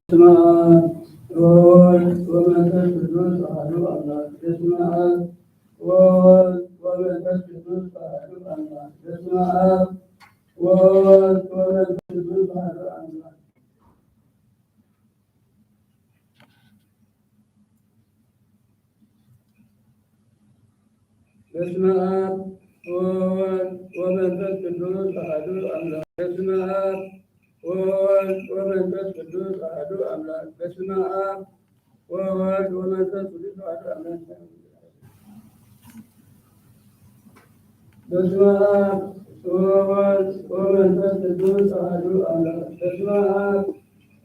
በስመ አብ ወወልድ ወመንፈስ ቅዱስ አሐዱ አምላክ። በስመ አብ ወወልድ ወመንፈስ ቅዱስ አሐዱ አምላክ። በስመ አብ ወወልድ ወመንፈስ ቅዱስ አሐዱ አምላክ። በስመ አብ ወወልድ ወመንፈስ ቅዱስ አሐዱ አምላክ። በስመ አብ ወወልድ ወመንፈስ ቅዱስ አሐዱ አምላክ። በስመ አብ ወወልድ ወመንፈስ ቅዱስ አሐዱ አምላክ። በስመ አብ ወወልድ ወመንፈስ ቅዱስ አሐዱ አምላክ። በስመ አብ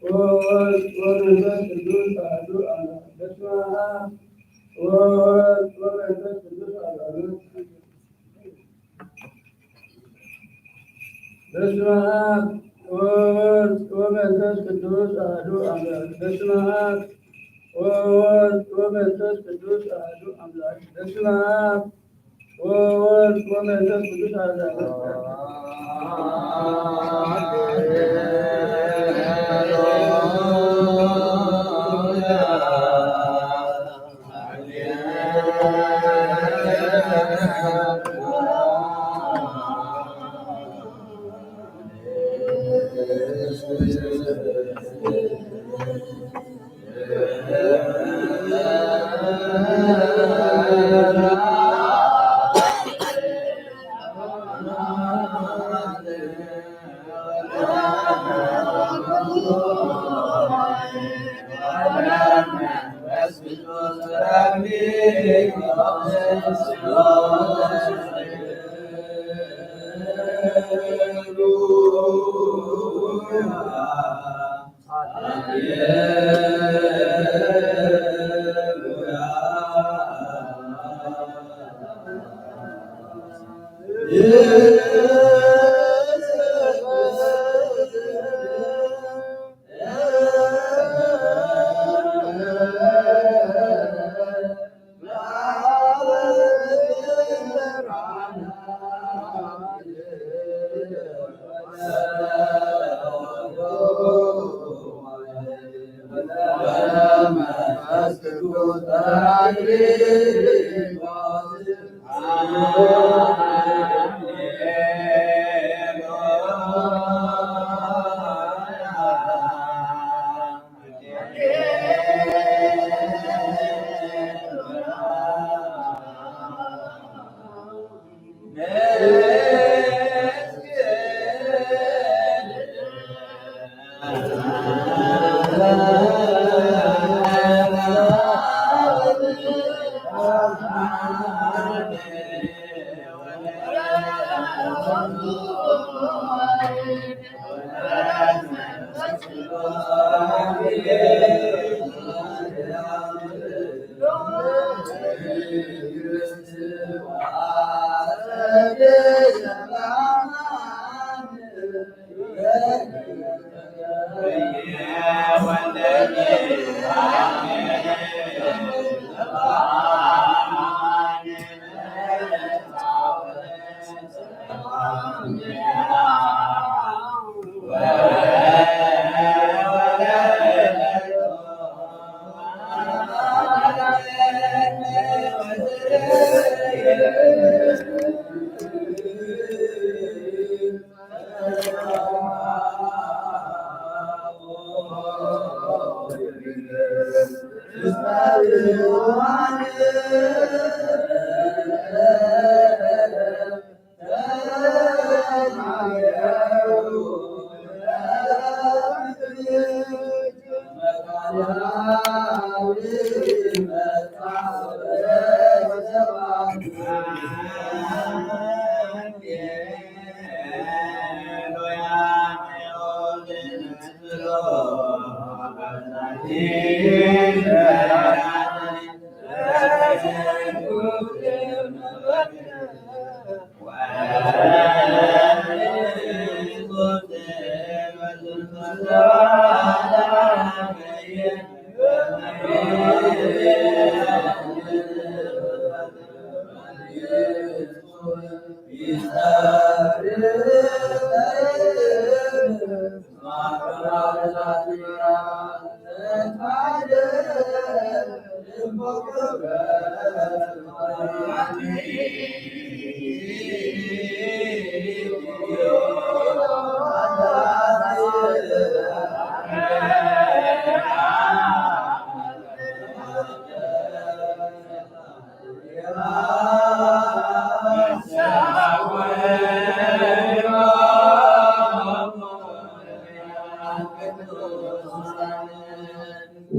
ወወልድ ወመንፈስ ቅዱስ አሐዱ አምላክ። በስመ አብ ወወልድ ወመንፈስ ቅዱስ አሐዱ አምላክ። በስመ አብ ወወልድ ወመንፈስ ቅዱስ አሐዱ አምላክ። በስመ አብ ወወልድ ወመንፈስ ቅዱስ አሐዱ አምላክ። በስመ አብ ወወልድ ወመንፈስ ቅዱስ አሐዱ አምላክ።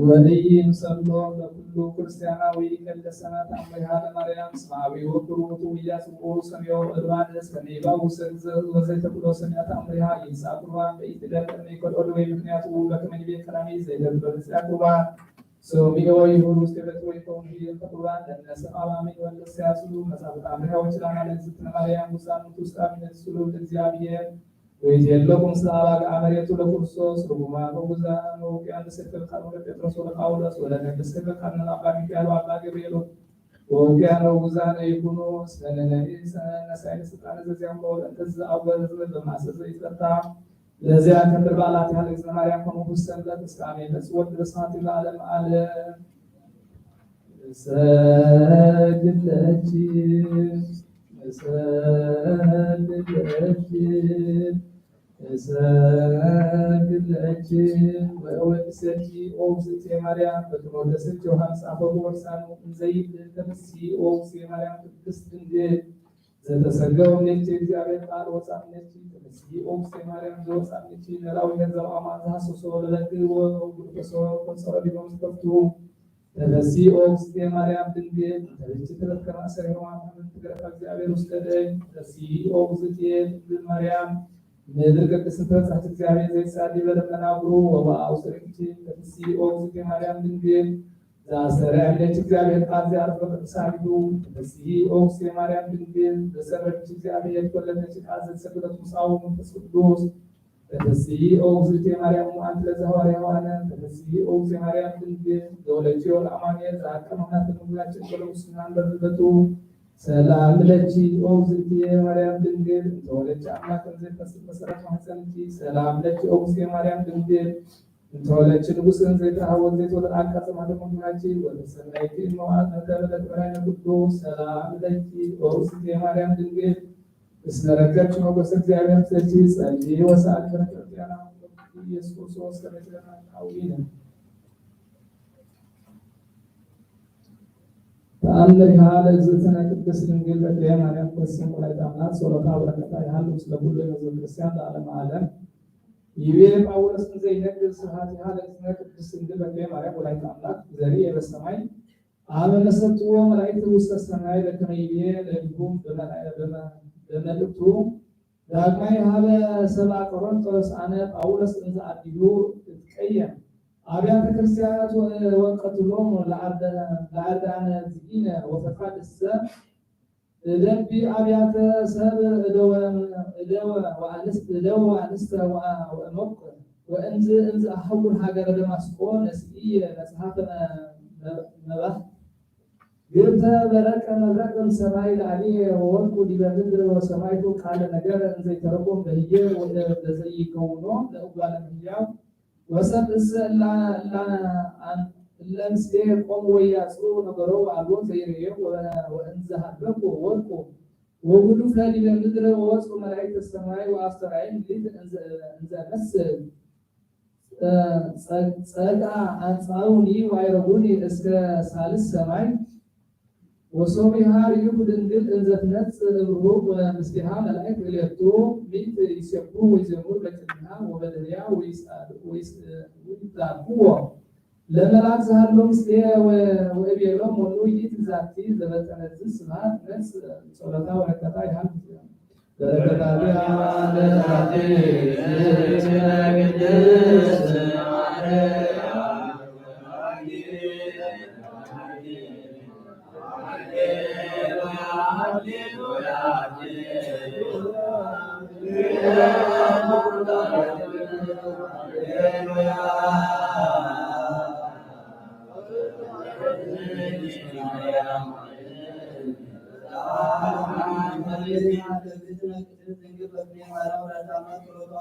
ወንይ ምሰሎም ለኩሉ ክርስቲያናዊ ቀደሰና ተአምሪሃ ለማርያም ስማዊ ወኩሩ ትውያ ጽቡቅ ሰሚዮ እድባን ሰሚባው ሰግዘ ወዘይተብሎ ሰሚያ ተአምሪሃ ይንሳ ቁርባን በኢትደር ቀድሚ ከልኦ ደዌ ምክንያቱ በከመ ይቤ ቀዳሚ ዘይደርበ መጽያ ቁርባን ሰሚዮ ይሁን ውስጥ የበት ወይ ከውን ቢል ተቁርባን ለነሰ አማሚ ወለሰያሱ መጻፍት አምሪሃ ወችላና ለእግዝእትነ ማርያም ውሳን ውስጥ አብነት ስሉል እግዚአብሔር ወይት የለኩም ስለ አባግ አመሬቱ ለክርስቶስ ርጉማን ወጉዛን ወውቅያን ለሰይፈ ቃል ወለጴጥሮስ ወለጳውሎስ ወለነገሰ በቃልን አባ ሚካኤል ወአባ ገብርኤል ወውቅያን ወጉዛን ይኩኑ። ስለነነኒ ሰነነ ሳይለ ስልጣነ ዘዚያም ወለእንተ ዝአወር በማሰ ዘይትፈታ ለዚያ ክብር በዓላት ያህል እግዝእትነ ማርያም ከመ ውእቱ ሰንበት እስከ አሜን ለጽወት ለሰዓት ለዓለም ዓለም። እሰግድ ለኪ፣ እሰግድ ለኪ፣ እሰግድ ለኪ ወእወድሰኪ ኦ ውእግዝእትየ ማርያም በክመ ወደሰኪ ዮሐንስ አፈወርቅ ወርሳኑ እንዘ ይብል ተፈስሒ ኦ ውእግዝእትየ ማርያም ቅድስት ድንግል ዘተሰገወ እምኔኪ እግዚአብሔር ቃል ወፃ እምኔኪ ተፈስሒ ኦ ውእግዝእትየ ማርያም ዘወፃ እምኔኪ ነራዊ ገንዘብ አማን ዘሐሰሶ ለበግ ወጉድፈሶ ቆጸረ ዲኖ ምስተፍቱ ተፈስሒ ኦ ውእግዝእትየ ማርያም ድንግል እንተ ብእኪ ትረከብ ማእሰር ሔዋን አመንቲ ገረፋ እግዚአብሔር ውስተ ደይ። ተፈስሒ ኦ ውእግዝእትየ ድንግል ማርያም ምድር ቅድስት በጻሕት እግዚአብሔር ዘይሳዲ በደመና እግሩ ወበአው ስርኪቲ። ተፈስሒ ኦ ውእግዝእትየ ማርያም ድንግል ዘአስተርአለች እግዚአብሔር ቃል ዘያርፍ በቅዱሳን ይሁን። ተፈስሒ ኦ ውእግዝእትየ ማርያም ድንግል ዘሰረች እግዚአብሔር ወለደች ቃል ዘተሰገደት ምሳው መንፈስ ቅዱስ። ተፈስሒ ኦ ውእግዝእትየ ማርያም እሙ አንቲ ለዘ ሐዋርያ ዮሐንስ። ተፈስሒ ኦ ውእግዝእትየ ማርያም ድንግል ዘወለድኪዮ ለአማኑኤል ዘአቀመ አምላክ በምድራችን በለውስና እንደርበቱ። ሰላም ለኪ ኦ ውእግዝእትየ ማርያም ድንግል እንተ ወለድኪ አምላክ እንዘ ይፈስስ መሰረት ማህፀንኪ። ሰላም ለኪ ኦ ውእግዝእትየ ማርያም ድንግል እንተ ወለድኪ ንጉሥ እንዘ ይትረሃወ እንዘ ይትወለድ አቃጽ ማደሞ ድናኪ ወተሰናይኪ እመዋት መተበለት በላይ ቅዱስ። ሰላም ለኪ ኦ ውእግዝእትየ ማርያም ድንግል እስመ ረከብኪ ሞገሰ እግዚአብሔር ምስሌኪ ጸልዪ ወሰአሊ በረከተ ዲያና ኢየሱስ ክርስቶስ ከመ ይትለና አዊነ። ተአምሪሃ ለእግዝእትነ ቅድስት ድንግል በክሌ ማርያም ኮስም ወላዲተ አምላክ ጸሎታ በረከታ ይሃሉ ምስለ ኩሉ ህዝበ ክርስቲያን ለዓለመ ዓለም። ይቤ ጳውሎስ እንዘ ይነግር ስብሐቲሃ ለእግዝእትነ ቅድስት ድንግል በክሌ ማርያም ወላዲተ አምላክ ዘርኤ በሰማይ አመ መሰጥዎ መላእክት ውስተ ሰማይ በከመ ይቤ ለሊሁ በመልእክቱ። ዳግማይ ሀበ ሰብአ ቆሮንቶስ አነ ጳውሎስ እንዘ አዲሁ እትቀየም አብያተ ክርስቲያናት ወቀትሎም ለአርዳነ ዚኢነ ወፈፋድሰ እደቢ አብያተ ሰብ እደወ እደወ ወአንስት እደወ ወአንስተ ወእመቁ ወእንዝ እንዝ አሐውር ሀገረ ደማስቆ ነስኢ መጽሐፈ መባህ ግብተ በረቀ መብረቅ እምሰማይ ለአሊ ወወርቁ ዲበ ምድር ወሰማይኩ ቃለ ነገር እንዘይተረጎም በህየ ወዘይከውኖ ለእጓለ እምሕያው ወሰብ እሰ እላ እላ እለ ምስሌ ቆሙ ወያጽሩ ነገሮ ወአልቦ ዘይርእዮ ወእንዘ ሀለቁ ወወርቁ ወጉዱፈ ዲበ ምድር ወወጽኡ መላእክተ ሰማይ ወአስተርአዮም ሊት እንዘ እመስል ጸግአ አንጻሩኒ ወአይረጉኒ እስከ ሳልስ ሰማይ። ወሶቢሃ ርእይኩ ድንግል እንዘ ትነጽእ እምርሁቅ ወምስሌሃ መላእክት እልየቱ ምእት ይሴብሑ ወይዜምሩ በቅድሚሃ ወበድህርያ ወይጻድቁዎ ለመልአክ ዘሃሎ ምስሌ ወእቤሎ ሞኑ ይእቲ ዛቲ ዘበጠነዝ ስብሐት ነጽ ጸሎታ ወረከታ ይሃብ።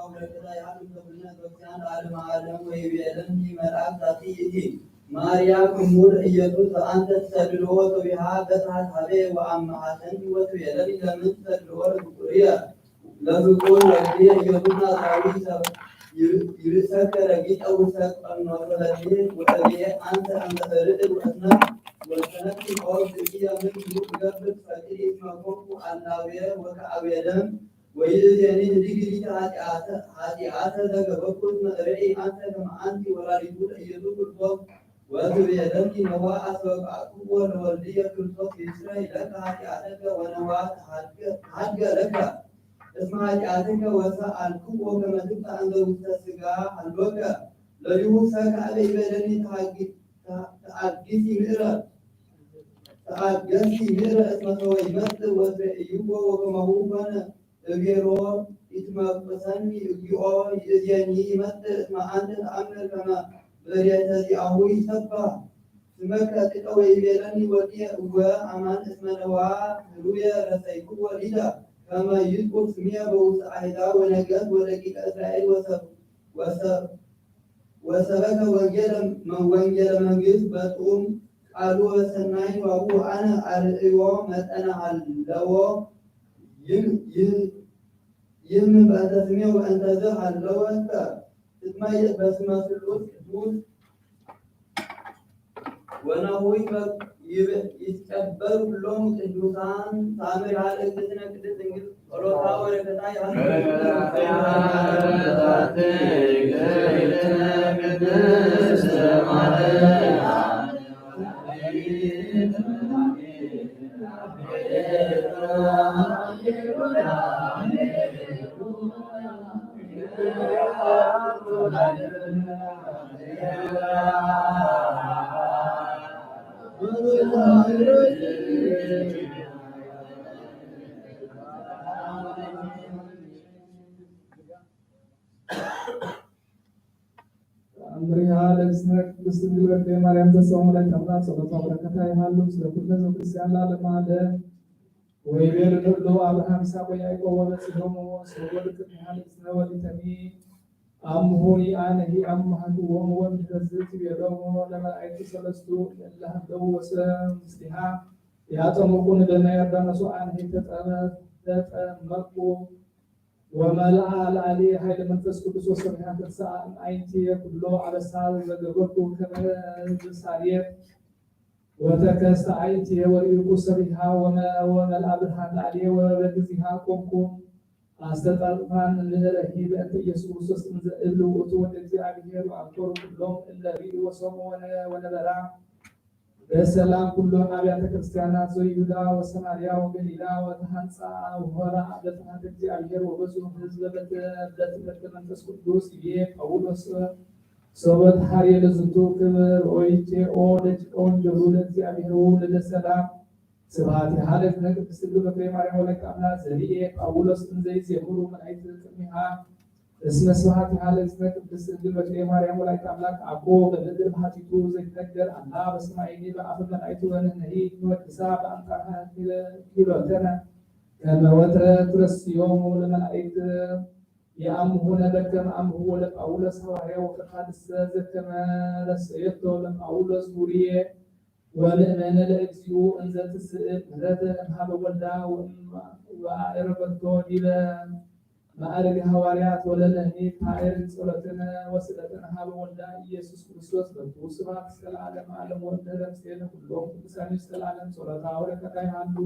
ወበረከታ ይሃሉ ሰብነ ክርስቲያን ለዓለመ ዓለም። ወይቤለኒ መልአክ ዛቲ ይእቲ ማርያም እሙ ለኢየሱስ ዘአንተ ትሰድድዎ ሶቢሃ በጽሐት ሀቤ ወአመሃተኒ ወትቤለኒ ለምን ትሰድድዎ ለፍቁርየ ለፍቁር ወልድየ ኢየሱስ ናዝራዊ ይርእሰከ ረጊጠ ውስተ ቀኖተ ለልየ ወእብየ አንተ እንተ ተርዕድ ወእትነክ ወተነክር ኦርት እየ ምን ትገብር ትፈቅድ ይትመኮኩ አላውየ ወከአውየ ደም ወይእዜኒ ህድግ ሊተ ኃጢአተ ዘገበርኩ እስመ ርእይ አንተ ከመ አንቲ ወላዲቱ ለኢየሱስ ክርስቶስ ወትቤለኒ ነዋ አስበቃኩዎ ለወልድየ ክርስቶስ ይስረይ ለከ ኃጢአተከ ወነዋ ተሃድገ ለከ እስመ ኃጢአትከ ወሰአልክዎ ከመ ትብጻሕ እንዘ ውስተ ሥጋ ሀሎከ ለሊሁ ሰከ አበ ይቤለኒ ተአግሲ ምዕረ ተአገሲ ምዕረ እስመ ሶበ ይመጽእ ወትሬእይዎ ወከማሁ ኮነ እቤሎ ኢትመቅሰኒ እግዚኦ ይእዜኒ ይመጽእ እስመ አንተ ተአምር ከመ በዲያተ ዚአሁ ይሰባህ ስመከ ጥቀ ወይቤለኒ ወልድየ እወ አማን እስመ ነዋ ህሩየ ረሰይክዎ ሊተ ከመ ይዝኩር ስምየ በውስተ አሕዛብ ወነገሥት ወደቂቀ እስራኤል ወሰብ ወሰብ ወሰበከ ወንጌለ ወንጌለ መንግስት በጥዑም ቃሉ ወሰናይ ዋጉ አነ አርእዮ መጠነ አለዎ ይም ይም ይህምን በእንተ ስሜ ወእንተ ዘ ሀለወ እስከ ትትመይጥ በስመ ስሉስ ቅዱስ ወናሁ ይትቀበሉ ኩሎም ቅዱሳን። ሳምሪሃ ለእግዝእትነ ቅድስት ድንግል ጸሎታ ወበረከታ ይሃሉ። አምሪሃ ለእግዝእትነ ቅድስት ድንግል ወለተ ማርያም ተሰሙ ለተምራ ጸሎታ በረከታ ይሃሉ ስለ ኩልነ ህዝበ ክርስቲያን ለዓለመ ዓለም። ወይቤሉ ለእሉ አብርሃም ይስሐቅ ወያዕቆብ ወበጽሖሙ ሶቦ ለቅድሚሃ ለእግዝእትነ ወሊተኒ አምሁ ይአነሂ አምሃክዎሙ ወእምድኅረ ዝትቤሎሙ ለመላእክቱ ሰለስቱ እለ ሀለዉ ወሰ ምስሊሃ ያጠምቁኒ በማየ ዮርዳኖስ ወአነሂ ተጠመቅኩ ወመልአ ለአሊ ኃይለ መንፈስ ቅዱስ ወሰብሐ ተንሥአ እምአይንቲየ ኩሎ አበሳ ዘገበርኩ ከመ ዘሳልየ ወተከስተ አዕይንቲየ ወርኢኩ ሰቢሃ ወመ-፣ ወመልአ ብርሃን ላዕሌየ ወበጊዜሃ ቆምኩ አስተጣጥፋን ምድረሂ በእንተ ኢየሱስ ክርስቶስ እንዘ እብል ውእቱ ወልደ እግዚአብሔር ወአንከሩ ኩሎም እለ ርእዩ ወሰምዑ ወነ-፣ ወነበራ በሰላም ኩሎም አብያተ ክርስቲያናት ዘይሁዳ ወሰማርያ ወገሊላ ወተሃንጻ ወሆራ በፍርሃተ እግዚአብሔር ወበዙ ህዝበ በተ-፣ በትምህርተ መንፈስ ቅዱስ ይቤ ጳውሎስ ሰበት ሀርየ ለዝንቱ ክብር ወይቴኦ ደቂቀ ወንጌሉ ለእግዚአብሔር ለለሰላም ስብሐት ይሃለፍ ለቅድስት ድንግል በክለ ማርያም ወለተ አምላክ ዘርኤ ጳውሎስ እንዘ ይዜምሩ መላእክት ቅድሚሃ እስመ ስብሐት ይሃለፍ ለቅድስት ድንግል በክለ ማርያም ወላዲተ አምላክ አኮ በምድር በኃጢቱ ዘይትነገር አላ በሰማይኒ በአፈ መላእክቱ ወንሕነሂ ንወድሳ በአምጣነ ኪሎተነ ከመ ወትረ ትረስዮሙ ለመላእክት የአምሁነ በከመ አምህዎ ለጳውሎስ ሐዋርያ ወፈድፋድሰ ዘከመ ረሰየቶ ለጳውሎስ ውርየ ወምእመነ ለእግዚኡ እንዘ ትስእል ምህረተ እምሃበ ወልዳ ወእም-፣ ወአዕረገቶ ዲበ ማዕርግ ሐዋርያት ወለነኒ ታዕርግ ጸሎትነ ወስእለትነ ሀበ ወልዳ ኢየሱስ ክርስቶስ በኩሉ ስብሐት እስከ ለዓለመ ዓለም ወእምድኅረ ምስሌነ ኩሎም ቅዱሳን እስከ ለዓለም ጸሎታ ወበረከታ ይሃሉ።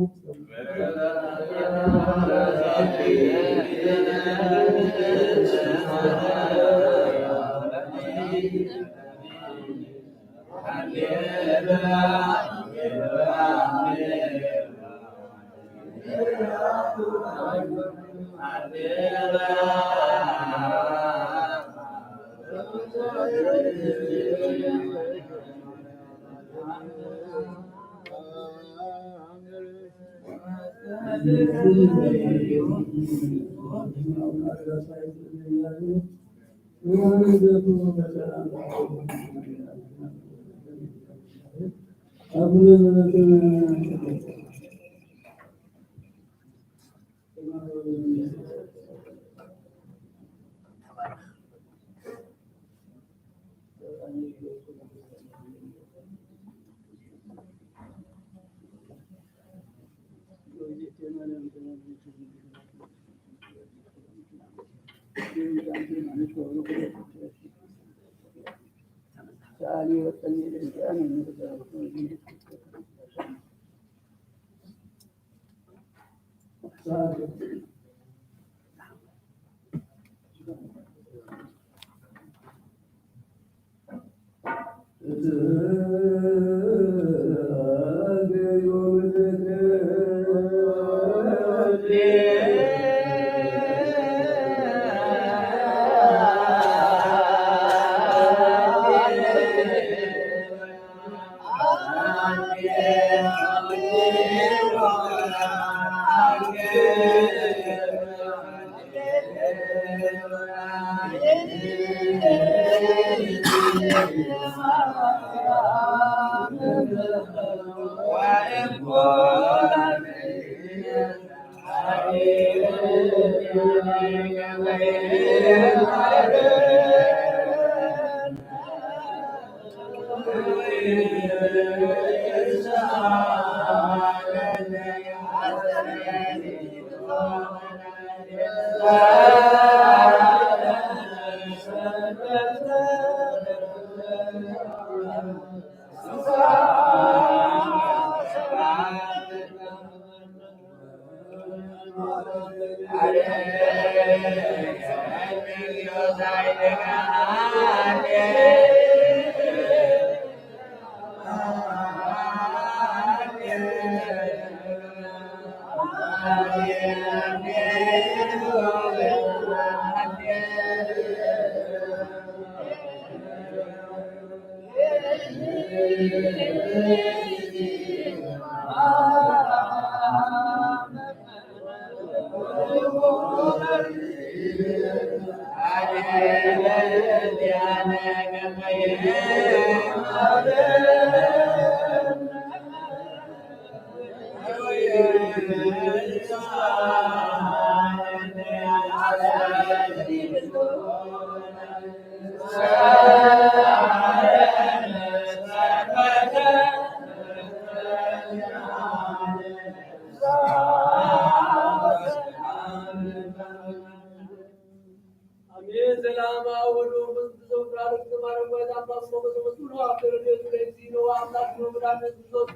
አሜን። ሰላም አወሉ መንፈስ ቅዱስ ወፍራር ማርያም ወይ አባስ ሞገስ ወስሉ አፍረ ደቱ ለዚ ነው አምላክ ነው ብርሃን ክርስቶስ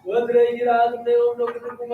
ወትረ ይራት ነው ነው ግድኩማ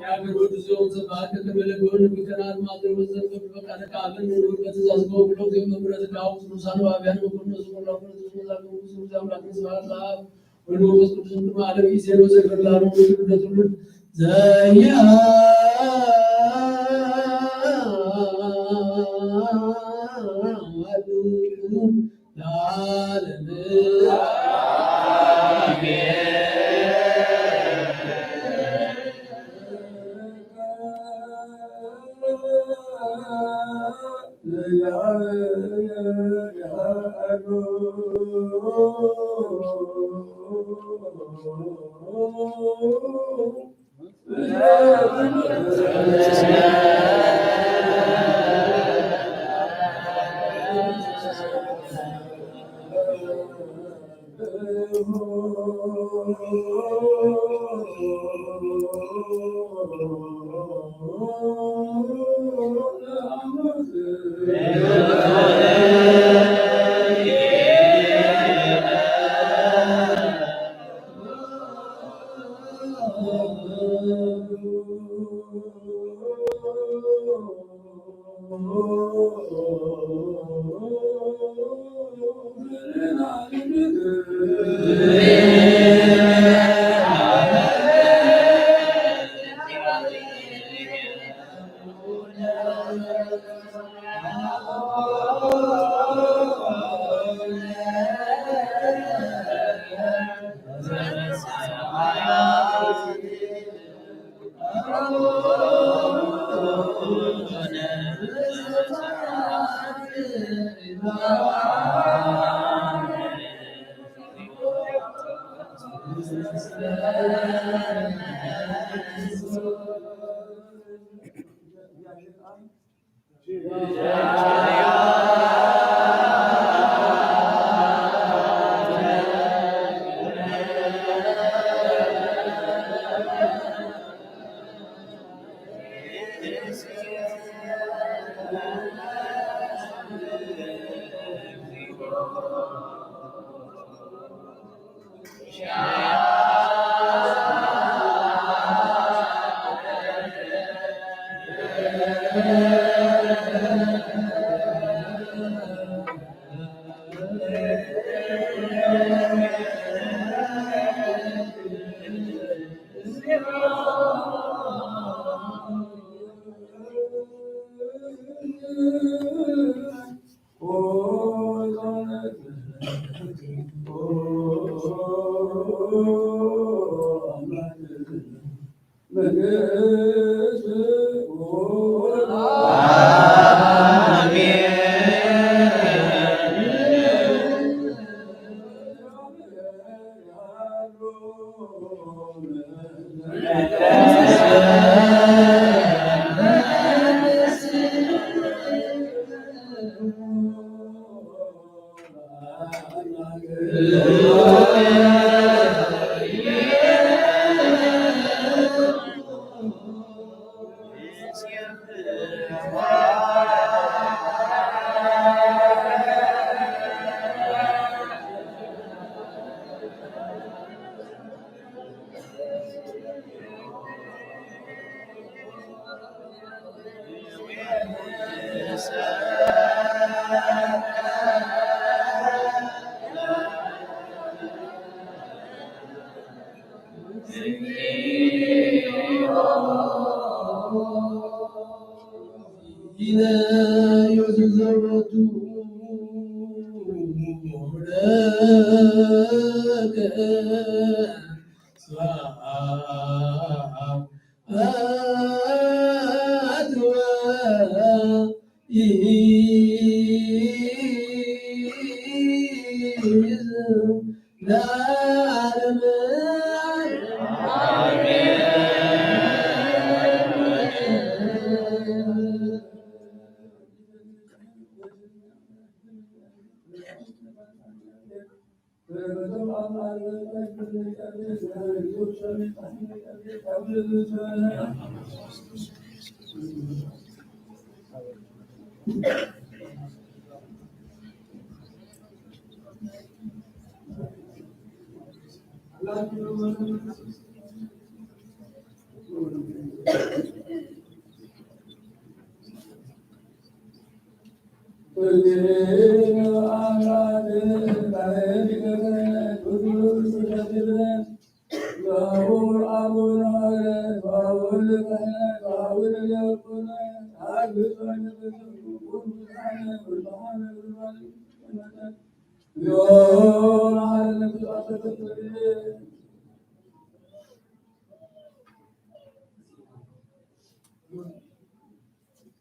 የአገር ወዱ ሲሆን ዘባከ ከመለገውን የሚከናን ማጥር ወዘን በቃ ተቃበል ኑር በትእዛዝ በኩሎ ጊዜ መምረት ዳውስ ሩሳን ባቢያን መኮንን ዝቆላ ዛምላክ ስብሐት ለአብ ወወልድ ወመንፈስ ቅዱስ ወስብሐት ለአብ። ኢሴኖ ዘግበር ለዓለም ወትውልደ ትውልድ ዘያድን ለዓለም አሜን።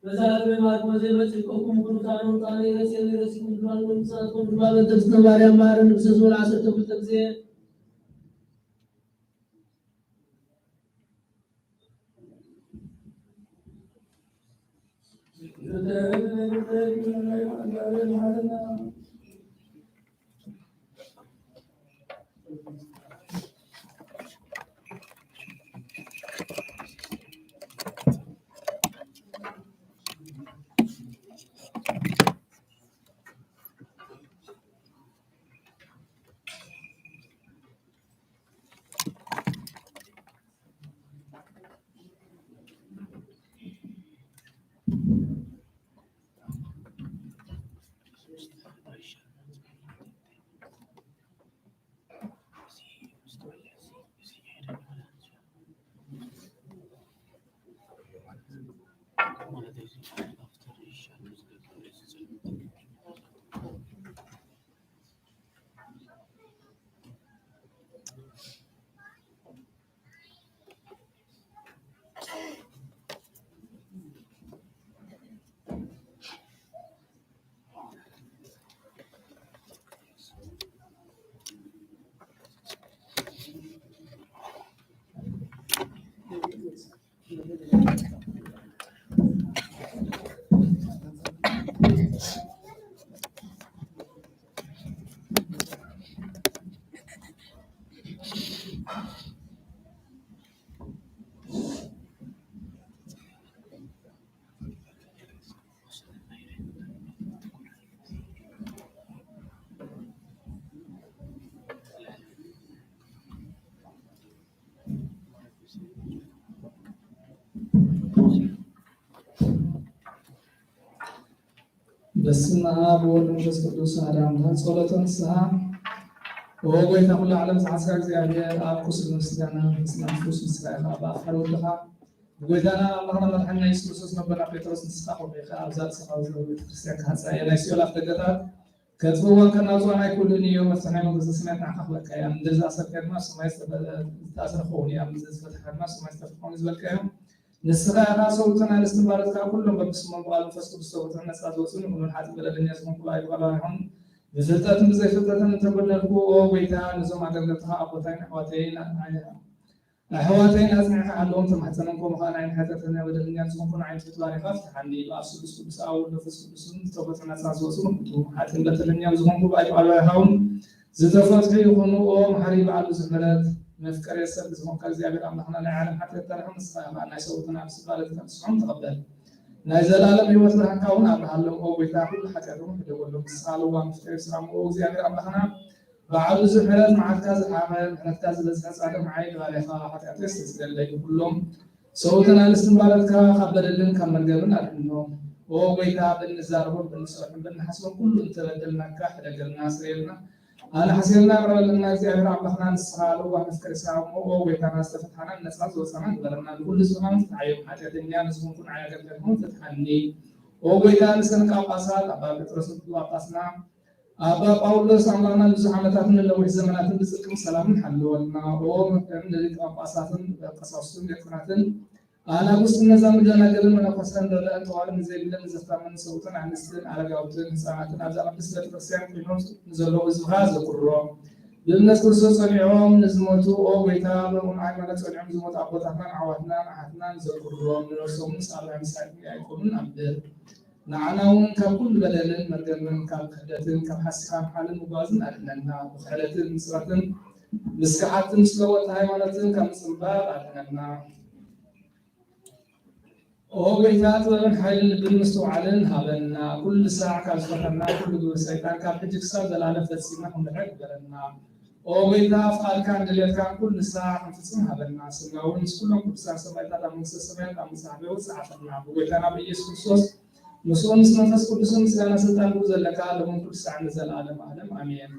መዛግበ ማርቆስ ዘይመጽእኩኩም ብሩካን ወጣኒ ረሴ ረሲኩም ድማን መንግስታትኩም ድማ በተክስተ ማርያም ማረ ንብሰ ዝብል ዓሰርተ ክልተ ግዜ በስመ አብ ወወልድ ወመንፈስ ቅዱስ አሐዱ አምላክ። ጸሎተ ንስሐ። ኦ ጎይታ ኩሉ ዓለም ዝሓዝካ እግዚኣብሔር፣ ኣብ ቁስል ምስጋና፣ ሕጽናት ፍሱስ ንስኻ ኢኻ፣ ብኣፍ ሓደ ወድኻ ብጎይታና ኣምላኽና መድሓኒና የሱስ ክርስቶስ ነቦና ጴጥሮስ ንስኻ ኮፍ ኢኻ ኣብዛ ርእስኻ ዝነበረ ቤተክርስትያን ክሃንጻ እየ። ናይ ሲኦል ኣፍደገታት ከጥፍእዋን ከናውጽዋን ኣይክእሉን እዮም። መፍትሕ ናይ መንግስተ ሰማያት ንዓኻ ክህበካ እየ። ኣብ ምድሪ ዝኣሰርካዮ ድማ ኣብ ሰማይ ዝተፈ-፣ ዝተኣስረ ክኸውን እዩ። ኣብ ምድሪ ዝፈትሕካ ድማ ኣብ ሰማይ ዝተፈትሐ ክኸውን እዩ ዝበልካዮ ንስኻ ኢኻ። ሰብኡትን ኣንስትን ባሮትካ ኩሎም በብስሞም ብቓል መንፈስ ቅዱስ ተቦትዑ ነጻ ዝወጹን ይኹኑን። ሓጥእ በደለኛ ዝኾንኩ ብኣይ ብቓል ይኹን ብፍልጠትን ብዘይፍልጠትን እንተበደልኩ፣ ኦ ጎይታ፣ ነዞም ኣገልገልትኻ ኣቦታይን ኣሕዋተይን ኣሕዋተይን ኣጽኒዕካ ሓለዎም፣ ተማሕጸኖም። ከምኡ ኸኣ ናይ ንሓጢኣተኛ በደለኛ ዝኾንኩ ንዓይ ትሑት ባሪኻ ፍትሓኒ። ብኣብ ስሉስ ቅዱስ ኣብ ወልድ መንፈስ ቅዱስን ዝተፈጥሩ ናጻ ዝወጹ ንኹሉ ሓጥእን በደለኛን ዝኾንኩ ብኣይ ብቓል ይኹን ዝተፈትሑ ይኹኑ። ኦ መሓሪ በዓል ብዙሕ ምሕረት መፍቀሬ ሰብ ዝኾንካ እግዚኣብሔር ኣምላኽና ናይ ዓለም ሓጢኣት ታሪኾም ንስኻ ኢኻ ናይ ሰብኡትን ኣንስትን ባሮትካ ንስሖም ተቐበል። ናይ ዘላለም ህይወት ብርሃንካ እውን ኣብርሃሎም። ኦ ጎይታ ኩሉ ሓጢኣቶም ሕደጎሎም። ንስኻ ለዋህ መፍቀሬ ሰላም። ኦ እግዚኣብሔር ኣምላኽና በዓል ብዙሕ ምሕረት መዓልትካ ዝሓመ ምሕረትካ ዝበዝሐ ጻድቕ ንዓይ ንባርያኻ ሓጢኣተይ ኣስተስርየለይ። ንኹሎም ሰብኡትን ኣንስትን ባሮትካ ካብ በደልን ካብ መርገምን ኣድሕኖም። ኦ ጎይታ፣ ብንዛረቦን ብንሰርሖን ብንሓስቦን ኩሉ እንተበደልናካ ሕደገልና፣ ስረየልና፣ ኣናሕስየልና፣ ቅረበልና። እግዚኣብሔር ኣምላኽና ንስኻ ለዋህ መፍቀሬ ሰላም እሞ፣ ኦ ጎይታና፣ ዝተፈትሓናን ነጻ ዝወጻናን ግበረና። ንኹሉ ህዝብኻ እውን ፍትሓዮም። ሓጢኣተኛ ንዝኾንኩ ንዓይ ኣገልጋልካ እውን ፍትሓኒ። ኦ ጎይታ፣ ንሰን ጳጳሳት ኣባ ጴጥሮስን ኩሉ ጳጳስና ኣባ ጳውሎስ ኣምላኽና ንብዙሕ ዓመታትን ንነዊሕ ዘመናትን ብጽድቅን ሰላምን ሓልወልና። ኦ መፍቀርን ንሊቀ ጳጳሳትን ቀሳውስትን ዲያቆናትን ኣናጉስትን መዛሙር ደናግልን መነኮሳትን ረዳእን ጠዋርን ንዘይብለን ንዘኽታመን ሰብኡትን ኣንስትን ኣረጋውትን ህፃናትን ኣብዛ ቅድስት ቤተክርስትያን ኮይኖም ንዘለዉ ህዝብኻ ዘክሮም። ብእምነት ክርስቶስ ጸኒዖም ንዝሞቱ፣ ኦ ጎይታ፣ ብእሙን ሃይማኖት ጸኒዖም ዝሞቱ ኣቦታትናን ኣሕዋትናን ኣሓትናን ዘክሮም። ንነፍሶምን ምስ ኣርባዕተ ምሳሌ ኣይኮኑን ኣንብር። ንዓና እውን ካብ ኩሉ በደልን መርገምን ካብ ክሕደትን ካብ ሓሲኻ ምሓልን ምጓዝን ኣድሕነና። ብክሕደትን ምጽራትን ምስክሓትን ምስ ለወጥቲ ሃይማኖትን ካብ ምጽንባር ኣድሕነና። ኦ ጎይታ፣ ጥበብን ሓይልን ልብን ምስትውዓልን ሃበና። ኩሉ ሳዕ ካብ ዝፈተና ኩሉ ግብሪ ሰይጣን ካብ ሕጂ ክሳብ ዘላለም ፈጺምና ክንድሕን ግበረና። ኦ ጎይታ፣ ፍቓድካን ድሌትካን ኩሉ ሳዕ ክንፍጽም ሃበና። ስምና እውን ምስ ኩሎም ቅዱሳን ሰማዕታት ኣብ መንግስተ ሰማያት ኣብ ምብጻሕ በይወት ጸሓፈና። ብጎይታና ብኢየሱስ ክርስቶስ ምስኡን ምስ መንፈስ ቅዱስን ምስጋና ስልጣን ብኡ ዘለካ፣ ሎምን ኩሉ ሳዕ ንዘለኣለም ዓለም ኣሜን።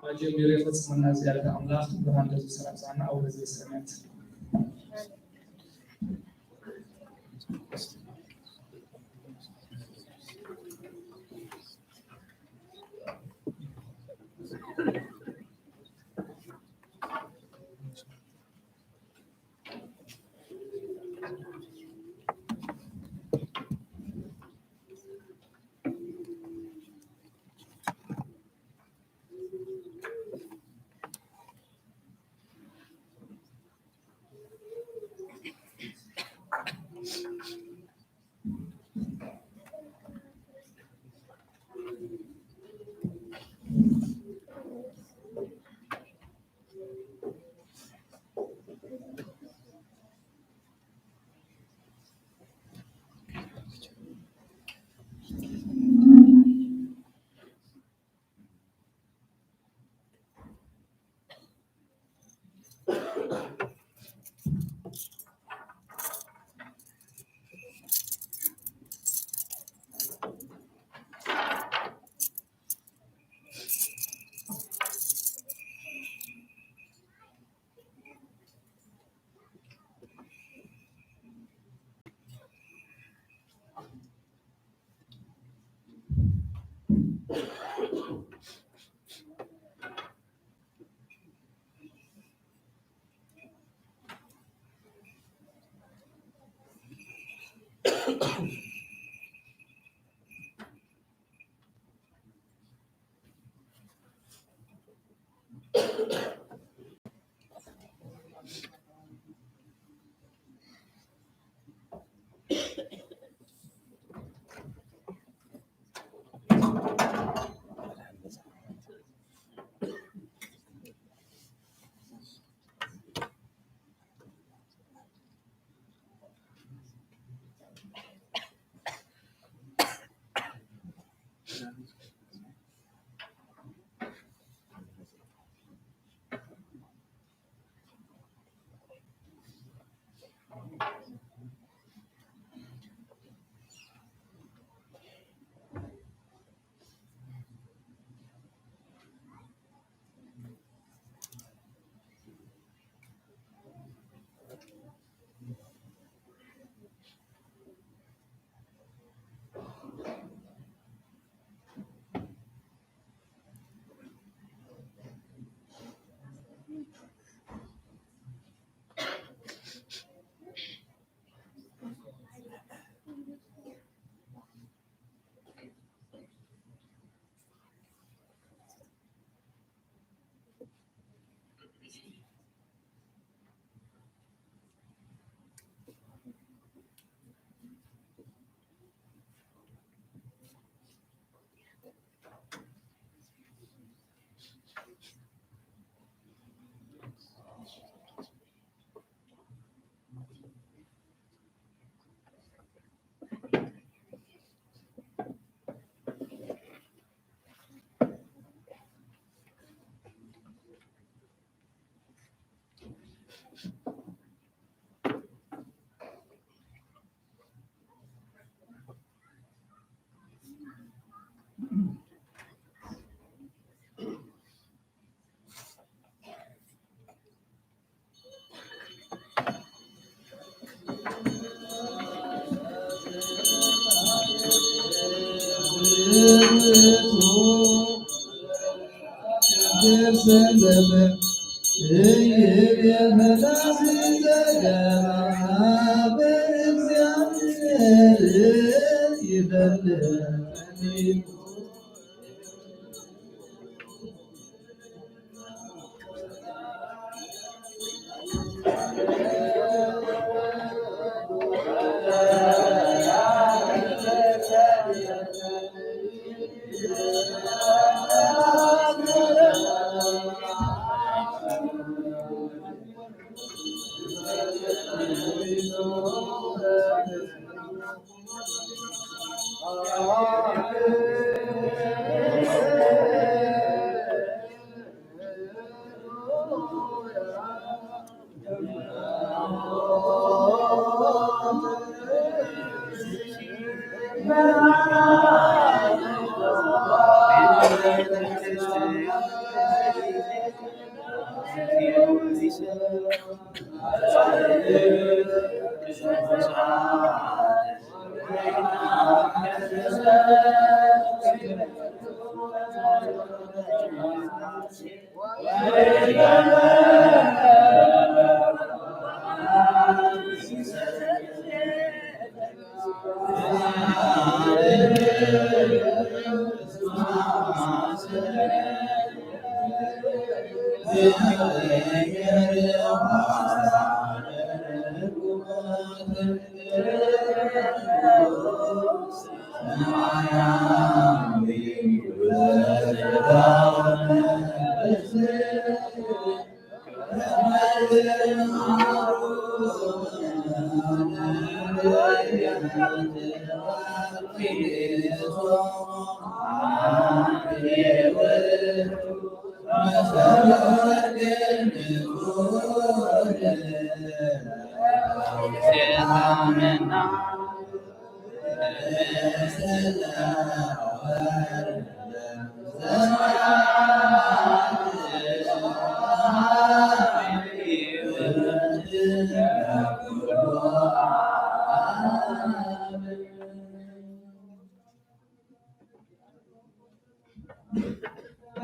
ካብ ጀሚሩ የፈጽመና እግዚኣብሔር ኣምላኽ ብርሃን ደሱ ሰላም ዛና ኣቡነ ዘበሰማያት።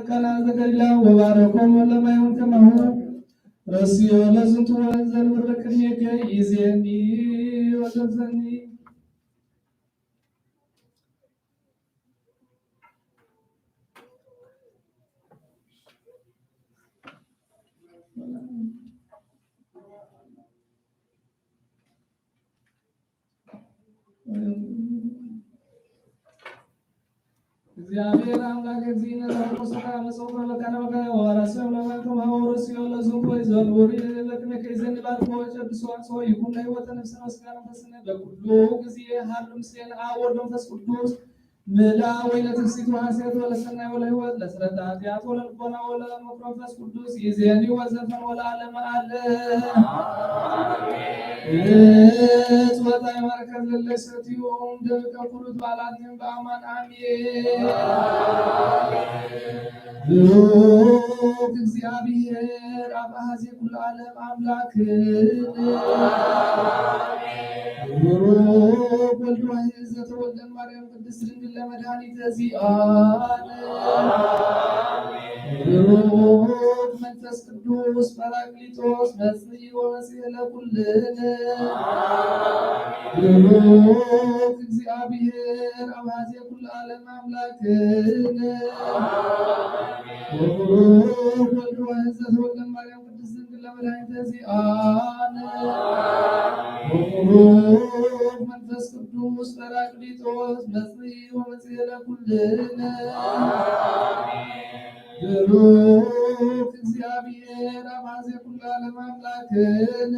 ከና ዘገሊላ ወባረኮም ለማየውን ከማሁ ረስዮ ለዝንቱ ወንዘል ብርክኔከ ይዜኒ ወዘልፈኒ። እግዚኣብሔር ኣምላክ እግዚእነ ተፈቆሰካ መሰውሮ ለካነ ወካዮ ወራስዮ ለማንኩም ሀወሮ ሲዮ ለዝንኮ ይዘልውሪ ለክነ ከይዘን ባርኮ ጨብሶ አንሶ ይኩን ለህይወተ ነፍስነ ወስጋነ መንፈስነ በኩሉ ጊዜ ሀሉ ምስሌነ አብ ወወልድ ወመንፈስ ቅዱስ ምልአ ወይነ ትፍሲት ወሐሴት ወለሰናይ ወለህይወት ለስረተ ኃጢአት ወለልቦና ወለመክሮ መንፈስ ቅዱስ ይዜኒ ወዘልፈን ወለዓለመ ዓለም። እጽወታይ ማርከት ለለሰትዮም ደብቀ ኩሉት በዓላትም በአማን አሜን። ብሩክ እግዚአብሔር አብ አሐዜ ኩሉ ዓለም አምላክን ብሩክ ወልድ ዋሕድ ዘተወልደ ማርያም ቅድስት ድንግል ለመድኃኒተ ዚአነ። ብሩክ መንፈስ ቅዱስ ጳራቅሊጦስ መጽኢ ወመጽሔ ለኩልነ። ብሩክ እግዚአብሔር አብ አሐዜ ኩሉ ዓለም አምላክነ። ወብሩክ ወልድ ዋሕድ ዘተወልደ ማርያም ቅድስት ድንግል ለመድኃኒተ ዚአነ። ወብሩክ መንፈስ ቅዱስ ጳራቅሊጦስ መጽኢ ወመጽሔ ለኩልነ። ብሩክ እግዚአብሔር አብ አሐዜ ኩሉ ዓለም አምላክነ።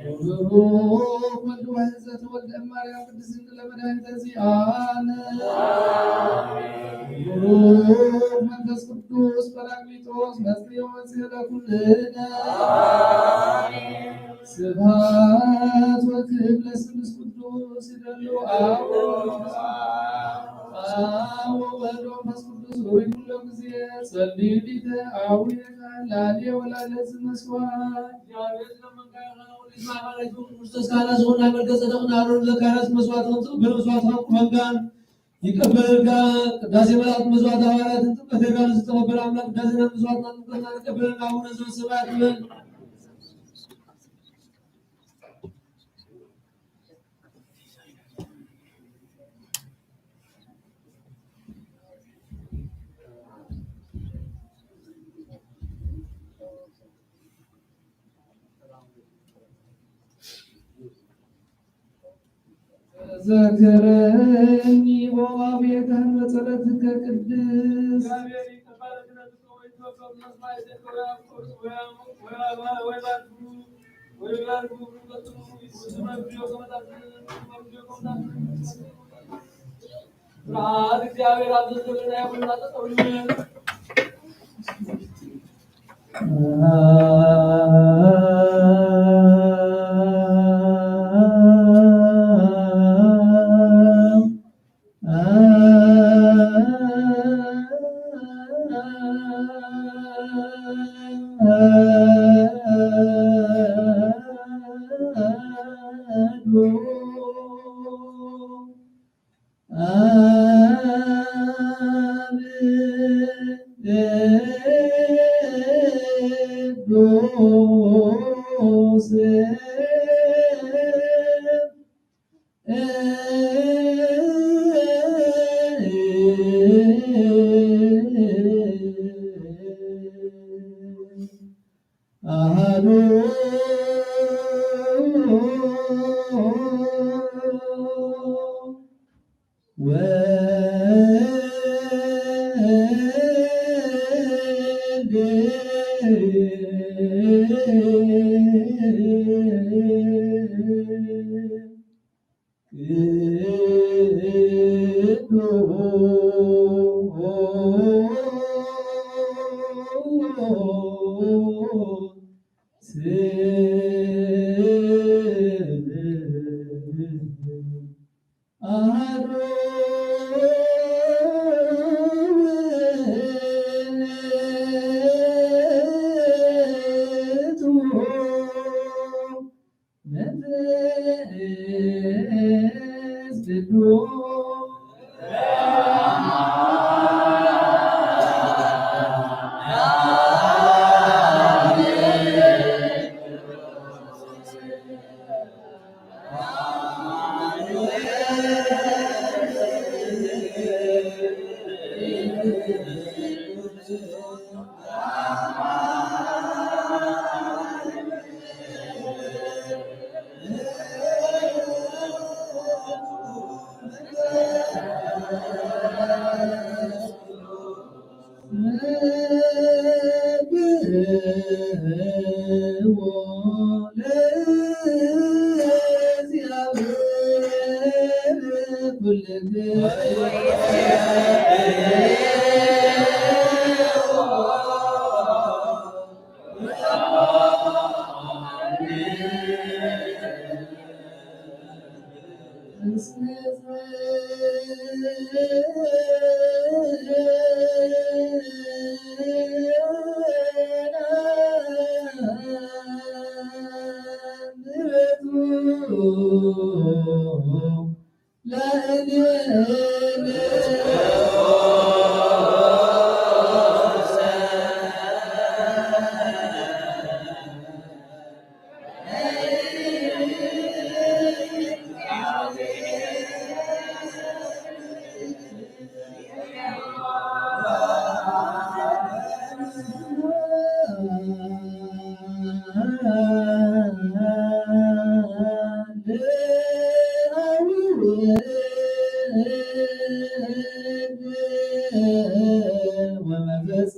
ወብሩክ ወልድ ዋሕድ ዘተወልደ እማርያም ቅድስት ድንግል ለመድኃኒተ ዚአነ። ብሩክ መንፈስ ቅዱስ ጳራቅሊጦስ መጽኢ ወመጽሔ ለኩልነ። ስብሐት ወክብር ለስሉስ ቅዱስ ይደሉ አብ አብ ወወልድ ወመንፈስ ቅዱስ ሆይ ኩሎ ጊዜ ጸልዩ ዲተ አቡነ ላሌ ወላለ ዝመስዋዕት። እግዚአብሔር ስለመንጋራ ወልድ ማዕረጉ ክርስቶስ ካህናት ዝኾንና መልከ ጸደቅና አሮን ዘካርያስ መስዋዕት ከምጽእ ብመስዋዕት ካብ ኩፈንጋን ይቀበልካ። ቅዳሴ መላእክት መስዋዕት ሐዋርያትን ጥምቀት ዮርዳኖስ ዝተቀበለ አምላክ ቅዳሴና መስዋዕትና ጥምቀትና ይቀበለና። አቡነ ዘበሰማያት ይበል። ዘክረኒ ኦ አቡየ ካህን በጸሎትከ ቅድስት። ብርሃን እግዚአብሔር ኣብ ዘዘለና ይኹን እናተጸውየ። አሐዱ ወልድ ቅዱስ አሐዱ ውእቱ መንፈስ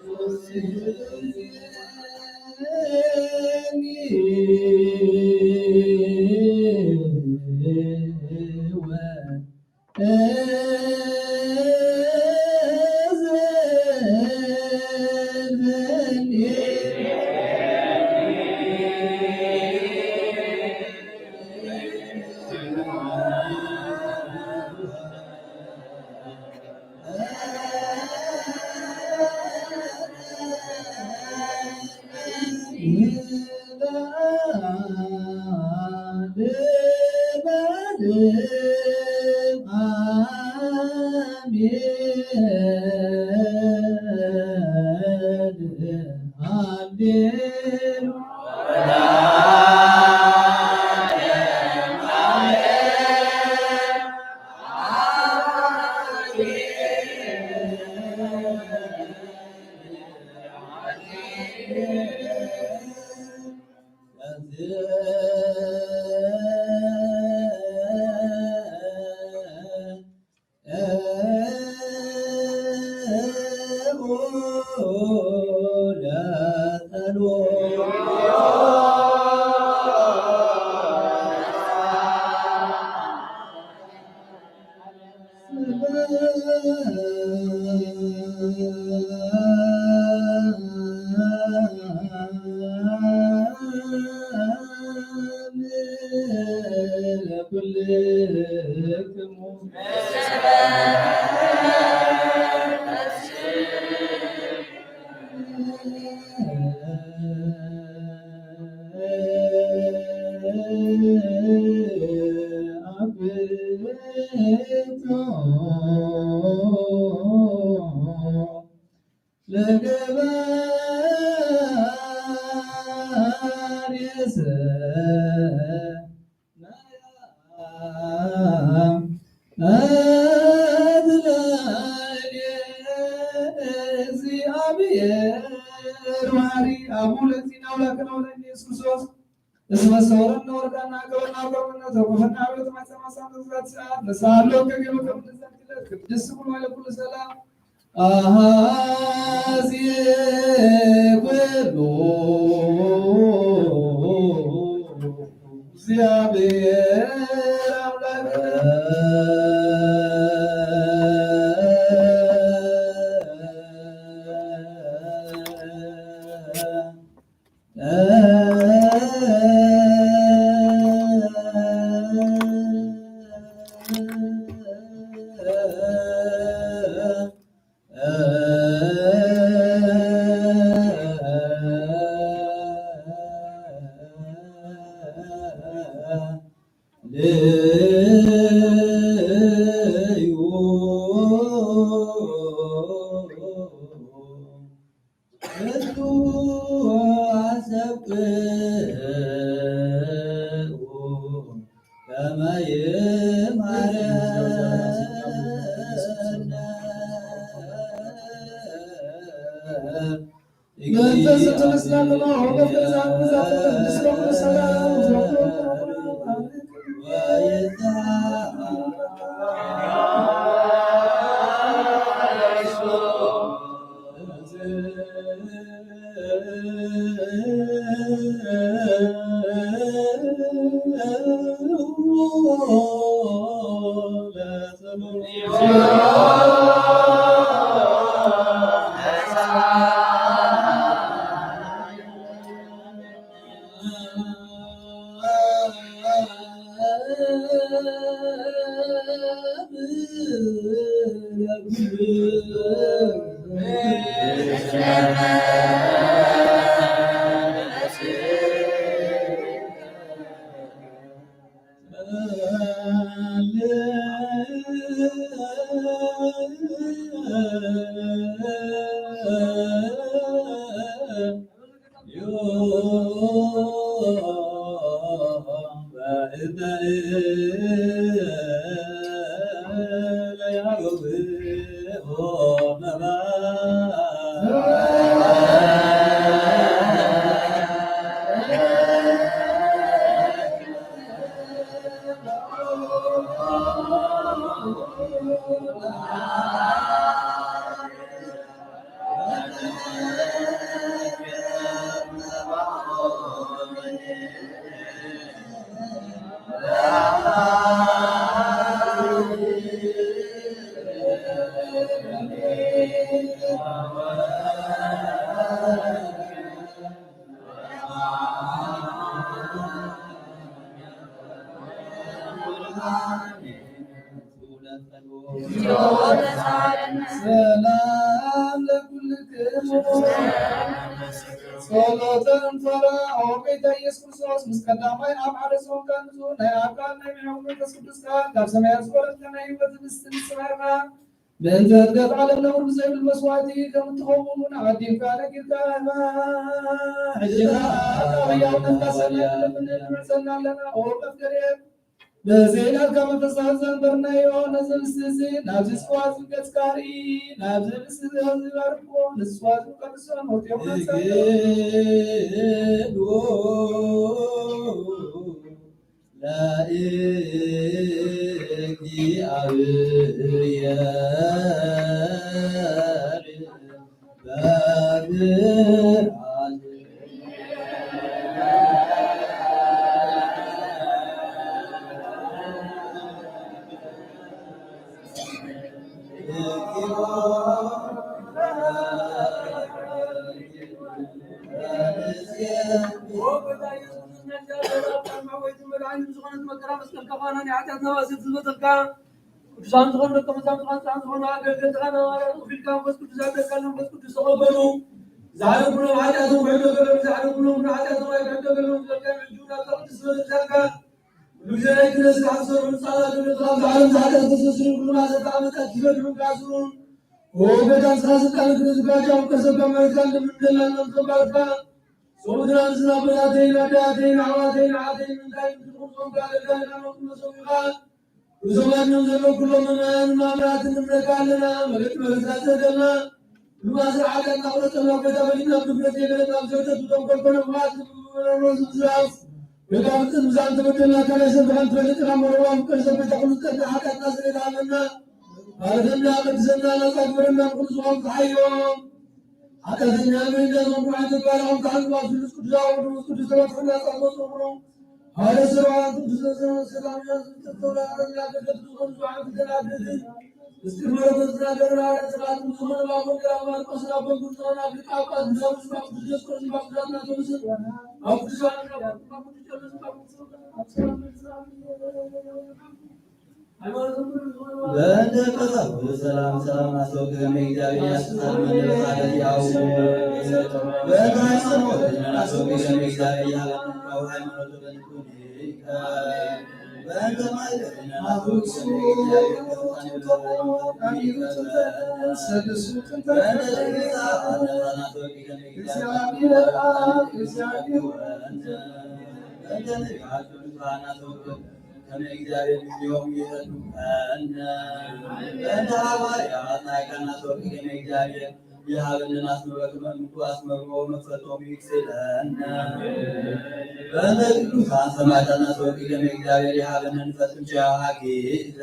ቅዱስ። እግዚኣብሔር መሓሪ አቡ ለእግዚእነ አምላክነ ወመድኃኒነ ኢየሱስ ክርስቶስ እስመ ሰወረነ ወረዳና ገበና ገበነ ተቆፈና ቤት ማይሰማ ሳምንት ዛት ሰዓት ነሳሎ ከገበ ከብነ ዛት ቅድስት ስሙን ወይለ ኩሉ ሰላም አሃዜ ኩሉ እግዚአብሔር አምላክ ሰላም ለኩልክሙ። ጸሎተ እንፈራ ኦ ጎይታ ኢየሱስ ክርስቶስ ምስ ቀዳማይ ኣብ ዓረስ ጾምካ ንጹህ ናይ ኣብ ቃል ናይ ምሕው መንፈስ ቅዱስ ቃል ካብ ሰማያት ዝወረድካ ናይ ህይወት ህብስቲ ንስኻ ኢኻ። ምእንቲ ሕድገት ዓለም ነውሪ ብዘይብል መስዋዕቲ ከም እትኸውን ዓዲምካ ነጊርካ ኢኻ። ሕጂ ኸኣ ኣብ ሕያውነትካ ሰናይ ንልምን ንምሕጸና ኣለና። ኦ መፍቀሪ በዚ ናትካ መንፈስ ዘንበርናዮ ነዚ ህብስቲ እዚ ናብዚ ጽዋ እዚ ገጽካ ርኢ፣ ናብዚ ህብስቲ እዚ ባርኮ፣ ንዚ ጽዋ እዚ ቀድሶ፣ ንኽልቲኦም ኣንጻር ለእግዚኣብሔር በብርሃን ቅዱሳን ዝኾኑ ደቀ መዛሙርትኻ ንጹሓን ዝኾኑ ኣገልገልትኻ ነዋርያ፣ ውፊልካ መንፈስ ቅዱስ ኣደርጋለን መንፈስ ቅዱስ ተቐበሉ። ዝዓለምኩሎም ሓጢኣቶም ክሕደገሎም፣ ዝዓለምኩሎም ሓጢኣቶም ኣይክሕደገሎም ዝበልካ፣ ሕጂ እውን ኣብታ ቅድስቲ መዘዛካ ኩሉ ግዜ ናይ ክነስ ዝሓሰሩ ንጻላት ንጥራብ ዝዓለም ዝሓጢኣት ተሰስሩ ኩሉ ማእሰርቲ ዓመታት ክፈትሑን ክኣስሩን። ኦ ጎይታ ንስኻ ስልጣን ክነስ ዝጋጃ ውቀሰብ ካብ መሬትካ እንደምንደላና ንተባርካ። ጾምትና ንስና ኣቦታተይን ኣደታተይን ኣሕዋተይን ኣሓተይን እንታይ ምትኹም ጾምካ ኣገልጋልካ መቁመሶም ኢኻ። እዞም ኣድኖም ዘለዉ ኩሎም መናን ማምራት ንምነካ ኣለና። መገዲ መረዝካ ትህደና። ድማ ስርዓት ኣናቑረጸና ጎይታ በሊና ብፍረት የገለና ኣብ ዘውተት ብቶም ኮልኮነ ብማት ንብበረሮ ዝብዛስ። ጎይታ ብጽን ብዛን ተበደልና ካልኣይ ሰብ ብርሃን ትፈልጥ ኢኻ መረዋ ምቀር ሰብ ጎይታ ኩሉ ጸድና ሓጢኣትና ስሬታ ሃበና። ባርኸና፣ ቀድሰና፣ ናጻ ግበረና፣ ብኹሉ ዝኾኑ ተሓዮም። ሓጢኣተኛ ንበይንና ዘንብሩ ሓጢኣት ባርኾም፣ ተሓንግባ፣ ስሉስ ቅዱስ ኣወልድ መንፈስ ቅዱስ ተባትሑና፣ ጻድቆ ጽርግሩ። ሃዋርያ ሰለዋን ቅዱስ ዘሰነ ሰላምና ዝተተውላ ኣረና ገደት ዝኾኑ ዝዋዕን ክልተና ገድል። ምስጢር መለኮት ዝናገርና ሃዋርያ ሰባት ዝኾነ ባቦን ገራ ማርቆስ ናቦን ጉርዞን ኣፍሪቃ ኣባት ብዛብስ ባብ ቅዱስ ዲዮስቆሮስ ባብ ቅዱስ ኣትናቴዎስን ባብ ቅዱስ ዮሐንስ ባብ ቅዱስ ጨርቆስ ባብ ቅዱስ በእንተ ቀሳውስት ሰላም ሰላም ናስወግድ እም እግዚአብሔር ያስተሳልመን በጻለት ያው በእንተ ሃይማኖት ናስወግድ እም እግዚአብሔር ያለንካው ሃይማኖት በንኩን በእንተ ማይበል ናስወግድ እም እግዚአብሔር በእንተ እግዚአብሔር አብ እግዚአብሔር ወወልድ በእንተ ነቢያት ቅዱሳን ናስወግድ ከመ እግዚአብሔር ምስሌሆሙ ይረዱከነ። በእንተ ሐዋርያት ናይካና ሰው ከመ እግዚአብሔር ይሃበነ አስመረክመ እምቱ አስመሮ መክፈቶም ይክስለነ። በእንተ ቅዱሳን ሰማዕታትና ሰው ከመ እግዚአብሔር ይሃበነ ንፈጽም ቸሃኪተ።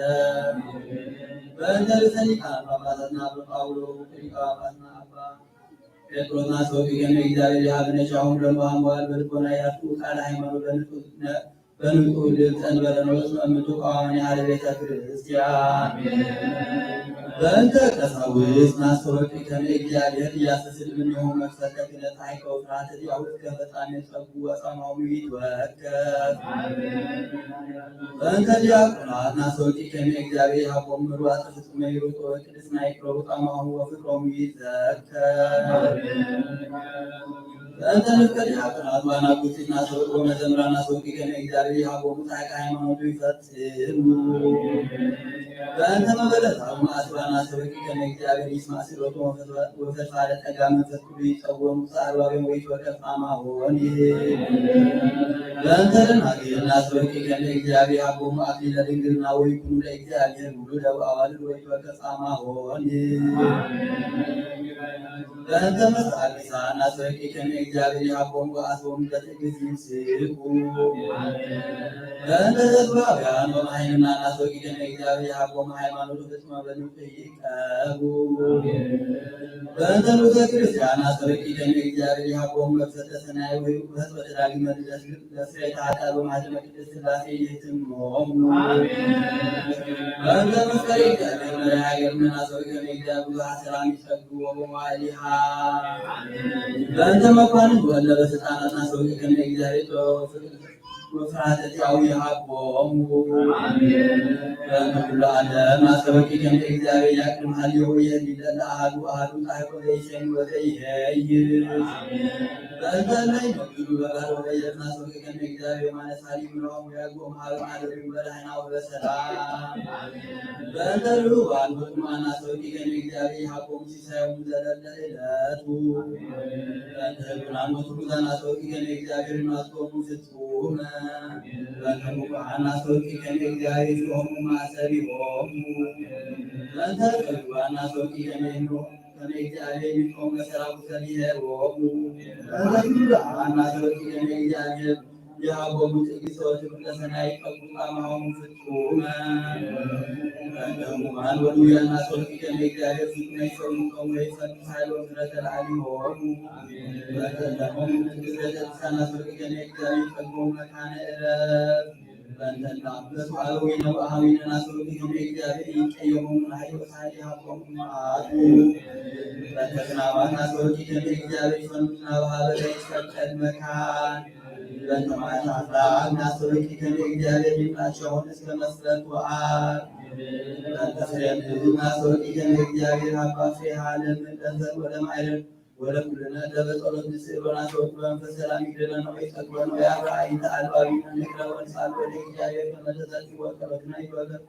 በእንተ ርእሰ ሊቃነ ጳጳሳትና አባ ጳውሎስ ሊቀ ጳጳስና አባ ጴጥሮስና ሰው ከመ እግዚአብሔር ይሃበነ ቻሁም ለመሃመዋል በልቦና ያቱ ቃለ ሃይማኖት በንጹህ በንጹህ ልብ ጸንበረ ንዑስ መእምቱ ቀዋማኒ ሀለ ቤተ ክርስቲያን። በእንተ ቀሳውስት ናስተወቅከነ እግዚአብሔር እያስተስል እምኔሆሙ መክሰተ ክለ ፀሐይ ከውስራ ተዚያሁ እስከ ፈጻሜ ጸጉ ወጻማሙ ይትወከፍ። በእንተ ዲያቆናት ናስተወቅከነ እግዚአብሔር ይሃቦም ምርዋተ ፍጹመ ይሩጦ ወቅድስና ይቅረቡ ጻማሁ ወፍቅሮሙ ይዘከር። በእንተ ንፍቀ ዲያቆናት ዋና ጉቲት ናስወቅ ወመዘምራን ናስወቅ ከመ እግዚአብሔር ይሃቦሙ ጻድቃ ሃይማኖቱ ይፈጽሙ። በእንተ መበለታዊ ማእስባ ናስወቅ ከመ እግዚአብሔር ይስማዕ ስእለቱ ወፈድፋደ ጸጋ መንፈስ ቅዱስ ይጸወሙ ጻዕርባቤም ወይትወከፍ አማሆን። በእንተ ደናግል ናስወቅ ከመ እግዚአብሔር ይሃቦሙ አክሊለ ድንግልና ወይኩኑ ለእግዚአብሔር ውሉደ ወአዋልድ ወይትወከፍ አማሆን። በእንተ መስተአቅሳን ናስወቂ ከመ እግዚአብሔር ይሃቦም ወአስቦም በትዕግስት ይምስኩ። በእንተ ዘዝባውያን ወመሃይምናን ናስወቂ ከመ እግዚአብሔር ይሃቦም ሃይማኖቱ ፍጽመ በንጹህ ይቀቡ። በእንተ ንዑሰ ክርስቲያን ናስወቂ ከመ እግዚአብሔር ይሃቦም መብሰተ ሰናይ ወይ ውህት ወተዳግመ ልደት ለፍሬ ተሃጣ በማህተመ ቅድስት ሥላሴ ይህትሞሙ። በእንተ መስቀል እግዚአብሔር መድኃኔ ሀገርነ ናስወቂ ከመ እግዚአብሔር ብዙኃ ሰላም ይጸግዎ በመዋዕሊሃ። በእንተ መኳንንት ወለ በስልጣናት ናስወቂ ከመ እግዚአብሔር ጥበብ ፍቅር ወፍርሃተ ዚአሁ ይሃቦሙ። አሜን። በእንተ ኩሉ ዓለም አስተበቂ ከመ እግዚአብሔር ያቅድም ሀልዮ ወየህሊ ለለ አሐዱ አሐዱ ጻድቆ ዘይሰሚ ወዘይሄይ። አሜን። በእንተ እለ ይነብሩ በባህር ወበየብስ አስተበቂ ከመ እግዚአብሔር ማነሳሊ ምንሆም ወያግቦም ሀበ ማደሪሁ በደህና ወበሰላም። አሜን። በእንተ ርሁባን ወጥሙዓን አስተበቂ ከመ እግዚአብሔር ይሃቦሙ ሲሳዮሙ ዘለለ ዕለቱ። በእንተ ህቡናን ወትሑታን አስተበቂ ከመ እግዚአብሔር ይማስኮሙ ፍጹመ። በእንተ ሙቁሃን አስተበቂ ከመ እግዚአብሔር ይፍልሆሙ ማእሰሪሆሙ። በእንተ ጠቢባን አስተበቂ ከመ ይምሮ-፣ ከመ እግዚአብሔር ይምሮም መሰራቁ ሰሊሄሮሙ። በእንተ ፍሉጣን አስተበቂ ከመ እግዚአብሔር የሀቦሙ ትዕግስተ ወትዕግስተ ሰናይ ይጠብቁ አማሆሙ ፍጹመ። በእንተ ሕሙማን ወድውያን አስተበቂ ከመ እግዚአብሔር ፍጹመ ይፈውሶሙ ወይፈድስ ኃይሎ ምሕረተ ለአሊሆሙ። በእንተ ለሞሙ ትዕግስተ ቅዱሳን አስተበቂ ከመ እግዚአብሔር ይጠግቦሙ መካነ ዕረፍት። በእንተ ለአንበሱ አበዊነ ወአሃዊነ አስተበቂ ከመ እግዚአብሔር ይቀየሞሙ ለኃይሎ ሳሊ ይሃቦሙ መዓቱ። በእንተ ክናባት አስተበቂ ከመ እግዚአብሔር ይፈኑ ዝናብ ሀበ ለይትፈቀድ መካን። በእንተ ማእሳሳት አስተበቂ ከመ እግዚአብሔር ይምጣቸውን እስከ መስፈርት ወአብ። በእንተ ፍሬ ምድር አስተበቂ ከመ እግዚአብሔር ሀባ ፍሬሃ ለምድር ለዘር ወለማይረር ወለኩልነ ደበ ጸሎት ንስእል ወናስተበቂ በመንፈስ ሰላም ይግደለነ ወይጠግበነ ወያብራ አይንተ አልባቢነ ንቅረብ ወንስአል ወደ እግዚአብሔር ከመ ተሰጥኦ ጸሎትና ይትወገር።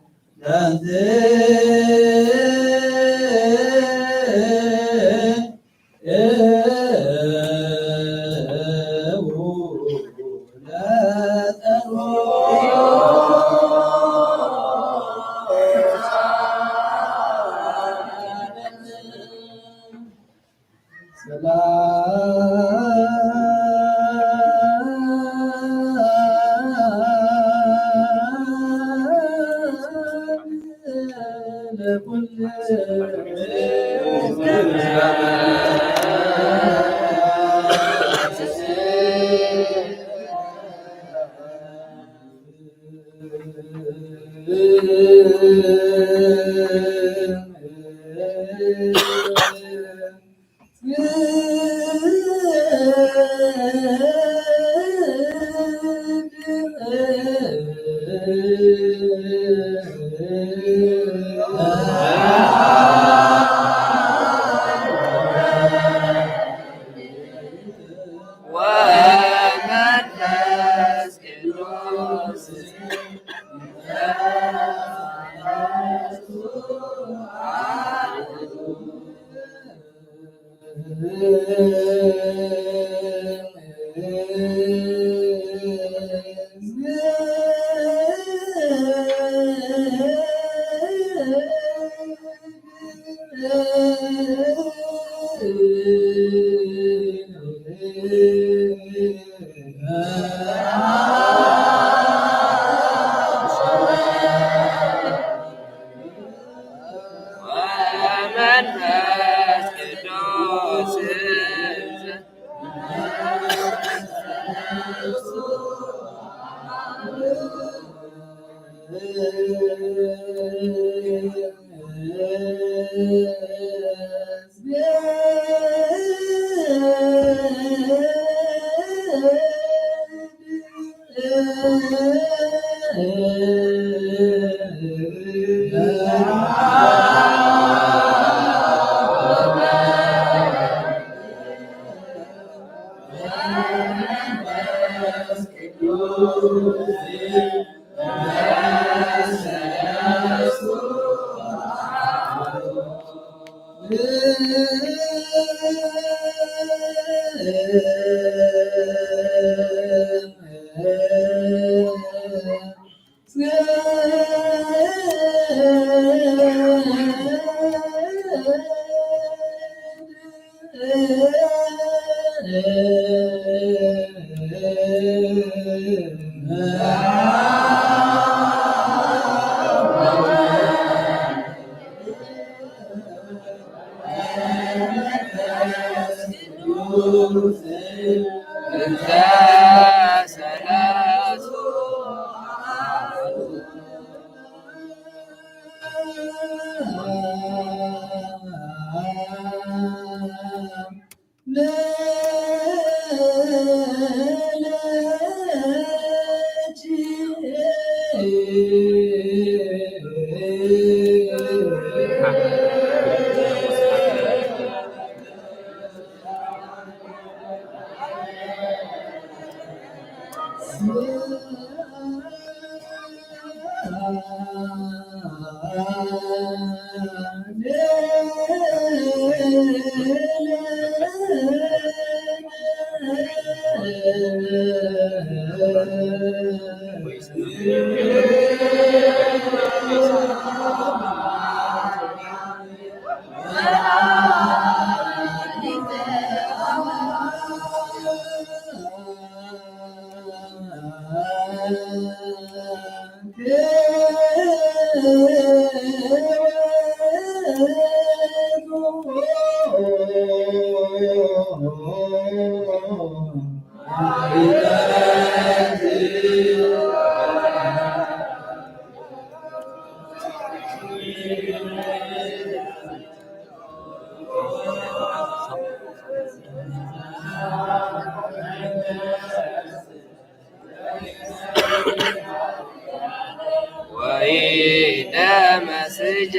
ወኢተመስገ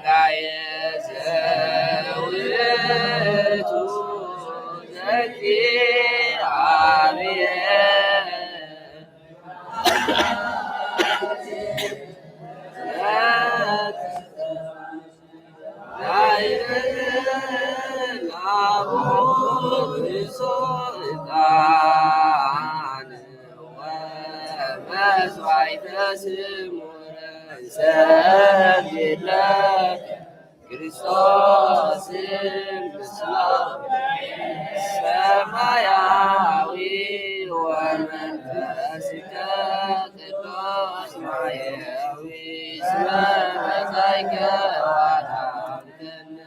ጋየ ዘውእቱ ዘኪ አብየ መስዋዕተ ስሙረ ሰግድ ለከ ክርስቶስ ምስለ ሰማያዊ ወመንፈስከ ቅዱስ ማሕየዊ እስመ መጻእከ ወአድኃንከነ።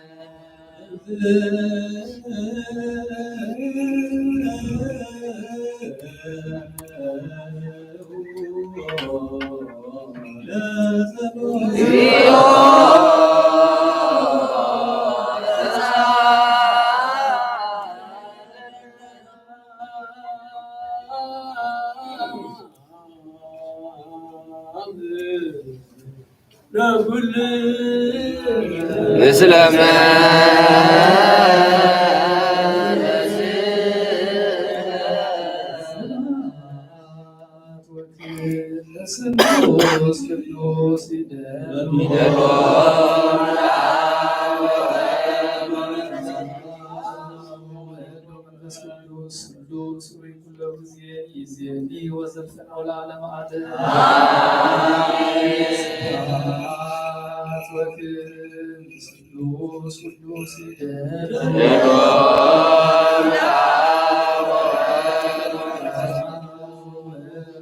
ምስለ መንፈስ ቅዱስ ይደሉ። መንፈስ ቅዱስ ስሉስ ርኡይ ኩሎ ጊዜ ይእዜኒ ወዘልፈኒ ወለዓለመ ዓለም። አሜን። ስብሐት ወክብር ስሉስ ቅዱስ ይደሉ።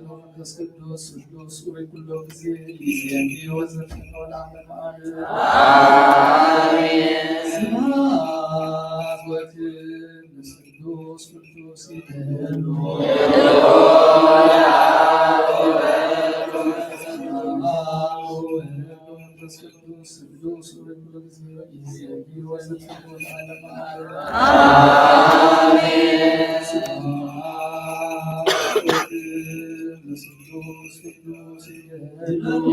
መንፈስ ቅዱስ ስሉስ ርኡይ ኩሎ ጊዜ ይእዜኒ ወዘልፈኒ ወለዓለመ ዓለም። አሜን። ስብሐት ወክብር ስሉስ ቅዱስ ይደሉ። አብ ወወልድ ወመንፈስ ቅዱስ ስሉስ ርኡይ ኩሎ ጊዜ ይእዜኒ ወዘልፈኒ ወለዓለመ ዓለም። አሜን። ስብሐት ወክብር ስሉስ ቅዱስ ይደሉ።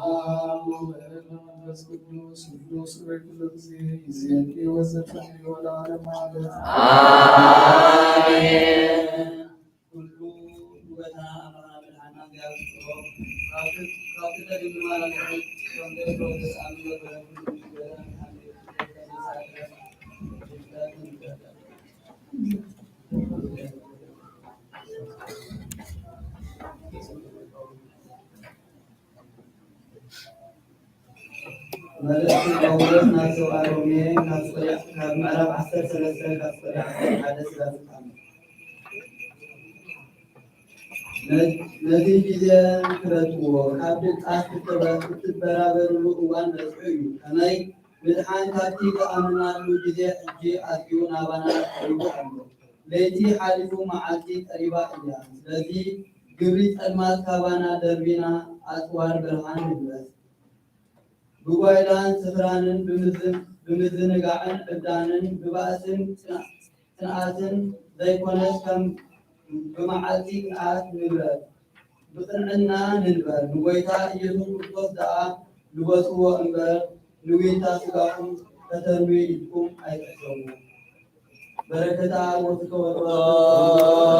አብ ወወልድ ወመንፈስ ቅዱስ ስሉስ ርኡይ ኩሎ ጊዜ ይእዜኒ ወዘልፈኒ ወለዓለመ ዓለም። አሜን። ኩሉ ውበትና ኣምላኽና መድኃኒና እግዚኣብሔር ፍቅሮ ካብቲ ካብቲ ተገኝማና ንሕን ተወልደ ተወልደ ኣምዮ በረክት ይገረን መልእኽቲ ጳውሎስ ናብ ሰብኣ ሮሜ ካብ ቁጥሪ፣ ካብ ምዕራፍ ዓሰርተ ሰለስተ ካብ ቁጥሪ ዓሰርተ ሓደ ስለ ዝቃለል። ነ-፣ ነቲ ግዜ ፍለጥዎ፣ ካብ ድቃስ ክትበ-፣ ክትበራበርሉ እዋን በጺሑ እዩ። ከመይ ምድሓን ካብቲ ዝኣመናሉ ግዜ ሕጂ ኣትዩ ናባና ቀሪቡ ኣሎ። ለይቲ ሓሊፉ መዓልቲ ቀሪባ እያ። ስለዚ ግብሪ ጸልማት ካባና ደርቢና ኣጽዋር ብርሃን ንልበስ። ብጓይላን ስኽራንን ብምዝ-፣ ብምዝንጋዕን ዕብዳንን ብባእስን ጽና-፣ ጽንዓትን ዘይኮነስ ከም ብመዓልቲ ቅንዓት ንግበር። ብቕንዕና ንንበር፣ ንጎይታ ኢየሱስ ክርስቶስ ደኣ ልበስዎ እምበር፣ ንዊንታ ሥጋኹም ከተንዊ ኢልኩም ኣይትሕሰቡ። በረከታ ወፍቅር ወበረከት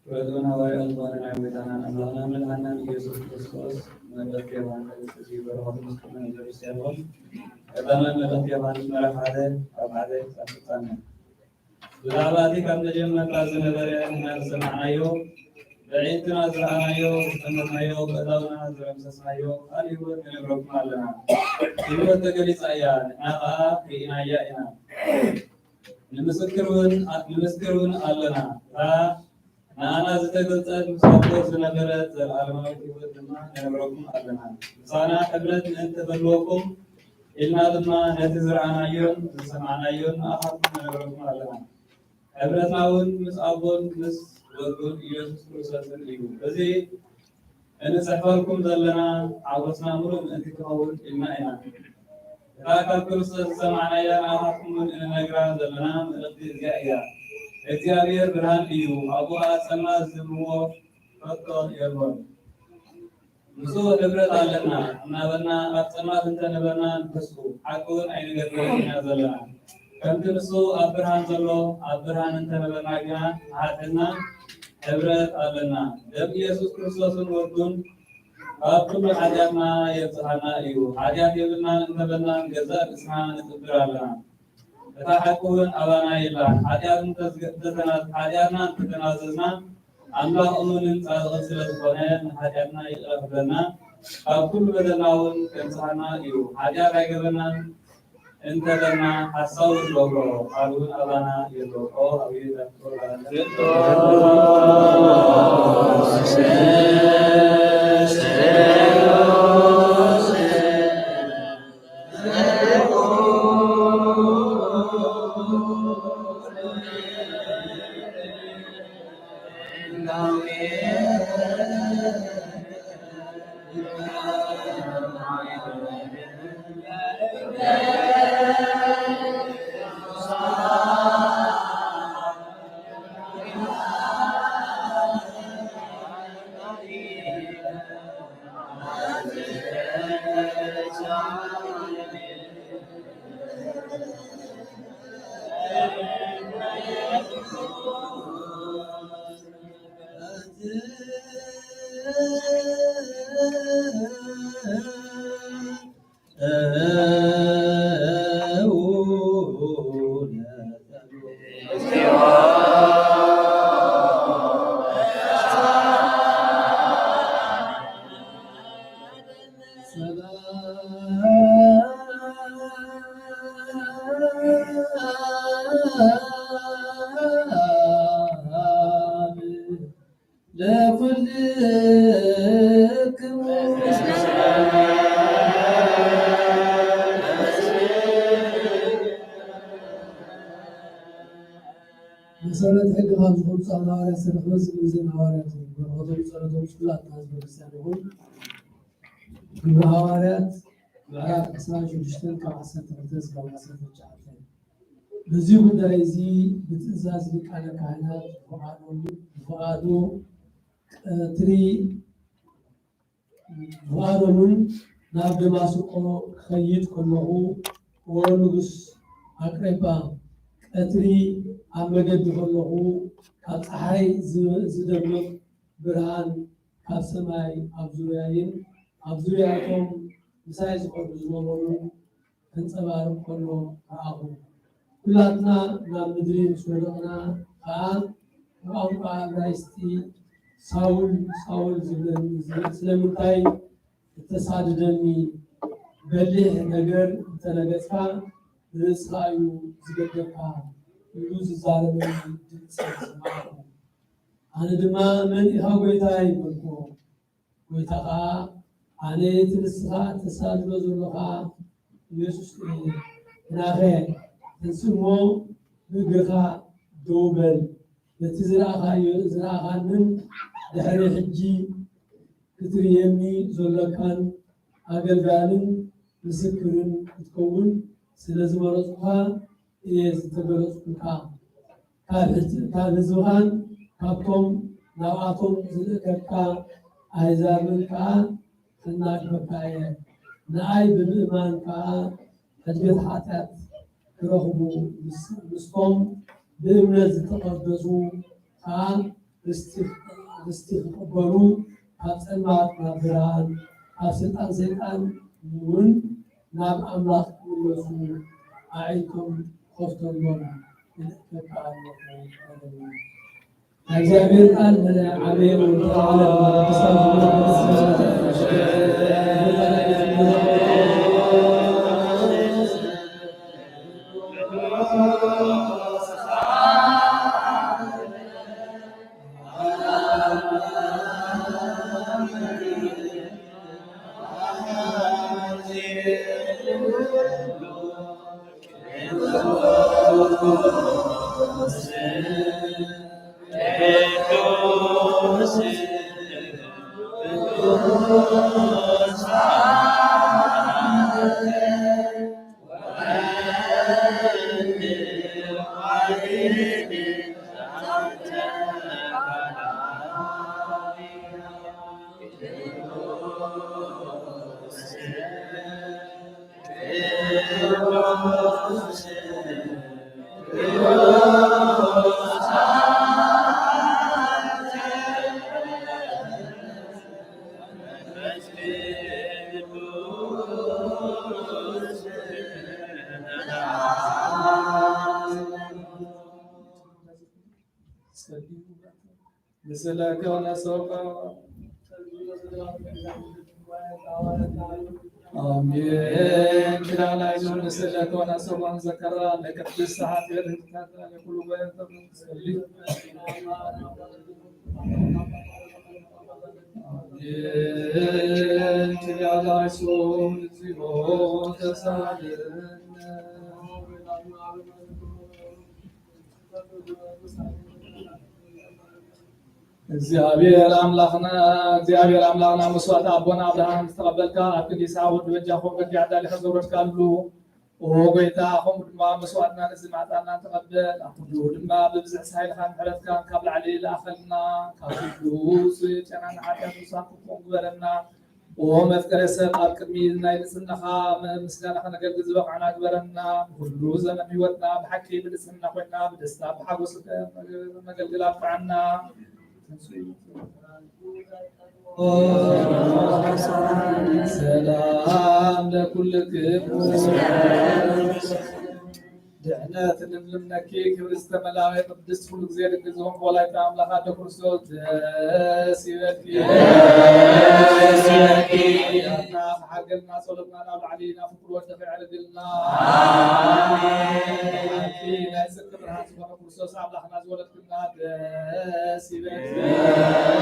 ክብረትን ሃዋርያውን ዝኾነ ናይ ጎይታናን ኣምላኽናን መድሓንናን ኢየሱስ ክርስቶስ መልእኽቲ ዮሃንስ እዚ በረኸት ምስ ኩሉ ንክርስቲያን ይኹን። ቀዳማይ መልእኽቲ ዮሃንስ ምዕራፍ ሓደ ካብ ሓደ ክሳብ ፍጻሜ። ብዛዕባ እቲ ካብ መጀመርታ ዝነበረ ንሕና ዝሰማዕናዮ፣ ብኣዒንትና ዝረኣናዮ፣ ዝጠመትናዮ፣ ብኣእዳውና ዝረምሰስናዮ ቃል ህይወት ንነግረኩም ኣለና። ህይወት ተገሊጻ እያ፣ ንሕና ኸኣ ርኢናያ ኢና። ንምስክር እውን፣ ንምስክር እውን ኣለና። እታ ንኣና ዝተገልጸት ምስ ኣቦ ዝነበረት ዘለኣለማዊት ህይወት ድማ ንነግረኩም ኣለና። ምሳና ሕብረት ምእንቲ ክህልወኩም ኢልና ድማ ነቲ ዝረኣናዮን ዝሰማዕናዮን ንኣኻትኩም ንነግረኩም ኣለና። ሕብረትና እውን ምስ ኣቦን ምስ ወዱን ኢየሱስ ክርስቶስን እዩ። እዚ እንጽሕፈልኩም ዘለና ሓጎስና ምሉእ ምእንቲ ክኸውን ኢልና ኢና። እታ ካብ ክርስቶስ ዝሰማዕናያ ንኣኻትኩም እውን እንነግራ ዘለና መልእኽቲ እዚኣ እያ። እግዚኣብሔር ብርሃን እዩ፣ ኣብኡ ኸኣ ጸልማት ዝህልዎ ከቶ የልቦን። ምስኡ ሕብረት ኣለና እናበልና ኣብ ጸልማት እንተ ነበርና ንከሱ፣ ሓቂ እውን ኣይንገብርን ኢና ዘለና። ከምቲ ንሱ ኣብ ብርሃን ዘሎ፣ ኣብ ብርሃን እንተ ነበርና ግና ንሓጢኣትና ሕብረት ኣለና። ደም ኢየሱስ ክርስቶስን ወዱን ካብ ኩሉ ሓጢኣትና የብጽሓና እዩ። ሓጢኣት የብልናን እንተበልና ንገዛእ ርእስና ንጥብር ኣለና። እታ ሓቂ እውን ኣባና የላን። ሓጢኣት እንተዝገ-፣ እንተተና-፣ ሓጢኣትና እንተተናዘዝና፣ ኣምላኽ እሙንን ጻድቕን ስለ ዝኾነ፣ ንሓጢኣትና ይቕረ ክብለና፣ ካብ ኩሉ በደልና እውን ከንጽሃና እዩ። ሓጢኣት ኣይገበርናን እንተበልና፣ ሓሳዊ ንገብሮ፣ ቃሉ እውን ኣባና የሎ። ኦ፣ ኣቤት ኣፍቅሮ ባላንተ። ለኩልክሙ። መሰረት ሕጊ ካብ ዝኾኑ ጻድቃን ሃዋርያት ዝተረኽበ ዝግብዘን ሃዋርያት እዩ። በረኸቶም ጸሎቶም ምስ ኩላትና ህዝበ ክርስቲያን ይኹን። ግብሪ ሃዋርያት ምዕራፍ ዕስራን ሽዱሽተን ካብ ዓሰርተ ክልተ እስካብ ዓሰርተ ትሽዓተ። በዚ ጉዳይ እዚ ብትእዛዝ ሊቃነ ካህናት ብፍቓዶም፣ ብፍቓዱ ቀትሪ፣ ብፍቓዶምን ናብ ደማስቆ ክኸይድ ከለኹ፣ ኦ ንጉስ ኣግሪጳ፣ ቀትሪ ኣብ መገዲ ከለኹ፣ ካብ ጸሓይ ዝ-፣ ዝደምቕ ብርሃን ካብ ሰማይ ኣብ ዙርያይን ኣብ ዙርያቶም ምሳይ ዝኸዱ ዝነበሩን ከንጸባርቕ ከሎ ረኣኹ። ኩላትና ናብ ምድሪ ምስ ወደቕና ከኣ፣ ብቋንቋ እብራይስጢ፣ "ሳውል፣ ሳውል ዝብለኒ ስለምንታይ እተሳድደኒ? በሊሕ ነገር እንተረገጽካ፣ ንርእስኻ እዩ ዝገደፍካ" ኢሉ ዝዛረበኒ ድምጺ ሰማዕኩ። ኣነ ድማ፣ "መን ኢኻ ጐይታይ?" በልኩ። ጐይታ ኸኣ፣ "ኣነ እቲ ንስኻ እተሳድዶ ዘሎኻ ኢየሱስ እየ። ናኸ፣ ተንስእ እሞ ብእግርኻ ደው በል። ነቲ ዝረኣኻዮ፣ ዝረኣኻንን ድሕሪ ሕጂ ክትርእየኒ ዘሎካን ኣገልጋልን ምስክርን ክትከውን ስለ ዝመረጽኩኻ እየ ዝተገለጽኩልካ። ካብ ህዝ-፣ ካብ ህዝብኻን ካብቶም ናብኣቶም ዝልእከካ ኣህዛብን ከኣ ከናግፈካ እየ። ንኣይ ብምእማን ከኣ ሕድገት ሓጢኣት ክረኽቡ፣ ምስ-፣ ምስቶም ብእምነት ዝተቐደሱ ከኣ ርስቲ፣ ርስቲ ክቕበሉ፣ ካብ ጸልማት ናብ ብርሃን፣ ካብ ስልጣን ሰይጣን እውን ናብ ኣምላኽ ክምለሱ ኣዒንቶም ክኸፍተሎም እልእከካ ኣለኹ" በለኒ። ናይ እግዚኣብሔር ቃል መለ ዓበየ ወተዓለ መንግስታ ዝመልክ ንስእለከ ወነሰውከ። ኣሜን። ኪዳን ኣይዞን ንስእለከ ወነሰውከ ዘከራ ለቅድስት ሀገር ህድካታ ለኩሉ በየንተ መንግስት። አሜን። ኪዳን ኣይዞን እግዚኦ ተሳለነ። እግዚኣብሔር ኣምላኽና፣ እግዚኣብሔር ኣምላኽና መስዋዕቲ ኣቦና ኣብርሃም ዝተቐበልካ፣ ኣብ ክንዲ ይስሐቅ ወዲ በጃኹም በጊዕ ኣዳሊኻ ዘውረድካሉ፣ ኦ ጎይታ፣ ከምኡ ድማ መስዋዕትና ነዚ ማዕጣና ተቐበል። ኣብ ኩሉ ድማ ብብዝሒ ሓይልኻን ምሕረትካን ካብ ላዕሊ ለኣኸልና፣ ካብ ኩሉ ውጹእ ጨናን ሓጢኣት ውሳን ክፉእን ግበረና። ኦ መፍቀሬ ሰብ፣ ኣብ ቅድሚ ናይ ንጽህናኻ ምስጋና ከነገልግል ዝበቕዕና ግበረና። ንኹሉ ዘመን ህይወትና ብሓቂ ብንጽህና ኮይና ብደስታ ብሓጎስ መገልግል ኣብቅዓና። ሰላም ለኩልክሙ። ድሕነት ንምልምነኪ ክብሪ ዝተመላኸ ቅድስት ኩሉ ግዜ ድንግል ዝኾንክ ወላዲተ ኣምላኽ ኣደ ክርስቶስ ደስ ይበልኪ። ደስ ይበልኪ። ኣምላኽ ሓገልና ጸሎትና ናብ ላዕሊ ናብ ፍቅሩ ወደኺ ዕርግልና። ኣሜን። ኣንቲ ናይ ጽድቂ ብርሃን ዝኾነ ክርስቶስ ኣምላኽና ዝወለድክና ደስ ይበልኪ።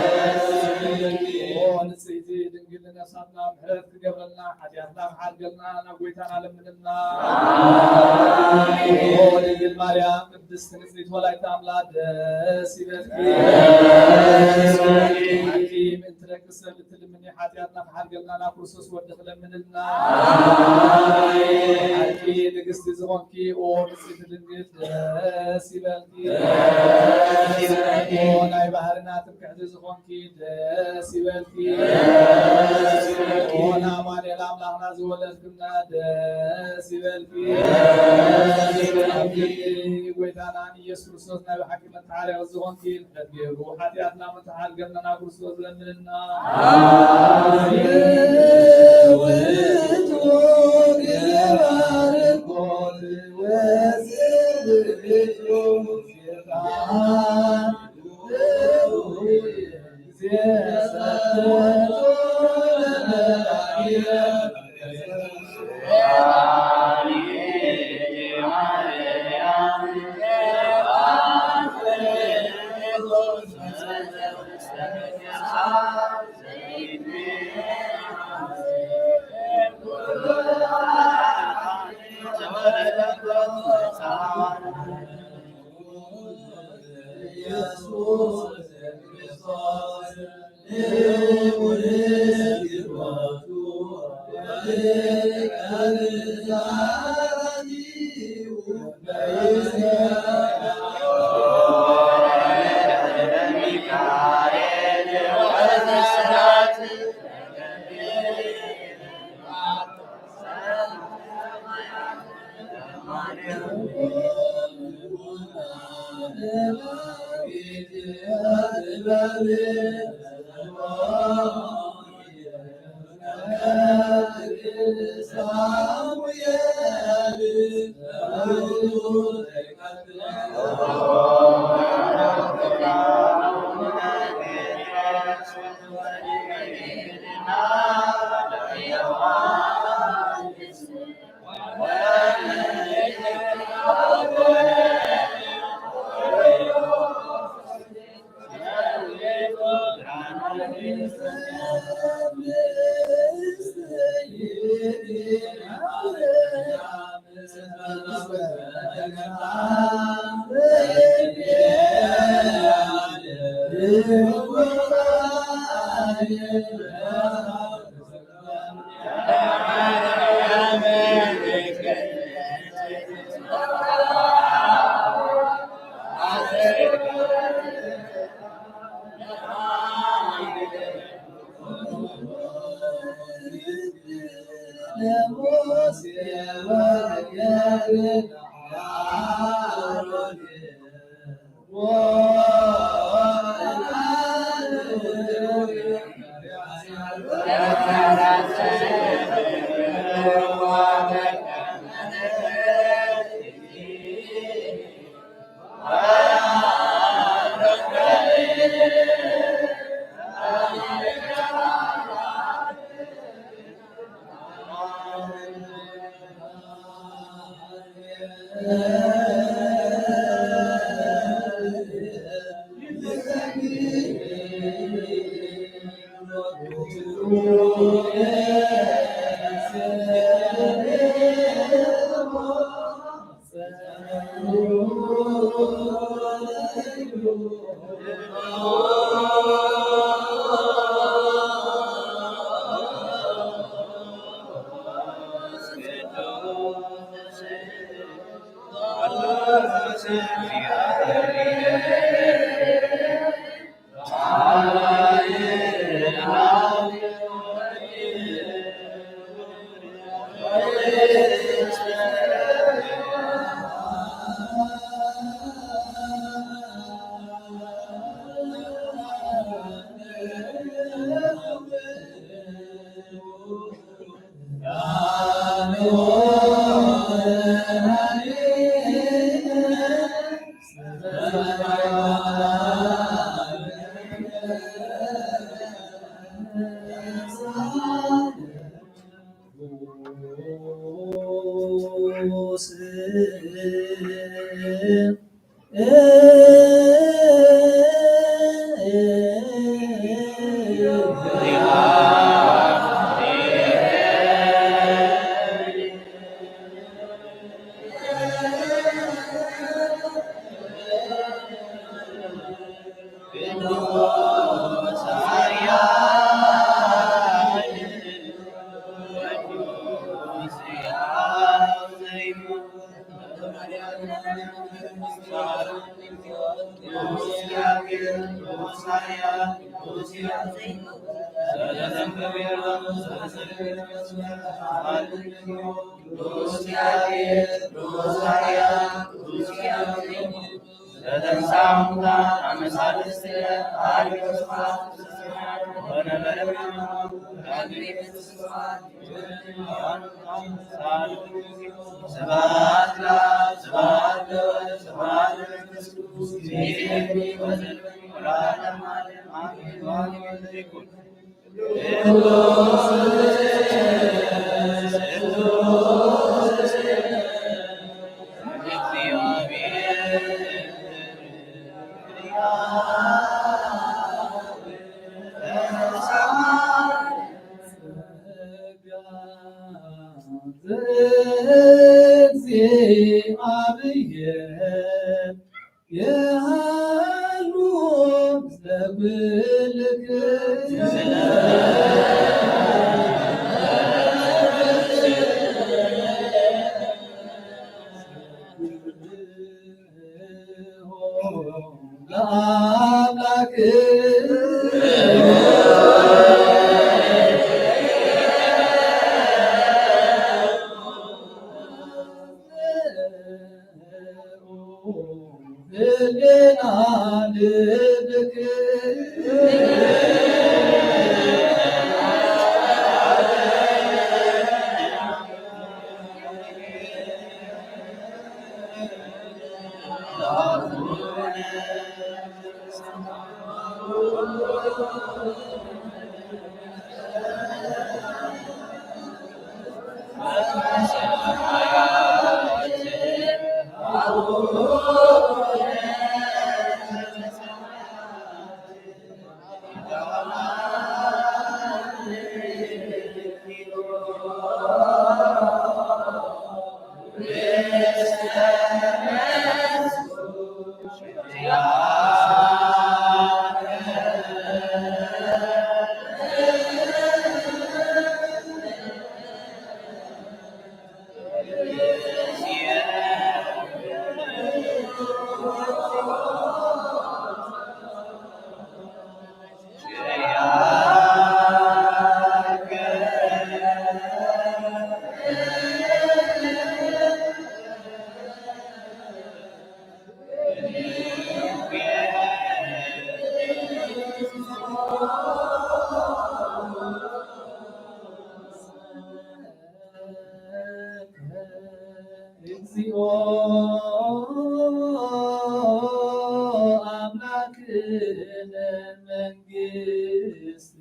ደስ ይበልኪ። ኦ ንጽሕቲ ድንግል ንነፍሳትና ምሕረት ክገብረልና ሓጢኣትና ክሓርገልና ናብ ጎይታና ለምንና። ኣሜን። ኦ ድንግል ማርያም ቅድስት ንጽሕቲ ወላዲተ ኣምላኽ ደስ ይበልኪ። ደስ ይበልኪ። ሓኪም ምእንቲ ደቂ ሰብ እትልምኒ ሓጢኣትና ክሓርገልና ናብ ክርስቶስ ወዲ ክለምንልና። ኣሜን። ሓቂ ንግስቲ ዝኾንኪ ኦ ንጽሕቲ ድንግል ደስ ይበልኪ። ደስ ይበልኪ። ኦ ናይ ባህርና ትምክሕቲ ዝኾንኪ ደስ ይበልኪ። ደስ ይበልኪ። ኦ ንኣማኑኤል ኣምላኽና ዝወለድክና ደስ ይበልኪ። ደስ ይበልኪ። ኣብ ክንዲ ጎይታና ንኢየሱስ ክርስቶስ ናይ ብሓቂ መተሓርያ ዝኾንኪ ንሕድገሩ ሓጢኣትና መተሓርገና ናብ ክርስቶስ ለምንና። ስብሐት ለአብ፣ ስብሐት ለወልድ፣ ስብሐት ለመንፈስ ቅዱስ፣ ይእዜኒ ወዘልፈኒ ወለዓለመ ዓለም። አሜን። ወአሜን። ይኩን። እግዚኦ አምላክነ መንግስት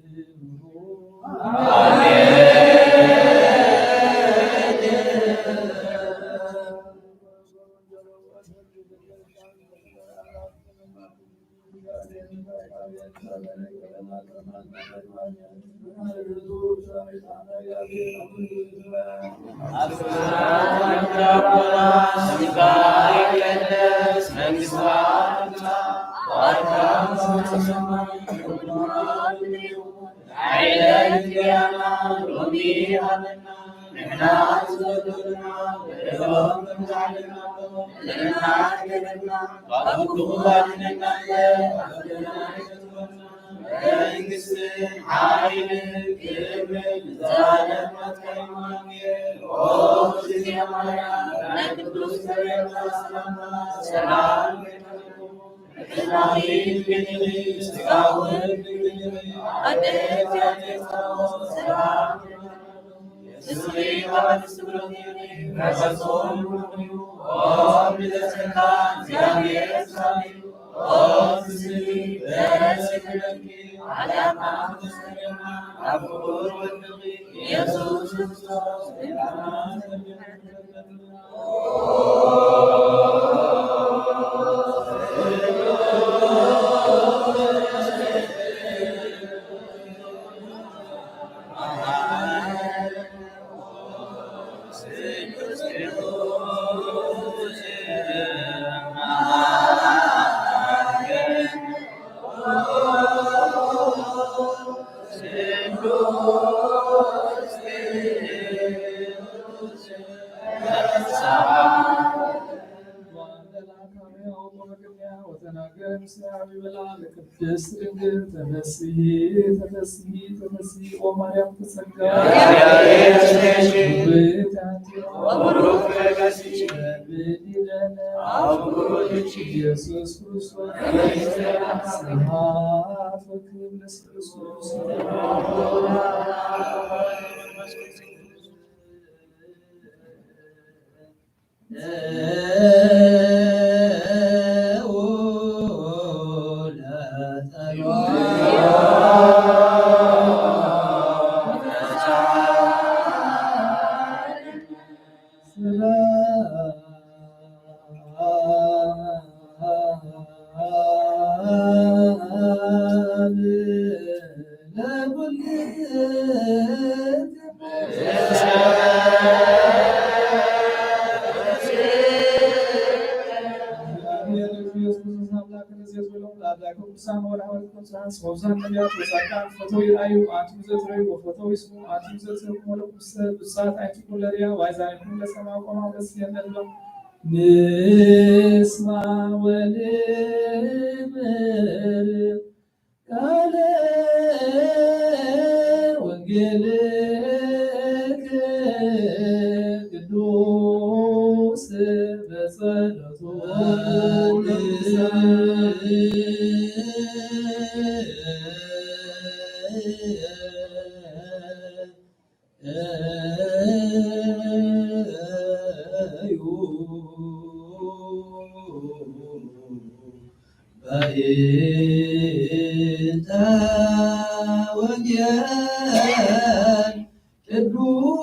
ወተናገር ምስለ አብ ይበላ ለቅድስት ድንግል ተፈስሒ ተፈስሒ ተፈስሒ ኦ ማርያም ተጸጋ ወብሩክ ኢየሱስ ክርስቶስ ስብሐት ወክብር ለስሉስ ቅዱሳን ወለሐዋርያት ቅዱሳን ወብዙኃን ነቢያት ወጻድቃን ፈተው ይርአዩ ወአንቱም ዘትረዩ ወፈተው ይስሙ ወአንቱም ዘትረዩ ወለኩሰ ብጻት አይትኩን ለሪያ ዋይዛሪኩም ለሰማ ቆማ በስየን ነድባ ንስማ ወንእመን ቃለ ወንጌልክ ቅዱስ በጸሎቱ በእንተ ወንጌል ቅዱስ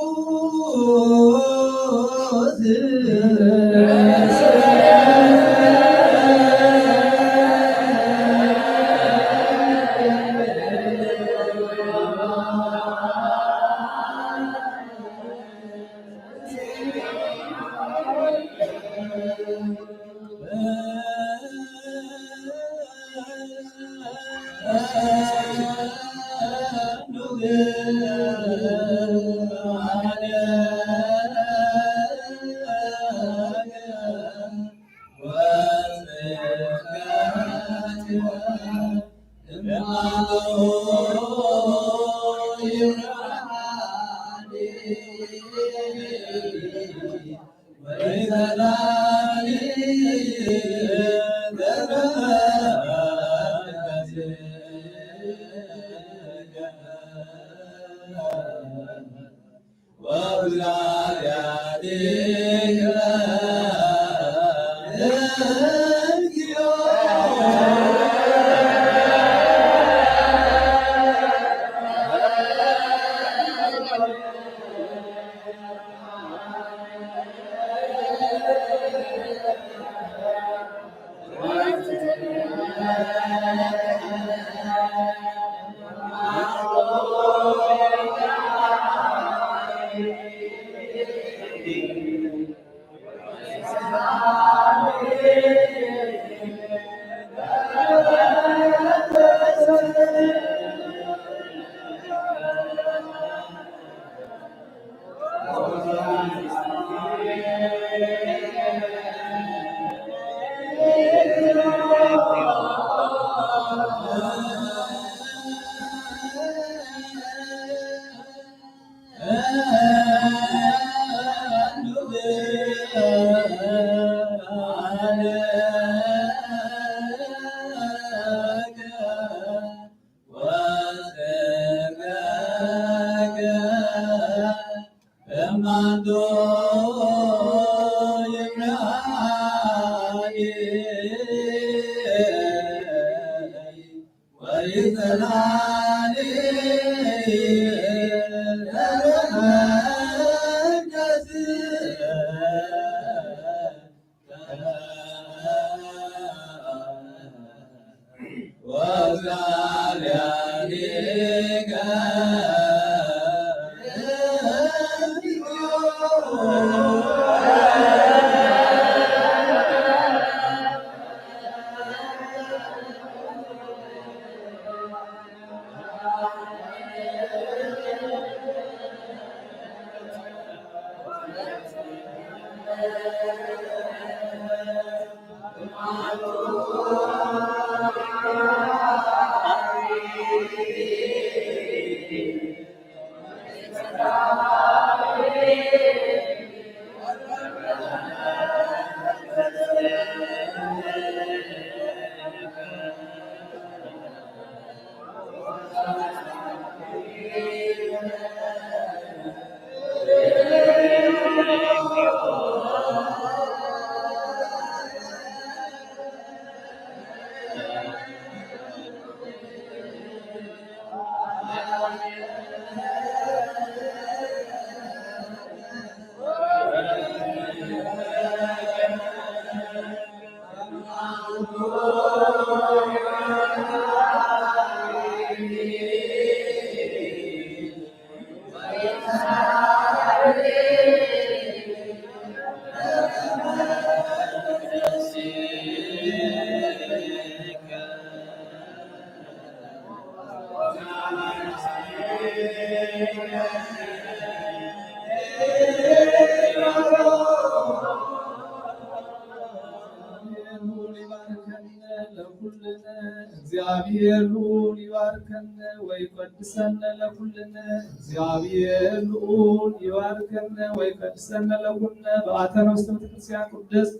እግዚአብሔር ልዑል ይባርከነ ወይቀድሰነ ለኩልነ። እግዚአብሔር ልዑል ይባርከነ ወይቀድሰነ ለኩልነ። በአተነ ውስተ ቤተክርስቲያን ቅድስት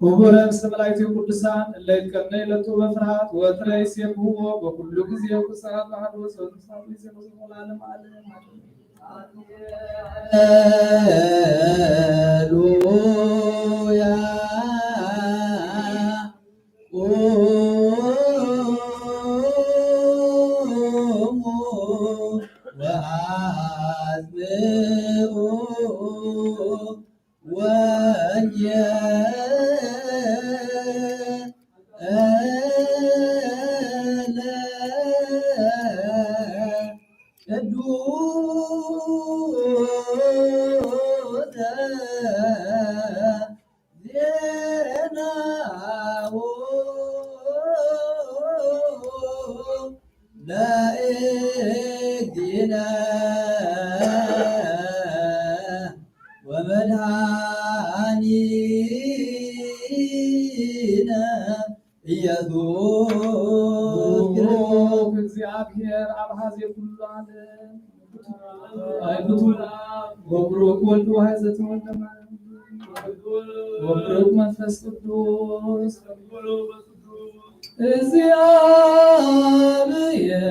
ክቡረ ምስለ መላእክቱ ቅዱሳን እለ ይቀነ ይለቱ በፍርሃት ወትረ ይሴብሕዎ በኩሉ ጊዜ ወኩሉ ሰዓት አሐዱ ወሰሉስ አሐዱ ይሴብሖ ለዓለመ ዓለም። ሃሌሉያ። ቁሙ ወአጽምዑ ወንጌለ ቅዱሰ ዜናሁ ለእግዚእነ ወመድኃኒነ ኢየሱስ ክርስቶስ። ብሩክ እግዚአብሔር አብ ኃዜ ኩሉ ዓለም። ወብሩክ ወልድ ዋሕድ ዘተወልደ እምአርያም። ወብሩክ መንፈስ ቅዱስ። እግዚአብሔር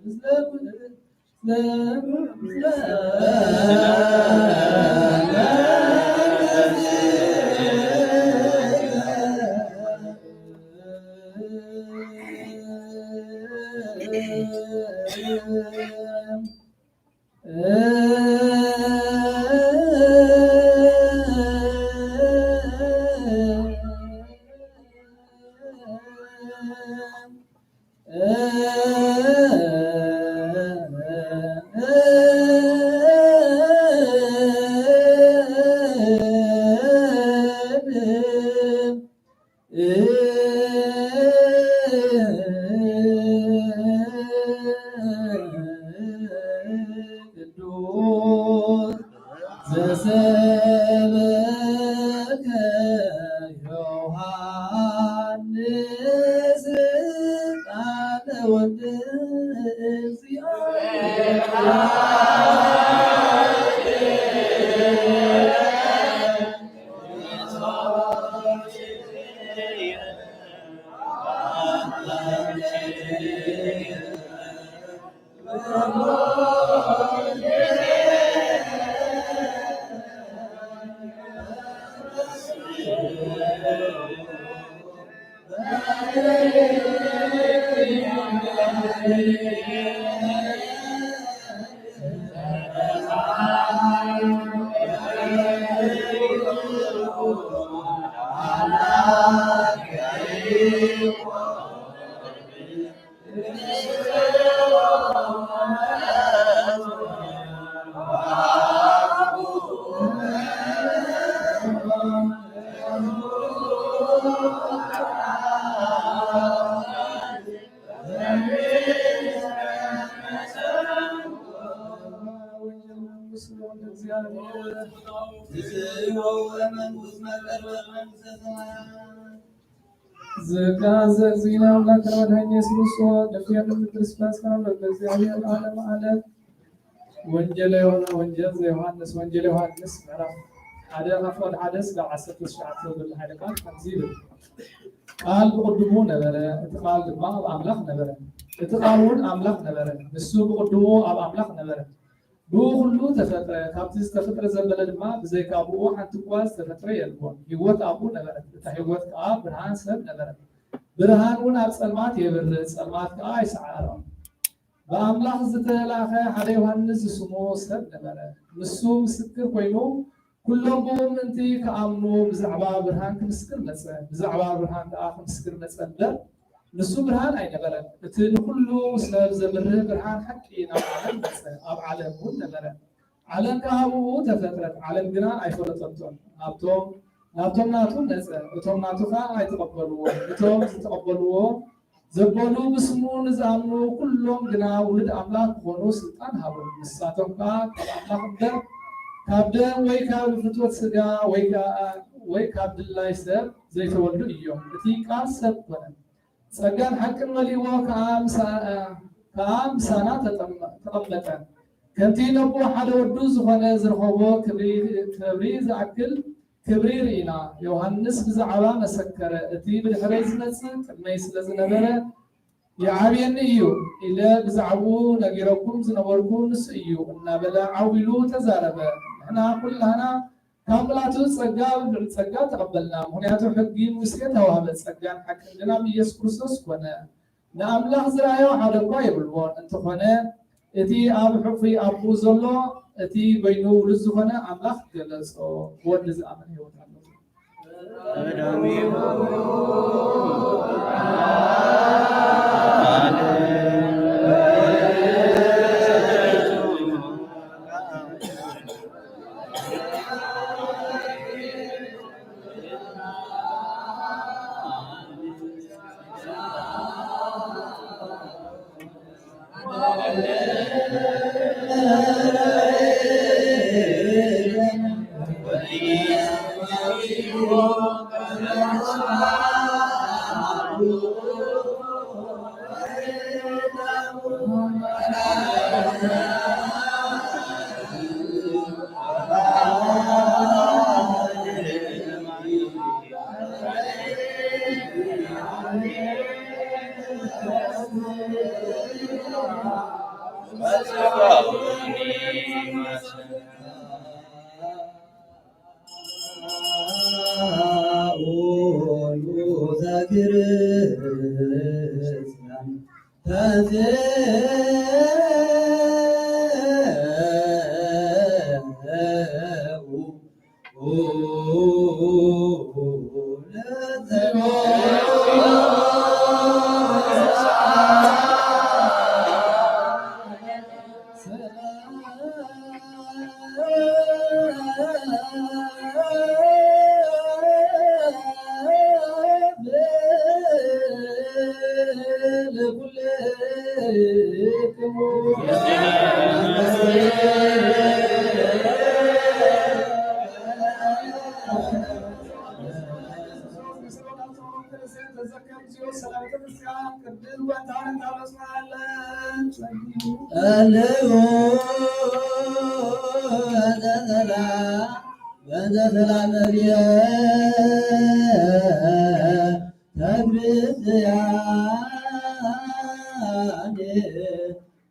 ምስለ ኩልነ። ቅዱስ ዘሰበከ ዮሐንስ ቃለ ወልድ እግዚአብሔር። ዝቃዘ ዚና ኣምላክ መድኃኒት ኢየሱስ ክርስቶስ ደፊያሉ ክርስቶስ ካብ በእግዚአብሔር ዓለም ዓለም። ወንጌል ዮሐ-፣ ወንጌል ዘዮሐንስ፣ ወንጌል ዮሐንስ ምዕራፍ ሓደ ካብ ፍቕዲ ሓደ ስጋብ ዓሰርተ ትሽዓተ ዘሎ ሓደ ቃል ከምዚ ይብል። ቃል ብቕድሙ ነበረ፣ እቲ ቃል ድማ ኣብ ኣምላኽ ነበረ፣ እቲ ቃል እውን ኣምላኽ ነበረ። ንሱ ብቕድሙ ኣብ ኣምላኽ ነበረ። ብኡ ኩሉ ተፈጥረ፣ ካብቲ ዝተፈጥረ ዘበለ ድማ ብዘይካ ብኡ ሓንቲ እኳ ዝተፈጥረ የልቦን። ህይወት ኣብኡ ነበረት፣ እታ ህይወት ከኣ ብርሃን ሰብ ነበረት። ብርሃን እውን ኣብ ጸልማት የብርህ፣ ጸልማት ከኣ ኣይሰዓሮን። ብኣምላኽ ዝተላኸ ሓደ ዮሃንስ ዝስሙ ሰብ ነበረ። ንሱ ምስክር ኮይኑ፣ ኩሎም ብኡ ምእንቲ ክኣምኑ ብዛዕባ ብርሃን ክምስክር መጸ። ብዛዕባ ብርሃን ከኣ ክምስክር መጸ እምበር፣ ንሱ ብርሃን ኣይነበረን። እቲ ንኹሉ ሰብ ዘብርህ ብርሃን ሓቂ ናብ ዓለም መጸ፣ ኣብ ዓለም እውን ነበረ። ዓለም ከኣ ብኡ ተፈጥረት፣ ዓለም ግና ኣይፈለጠቶን። ናብቶም፣ ናብቶም ናቱ መጸ፣ እቶም ናቱ ከኣ ኣይተቐበልዎን። እቶም ዝተቐበልዎ ዘበሉ ብስሙ ንዝኣምኑ ኩሎም ግና ውሉድ ኣምላኽ ክኾኑ ስልጣን ሃቦም። ንሳቶም ከኣ ካብ ኣምላኽ እምበር ካብ ደም ወይ ካብ ፍትወት ስጋ ወይ ከኣ፣ ወይ ካብ ድላይ ሰብ ዘይተወልዱ እዮም። እቲ ቃል ሰብ ኮነ፣ ጸጋን ሓቅን መሊእዎ ከኣ ምሳ-፣ ከኣ ምሳና ተጠመ-፣ ተቐመጠ። ከምቲ ነቦ ሓደ ወዱ ዝኾነ ዝረኸቦ ክብሪ፣ ክብሪ ዝኣክል ክብሪ ርኢና። ዮሃንስ ብዛዕባ መሰከረ፣ እቲ ብድሕረይ ዝመጽእ ቅድመይ ስለ ዝነበረ ይዓብየኒ እዩ ኢለ ብዛዕባኡ ነጊረኩም ዝነበርኩ ንሱ እዩ እናበለ ዓው ኢሉ ተዛረበ። ንሕና ኩላህና ካብ ምልኣቱ ጸጋ ብልዕሊ ጸጋ ተቐበልና። ምኽንያቱ ሕጊ ሙሴ ተዋህበ፣ ጸጋን ሓቅን ግን ኣብ ኢየሱስ ክርስቶስ ኮነ። ንኣምላኽ ዝረኣዮ ሓደ እኳ የብልዎን። እንተኾነ እቲ ኣብ ሕቑፊ ኣቦኡ ዘሎ፣ እቲ በይኑ ውሉድ ዝኾነ ኣምላኽ ገለጾ። ብወዲ ዝኣምን ህይወት ኣለዎ።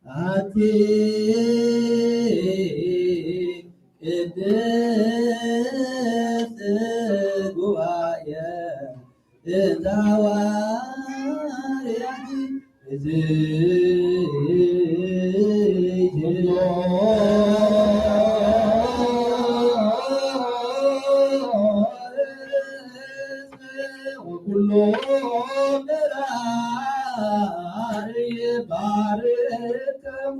አቲ ቅድስት ጉባኤ እንተ ሐዋርያት ወኩሎ ምራር ባርከሞ።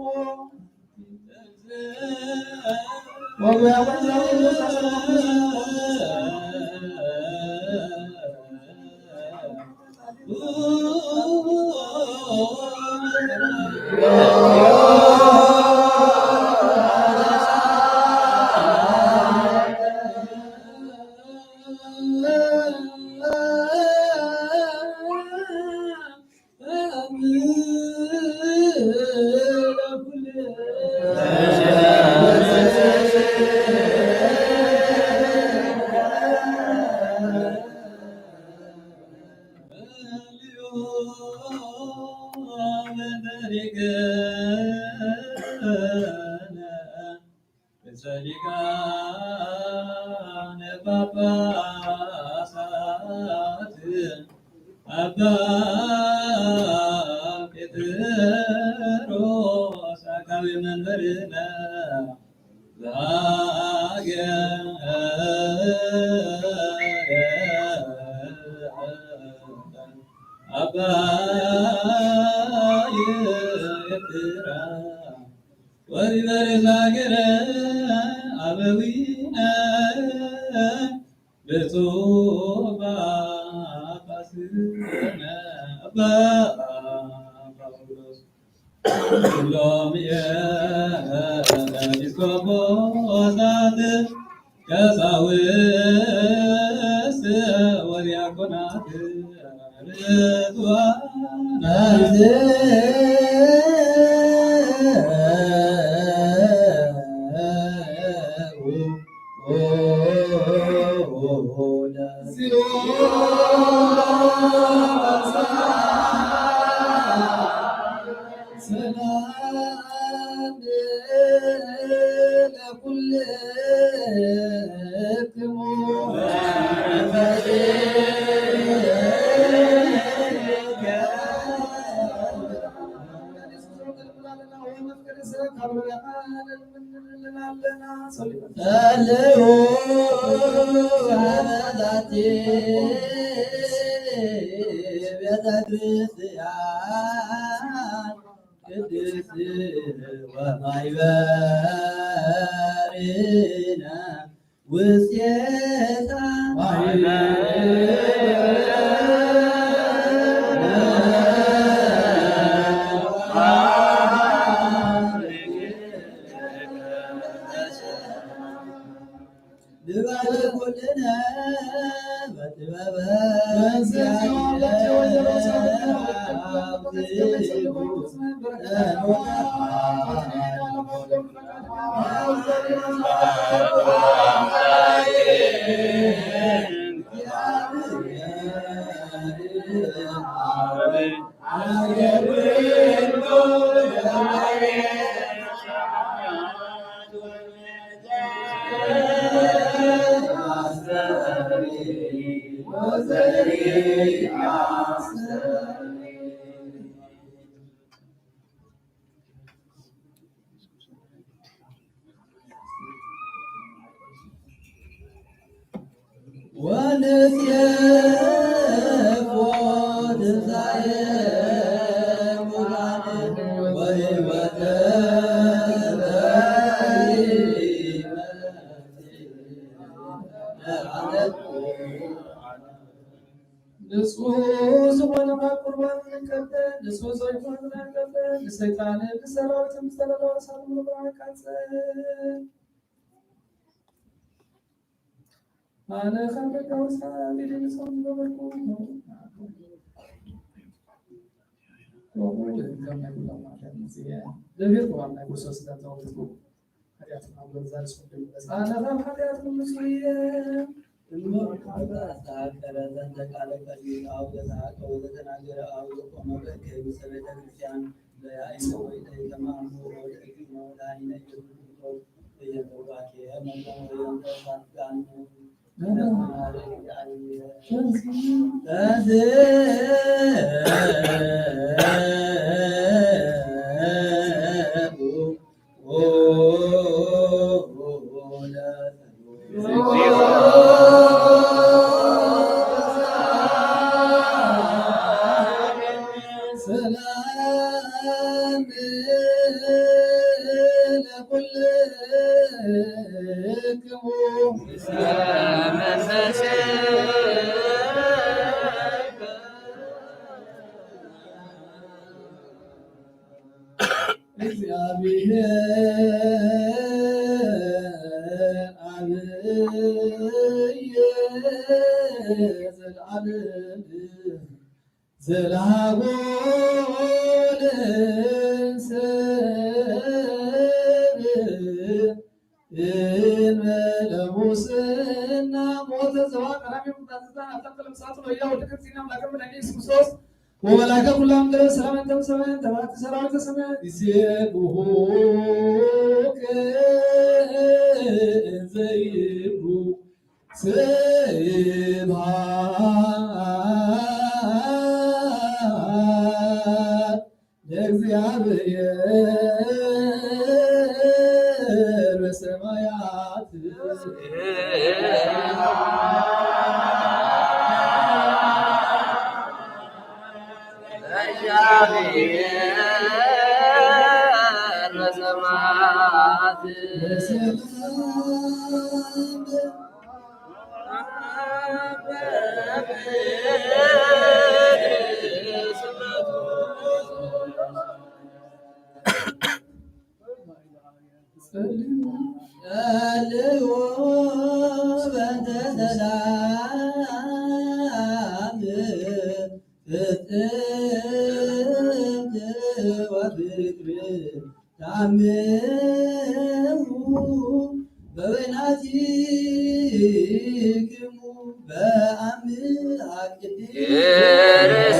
ርእሰ ሊቃነ ጳጳሳት አባ ጴጥሮስ አቃቤ መንበርነ ዘሀገረ አባይ ኤርትራ ወሪበ ርእሰ ሀገረ አበዊነ ብፁዕ ጳጳስነ አባ ጳውሎስ ኩሎም ኤጲስቆጶሳት ቀሳውስት ወዲያቆናት ርቱዓን ሰላም ለኩልክሙ። ጸልዩ ሀበ ዛቲ ቤተ ክርስቲያን ቅድስት ወማይበሪነ ውስቴታ። ንባርክ ኩልነ በጥበበ ወንሴፎ ትንሣኤ ሙታን ወሕይወተ ንጹሕ ዝኾነ ካብ ቁርባን ንቀበል፣ ንጹሕ ዘይኮነ ንቀበል፣ ንሰይጣንን ንሰራዊትን ብዝተለለወ እሳት ምርምራ ንቃጸል። ኣነ ካብ ደጋዊ ሳቢል ንጾም ዝገበርኩ ከምኡ ከም ናይ ኩሎም ሓጢኣት ንጽየ። ደቢርኩም ኣብ ናይ ክርስቶስ ስጋ ተወልድኩ። ሓጢኣትኩም ኣብ ገዛ ርእስኹም ደምበስ። ኣነ ካብ ሓጢኣትኩም ንጹህ እየ። እሞ ካብ ዝተኣከረ ዘንተ ቃለ ቀዲስ ኣብ ዘተዓቀቡ ዘተናገረ ኣብ ዘቆመ በእከይ ምስለ ቤተ ክርስቲያን በያይነ ወይ ደይተማሙ ወደ እግዚእነ ወመድኃኒነ ኢየሱስ ክርስቶስ እየንተ ቡራኬ መርገም ወየንተ ሳት ጋኑ እግዚአብሔር አብይ ዘልዓለም ዘልሃቦ ለሰብ እንበለ ሙስና ሞተ ዘዋ ቀራንዮ ምታዘዝና ኣብታ ተለምሳቱ ለያ ወደ ክርስቲና ምላከ መድኃኒነ ኢየሱስ ክርስቶስ ወመላከ ኩላ ምድር ሰላም እንተ ሰማይ እንተ ባቲ ሰራዊተ ሰማያት ይሴብሑከ እንዘ ይብሉ ስብሐት ለእግዚአብሔር በሰማያት። ጸልዩ በእንተ ሰላም ፍጽምት ወፍቅር ታምሙ በበይናቲክሙ በአምላክ ቅዱስ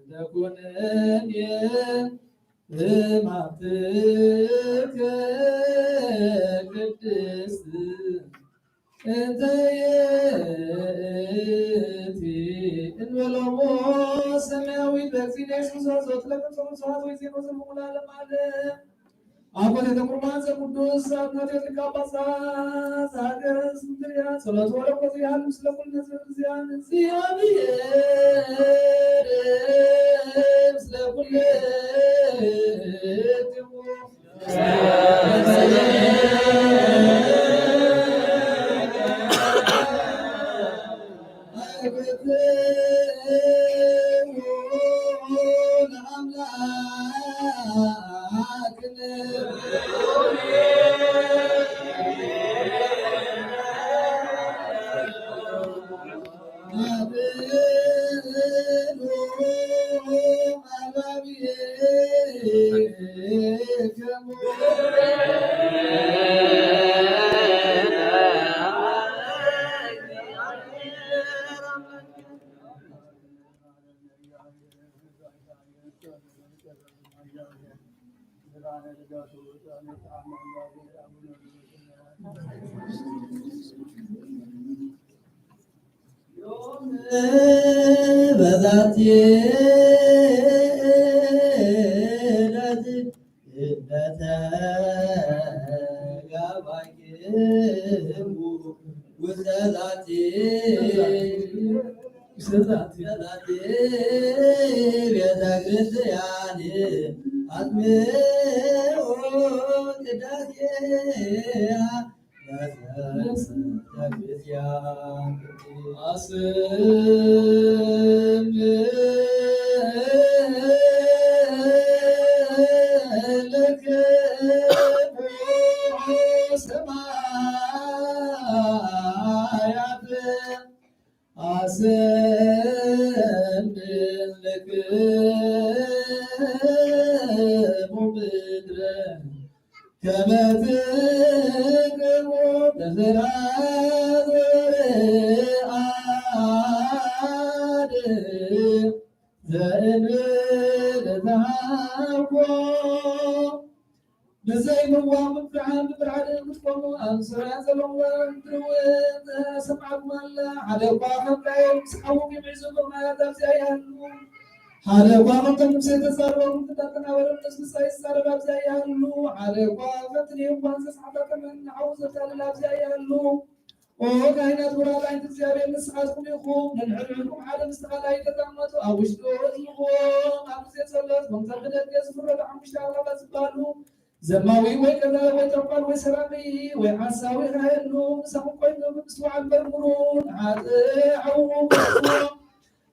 ለኩነኔ እማትከ ቅድስት እንተ ይእቲ እንበሎሙ ሰማያዊት በእግዚእነ ኢየሱስ ክርስቶስ ለቅዱስ ስብሐት ወይዜማ ዘልቦሙ ለዓለመ ዓለም። አኮቴተ ቁርባን ዘቅዱስ አትናቴዎስ ሊቀ ጳጳሳት ዘሀገረ እስክንድርያ ጸሎቱ ወረኮቱ ያህል ምስለ ኩልነ ህዝበ ክርስቲያን። እግዚአብሔር ምስለ ኩልክሙ። በዛቲ ዕለት እንደ ተጋባይክሙ ውስተ ዛቲ፣ ውስተ ዛቲ ቤተ ክርስቲያን አጥምቁ ቅዳሴ አስምልክሙ ምድረ ከመ ትክሙ በዘርአት ዘእንበለ ተሃኮ። ብዘይ ምዋቕ ብብርሃን ብብርሃን ክትኮኑ ኣብ ዙርያ ዘለዉ ምድሪ እውን ተሰምዓኩም ኣላ። ሓደ እኳ ከም ቃየል ምስ ሓዉ ቂም ሒዙ ብቕንያት ኣብዚኣ ይሃሉ። ሓደ እኳ ከምቶም ንብሰይ ተዛረቦም ክታተናበረ ምስ ምሳይ ይዛረብ ኣብዚኣ ይሃሉ። ሓደ እኳ ከምቲ ንየዋን ዘስሓታ ተመን ንሓዉ ዘታልል ኣብዚኣ ይሃሉ። ኦ ካህናት ውራጣይት እግዚኣብሔር ንስኻትኩም ኢኹም። ነንሕድሕድኩም ሓደ ምስ ካልኣይ ተጠመቱ። ኣብ ውሽጡ ህዝብኹም ኣብ ግዜ ጸሎት ከምቶም ብደገ ዝፍረዱ ሓሙሽተ ኣእላፋት ዝበሃሉ ዘማዊ ወይ ቀታሊ ወይ ጠንቋል ወይ ሰራቂ ወይ ሓሳዊ ካህኑ ምሳኹም ኮይኑ ብምስትውዓል መርምሩ። ንሓጥእ ሓውኹም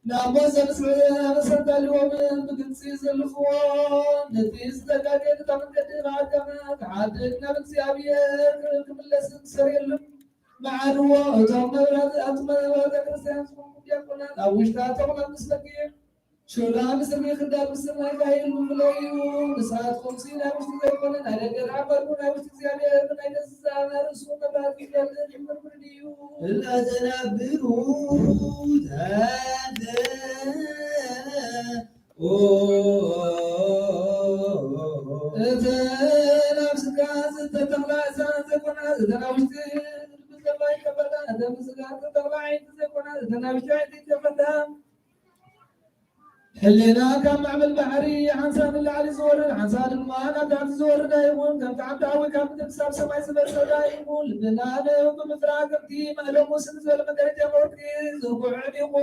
ናብ ሞት ዘብጽሕ ኣበሳ እንተልዎም ብግልጺ ዘልፍዎ። ነቲ ዝተጋገ ነታ መንገዲ ንኣዳም ክሓድግ ናብ እግዚኣብሔር ክምለስ ክሰርየሉ መዓድዎ። እቶም መብራት ኣብቲ መበረተ ክርስቲያን ዝኾንኩም ዲያቆናት ኣብ ውሽጣ ተቑመ ምስ በጊዕ ሹላ ምስርጊ ክዳን ምስርናይ ካህን ምፍለዩ። ንስኻትኩም ሲ ናይ ውሽጢ ዘይኮነ ናይ ደገ ተዓመርኩ ናይ ውሽጢ እግዚኣብሔር ናይ ገዛእ ርእሱ መብራት ይፈልጥ ይምርምር ድዩ? እለ ተነብሩ ተንተ ኦ እተን ኣብ ስጋ ዝተተኽላ እተን ዘይኮና እተን ኣብ ውሽጢ ልቢ ይከፈታ። እተን ብስጋ ዝተተኽላ ዓይንቲ ዘይኮና እተን ኣብ ውሽጢ ዓይንቲ ይከፈታ። ሕሊና ካብ ማዕበል ባሕሪ ሓንሳብ ንላዕሊ ዝወርድ ሓንሳብ ድማ ናብ ታሕቲ ዝወርድ ኣይኹን። ከምቲ ዓዲ ሓዊ ካብ ምድሪ ክሳብ ሰማይ ዝበሰለ ኣይኹን። ልብና ንእኡ ብምፍራህ ከምቲ ማእለሙ ስግ ዝበለ መጋረጃ ወርቂ ዝርጉሕ ዒዲቑ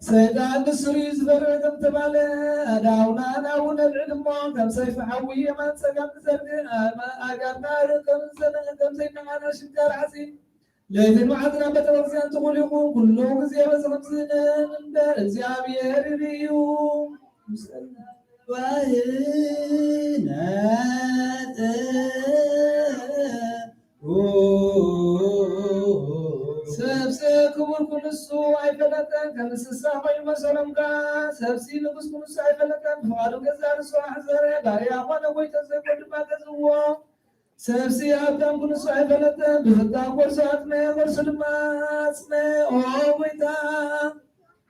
ሰይጣን ንስሩ እዩ ዝፈርሕ ከም ተባለ፣ ኣእዳውና ናብኡ ነብዕል እሞ፣ ከም ሰይፊ ሓዊ የማን ጸጋም ንዘርግሕ፣ ኣማ-፣ ኣእጋርና ርእ ከም ዝዘነ-፣ ከም ዘይነቓነቕ ሽንካር ሓጺን፣ ለይትን መዓልትን ኣብ ቤተ ክርስቲያን ተኾሊኹ፣ ኩሉ ግዜ በዚ ከምዚ ንእምበር እግዚኣብሔር ይርኢ እዩ። ባህነ ሰብሰ ክቡር ኩንሱ ኣይፈለጠን፣ ከም እንስሳ ኮይኑ መሰሎም ከኣ። ሰብሲ ንጉስ ኩንሱ ኣይፈለጠን፣ ብፍቓዱ ገዛእ ርእሱ ኣሕዘረ፣ ባርያ ኾነ፣ ጎይቶ ዘይኮን ድማ ገዝእዎ። ሰብሲ ሃብታም ኩንሱ ኣይፈለጠን፣ ብፍታው ጎርሱ ኣጽመ፣ ጎርሱ ድማ ኣጽመ። ኦ ጎይታ፣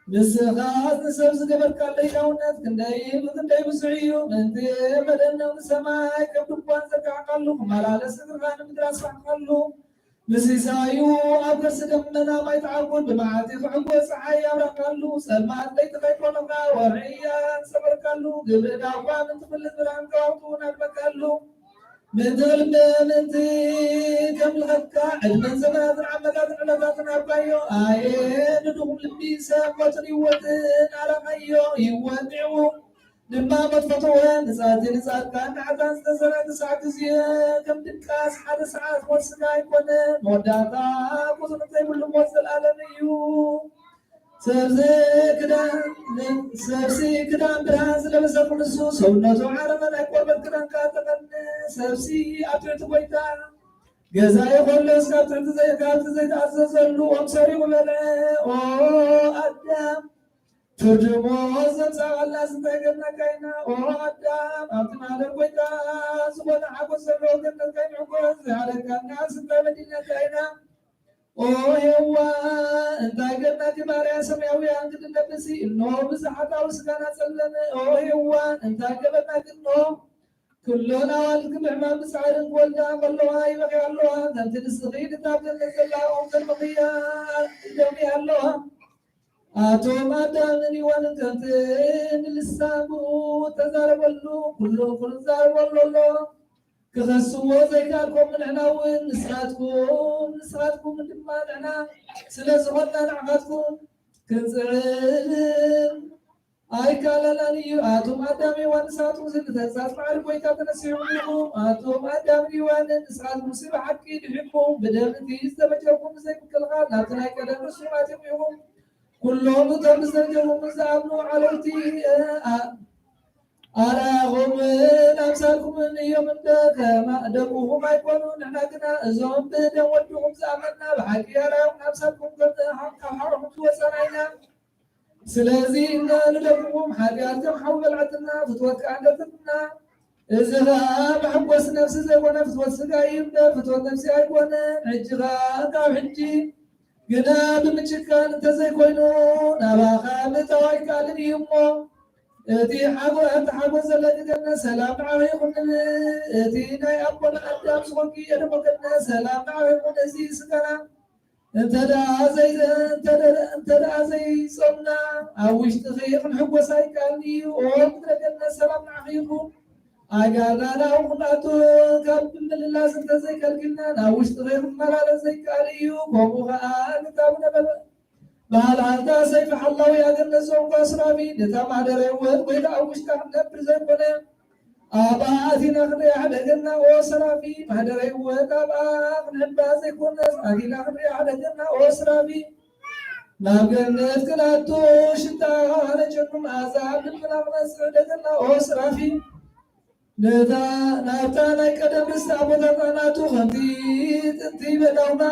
ንስኻስ ንሰብ ዝገበርካለይ ዳውነት ክንደይ ብክንደይ ብዙሕ እዩ። ምእንቲ መደነቕ ንሰማይ ከም ድንኳን ዘርጋሕካሉ፣ ክመላለስ እግርኻ ንምድሪ ኣስፋሕካሉ። ንሲሳዩ ኣብ ከርሲ ደመና ማይ ተዓጉት፣ ብመዓልቲ ክዕጎ ጸሓይ ኣብረኽካሉ። ጸልማት ለይቲ ከይኮነኻ ወርሒ እያ ዝሰበርካሉ። ግብሪ ዳዋ ምእንቲ ክፍልጥ ብርሃን ከዋኽብቲ እውን ኣድመካሉ። ምእንቲ ልቢ ምእንቲ ከምልኸካ ዕድመን ዘመናትን ዓመታትን ዕለታትን ሃብካዮ። ኣየ ንድኹም ልቢ ሰብ ሞትን ህይወትን ኣረኻዮ። ህይወት ንዕኡ ድማ መጥፈትወ ንጻቲ ንጻድቃን ንሓጥኣን ዝተዘርአ ትስዓ ግዜ ከም ድቃስ ሓደ ሰዓት ሞት ስጋ ኣይኮነን። መወዳእታ ቁጽሪ ዘይብሉ ሞት ዘልኣለም እዩ። ሰብዚ ክዳን፣ ሰብሲ ክዳን ብርሃን ዝለበሰ ንሱ ሰውነቱ ዓረቐ ናይ ቆርበት ክዳን ከኣ ተቐነ። ሰብሲ ኣብ ትሕቲ ጎይታ ገዛ ይኾሎ እስካብ ትሕቲ ዘይ-፣ ካብቲ ዘይተኣዘዘሉ ኦም ሰሪቑ በልዐ። ኦ ኣዳም፣ ፍርዲ ሞት ዘምጻእካልና እንታይ ገርናካ ኢና? ኦ ኣዳም፣ ኣብቲ ማህደር ጎይታ ዝኾነ ሓጎስ ዘለዎ ገነት ከይንሕጎስ ዝሃለካና እንታይ በዲልናካ ኢና? ኦ ሄዋን፣ እንታይ ገርናኪ? ባርያ ሰማያውያን ክንድነብሲ፣ እንሆ ብዝሓታዊ ስጋና ጸለመ። ኦ ሄዋን፣ እንታይ ገበርናኪ? እንሆ ኩለን ኣዋልድኪ ብሕማም ብጻዕርን ክወልዳ ከለዋ ይበኽያ ኣለዋ። ከምቲ ንስኺ ንታ ኣብ ገነት ዘላ ኦም ከድምቕያ ይደምያ ኣለዋ። ኣቶም ኣዳምን ሄዋንን ከምቲ ንልሳን ብኡ ተዛረበሉ፣ ኩሉ ኩሉ ዛረበሉ ኣሎ። ክኸስዎ ዘይከኣልኩም ንሕና እውን ንስኻትኩም፣ ንስኻትኩም ድማ ንሕና ስለ ዝኾንና ንዓኻትኩም ክንጽዕን ኣይከኣለናን እዩ። ኣቱም ኣዳም ሄዋን ንስኻትኩም ስለ ተግሳጽ ባሕሪ ጎይታ ተነሲሕኩም ኢኹም። ኣቱም ኣዳም ሄዋን ንስኻትኩም ሲ ብሓቂ ድሒንኩም ብደም እቲ ዝተበጀኩም ብዘይ ምክልኻል ናብቲ ናይ ቀደም ርስኹም ኣቲኹም ኢኹም። ኩሎም እቶም ብዝተጀምሩ ዝኣምኑ ዓለውቲ፣ እ፣ ኣ-፣ ኣርኣያኹምን ኣምሳልኩምን እዮም እምበር፣ ከማ-፣ ደቁኹም ኣይኮኑ። ንሕና ግና እዞም ብደም ወድኹም ዝኣመንና፣ ብሓቂ ኣርኣያኹምን ኣምሳልኩም ከም፣ ካብ ሓውኹም ዝወጻና ኢና። ስለዚ እነ ንደቁኹም ሓጢኣት ከም ሓዊ በልዐትና፣ ፍትወት ከኣ ገፈፈትና። እዚ ኸኣ መሐጎሲ ነፍሲ ዘይኮነ ፍትወት ስጋ እዩ እምበር ፍትወት ነፍሲ ኣይኮነን። ሕጂ ኸኣ ካብ ሕጂ ግና ብምጭካን እንተዘይኮይኑ ናባኻ ምእታው ኣይከኣልን እዩ እሞ፣ እቲ ሓጎ-፣ እቲ ሓጎስ ዘለኒ ገነት ሰላም ንዓኺ ይኹን ንብል። እቲ ናይ ኣቦና ኣዳም ዝኾንኪ ኤደን ገነት ሰላም ንዓኺ ይኹን። እዚ ስጋና እንተ ደኣ ዘይ-፣ እንተ ደኣ፣ እንተ ደኣ ዘይጾምና ኣብ ውሽጥኺ ክንሕጎስ ኣይከኣልን እዩ። ኦ ምድረ ገነት ሰላም ንዓኺ ይኹን። ኣጋርና ናብኡ ክንኣቱ ካብ ምልላስ እንተዘይከልኪልና ናብ ውሽጥኺ ክመላለስ ዘይከኣል እዩ። ከምኡ ኸኣ ንታ ብነበልባል በሃልሃልታ ሰይፊ ሓላዊ ኣገነት ዘንኳ ሱራፊ ነታ ማሕደረ ህይወት ጎይታ ኣብ ውሽጣ ክንነብር ዘይኮነ ኣብኣ ኣቲና ክንሪኣ ሕደገና ኦ ሰራፊ፣ ማሕደረ ህይወት ኣብኣ ክንሕባ ዘይኮነስ ኣቲና ክንሪኣ ሕደገና ኦ ሰራፊ። ናብ ገነት ክንኣቱ ሽታ ነጨኑ መኣዛ ኣብ ልብና ክመጽእ ሕደገና ኦ ሰራፊ። ነታ ናብታ ናይ ቀደም ርስቲ ኣቦታትና ናቱ ከምቲ ጥንቲ በዳውና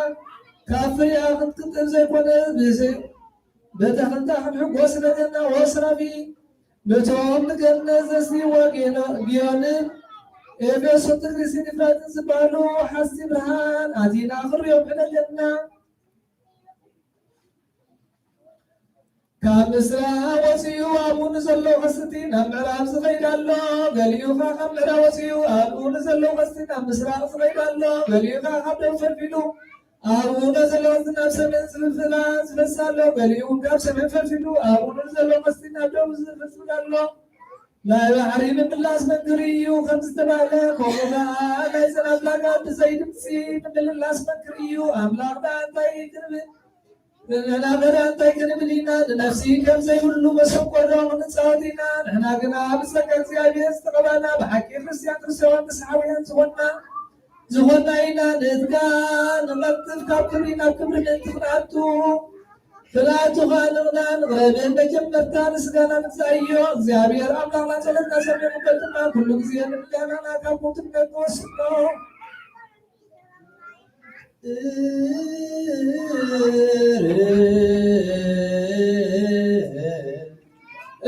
ካብ ፍሬኣ ክንጥጥብ ዘይኮነ ብዘይ በተኽንታ ክንሕጎስ ሕደገና ኦ ሰራፊ። ነቶም ንገነት ዘስንይዋ ጊዮን-፣ ጊዮንን ኤፌሶን ትግሪስን ይፍራጥን ዝበሃሉ ሓዝቲ ብርሃን ኣቲና ክንሪኦም ሕደገና። ካብ ምስራቕ ወፂኡ ኣብኡ ንዘሎ ቀስቲ ናብ ምዕራብ ዝኸይድ ኣሎ። ገሊኡ ኸዓ ካብ ምዕራብ ወፂኡ ኣብኡ ንዘሎ ቀስቲ ናብ ምስራቕ ዝኸይድ ኣሎ። ገሊኡ ኸዓ ካብ ደቡብ ፈልፊሉ ኣብኡ ንዘሎ ቀስቲ ናብ ሰሜን ዝፍልፍላ ዝፈስስ ኣሎ። ገሊኡ እውን ካብ ሰሜን ፈልፊሉ ኣብኡ ንዘሎ ቀስቲ ናብ ደቡብ ዝፍልፍል ኣሎ። ናይ ባሕሪ ምምላስ መንክር እዩ ከም ዝተባህለ፣ ከምኡ ኸዓ ናይ ዘን ኣምላኽ ብዘይ ድምፂ ምምልላስ መንክር እዩ። ኣምላኽ ደኣ እንታይ ክንብል? ንሕና ኸ ደኣ እንታይ ክንብል ኢና? ንነፍሲ ከም ዘይብሉ መሰንቆዶ ክንጻወት ኢና? ንሕና ግና ብጸጋ እግዚኣብሔር ዝተቐባና ብሓቂ ክርስትያን ክርስትያን ምስ ሓውያን ዝኾንና፣ ዝኾንና ኢና። ንትጋ፣ ንቐልጥፍ፣ ካብ ክብሪ ናብ ክብሪ ምእንቲ ክንኣቱ፣ ክንኣቱ ኸኣ ንቕና፣ ንቕረብን መጀመርታ ንስጋና ንግዛእዮ። እግዚኣብሔር ኣምላኽና ጸሎትና ሰሚዑ እምበር ድማ ኩሉ ግዜ ንልዳናና ካብ ሞት ነግወስኖ።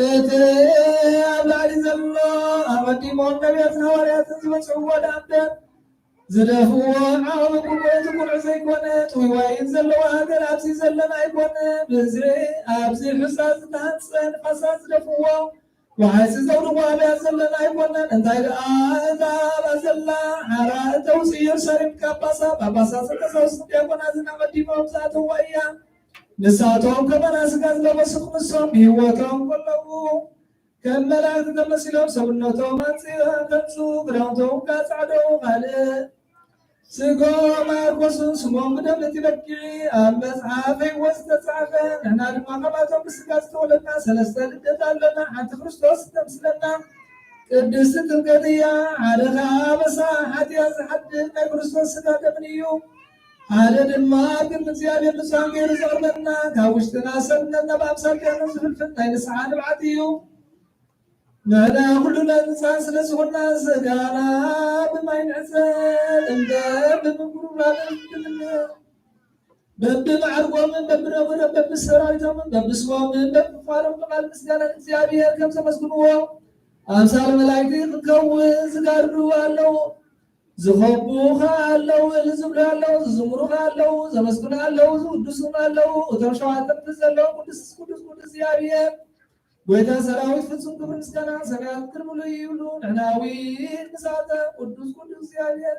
እቲ ኣብ ላዕሊ ዘሎ ኣቐዲሞም ነቢያትን ሃዋርያትን ዝበጽሕዎ ደኣ እምበር ዝደፍእዎ ዓቕሚ ቁልቁለቱ ቁልዕ ዘይኮነ፣ ጥውይ ዋይን ዘለዎ ሃገር ኣብዚ ዘለና ኣይኮነ። ብዝሒ ኣብዚ ሑጻ ዝተሃንጸ ንፋሳት ዝደፍእዎ፣ ወሓይሲ ዘውድቑ ኣብያት ዘለና ኣይኮነን። እንታይ ደኣ እታ ኣብኣ ዘላ ሓራ እተውጽእ ኢየሩሳሌም ጳጳሳት፣ ጳጳሳትን ቀሳውስትን ዲያቆናትን ኣቐዲሞም ዝኣተውዋ እያ። ንሳቶም ከማና ስጋ ዝለበሱ ክንሶም ብህይወቶም ከለዉ ከም መላእክቲ ተመሲሎም ሰብነቶም ኣንጺ-፣ ተንሱ፣ ክዳውንቶም ከኣ ጻዕደው። ካልእ ስግኦም ኣርኮሱን ስሞም ብደም እቲ በጊዕ ኣብ መጽሓፍ ህይወት ዝተጻሕፈ። ንሕና ድማ ካብኣቶም ብስጋ ዝተወለድና ሰለስተ ልደት ኣለና። ሓንቲ ክርስቶስ እተምስለና ቅድስቲ ጥምቀት እያ። ሓደ ከኣ ኣበሳ ሓጢኣት ዝሓድግ ናይ ክርስቶስ ስጋ ደምን እዩ። ሓደ ድማ ኣብ ቅድሚ እግዚኣብሔር ንጹሃን ገይሩ ዘቕርበና፣ ካብ ውሽጥና ሰብነትና ብኣምሳል ኪዳኑ ዝፍልፍል ናይ ንስሓ ንብዓት እዩ። ንሕና ኩሉ ነንጻን ስለ ዝኾንና ስጋና ብማይ ንሕጸብ እምበር ብምጉርራብን ብምን-፣ በብማዕርጎምን በብነገዶም በብሰራዊቶምን በብስሞምን በብፋሮም ብቓል ምስጋና ንእግዚኣብሔር ከም ዘመስግንዎ ኣምሳል መላእክቲ ክከውን ዝጋርዱ ኣለዉ። ዝኸቡ ኸኣ ኣለዉ፣ እልል ዝብሉ ኣለዉ፣ ዝዝምሩ ኸኣ ኣለዉ፣ ዘመስግኑ ኣለዉ፣ ዝውድሱን ኣለዉ። እቶም ሸዋትንቲ ዘለዉ ቅዱስ፣ ቅዱስ፣ ቅዱስ እግዚኣብሔር ጎይታ ሰራዊት ፍጹም ክብሪ ምስጋና ሰማያት ክብሪ ምሉእ ይብሉ። ንሕና እውን ንሳተ ቅዱስ፣ ቅዱስ እግዚኣብሔር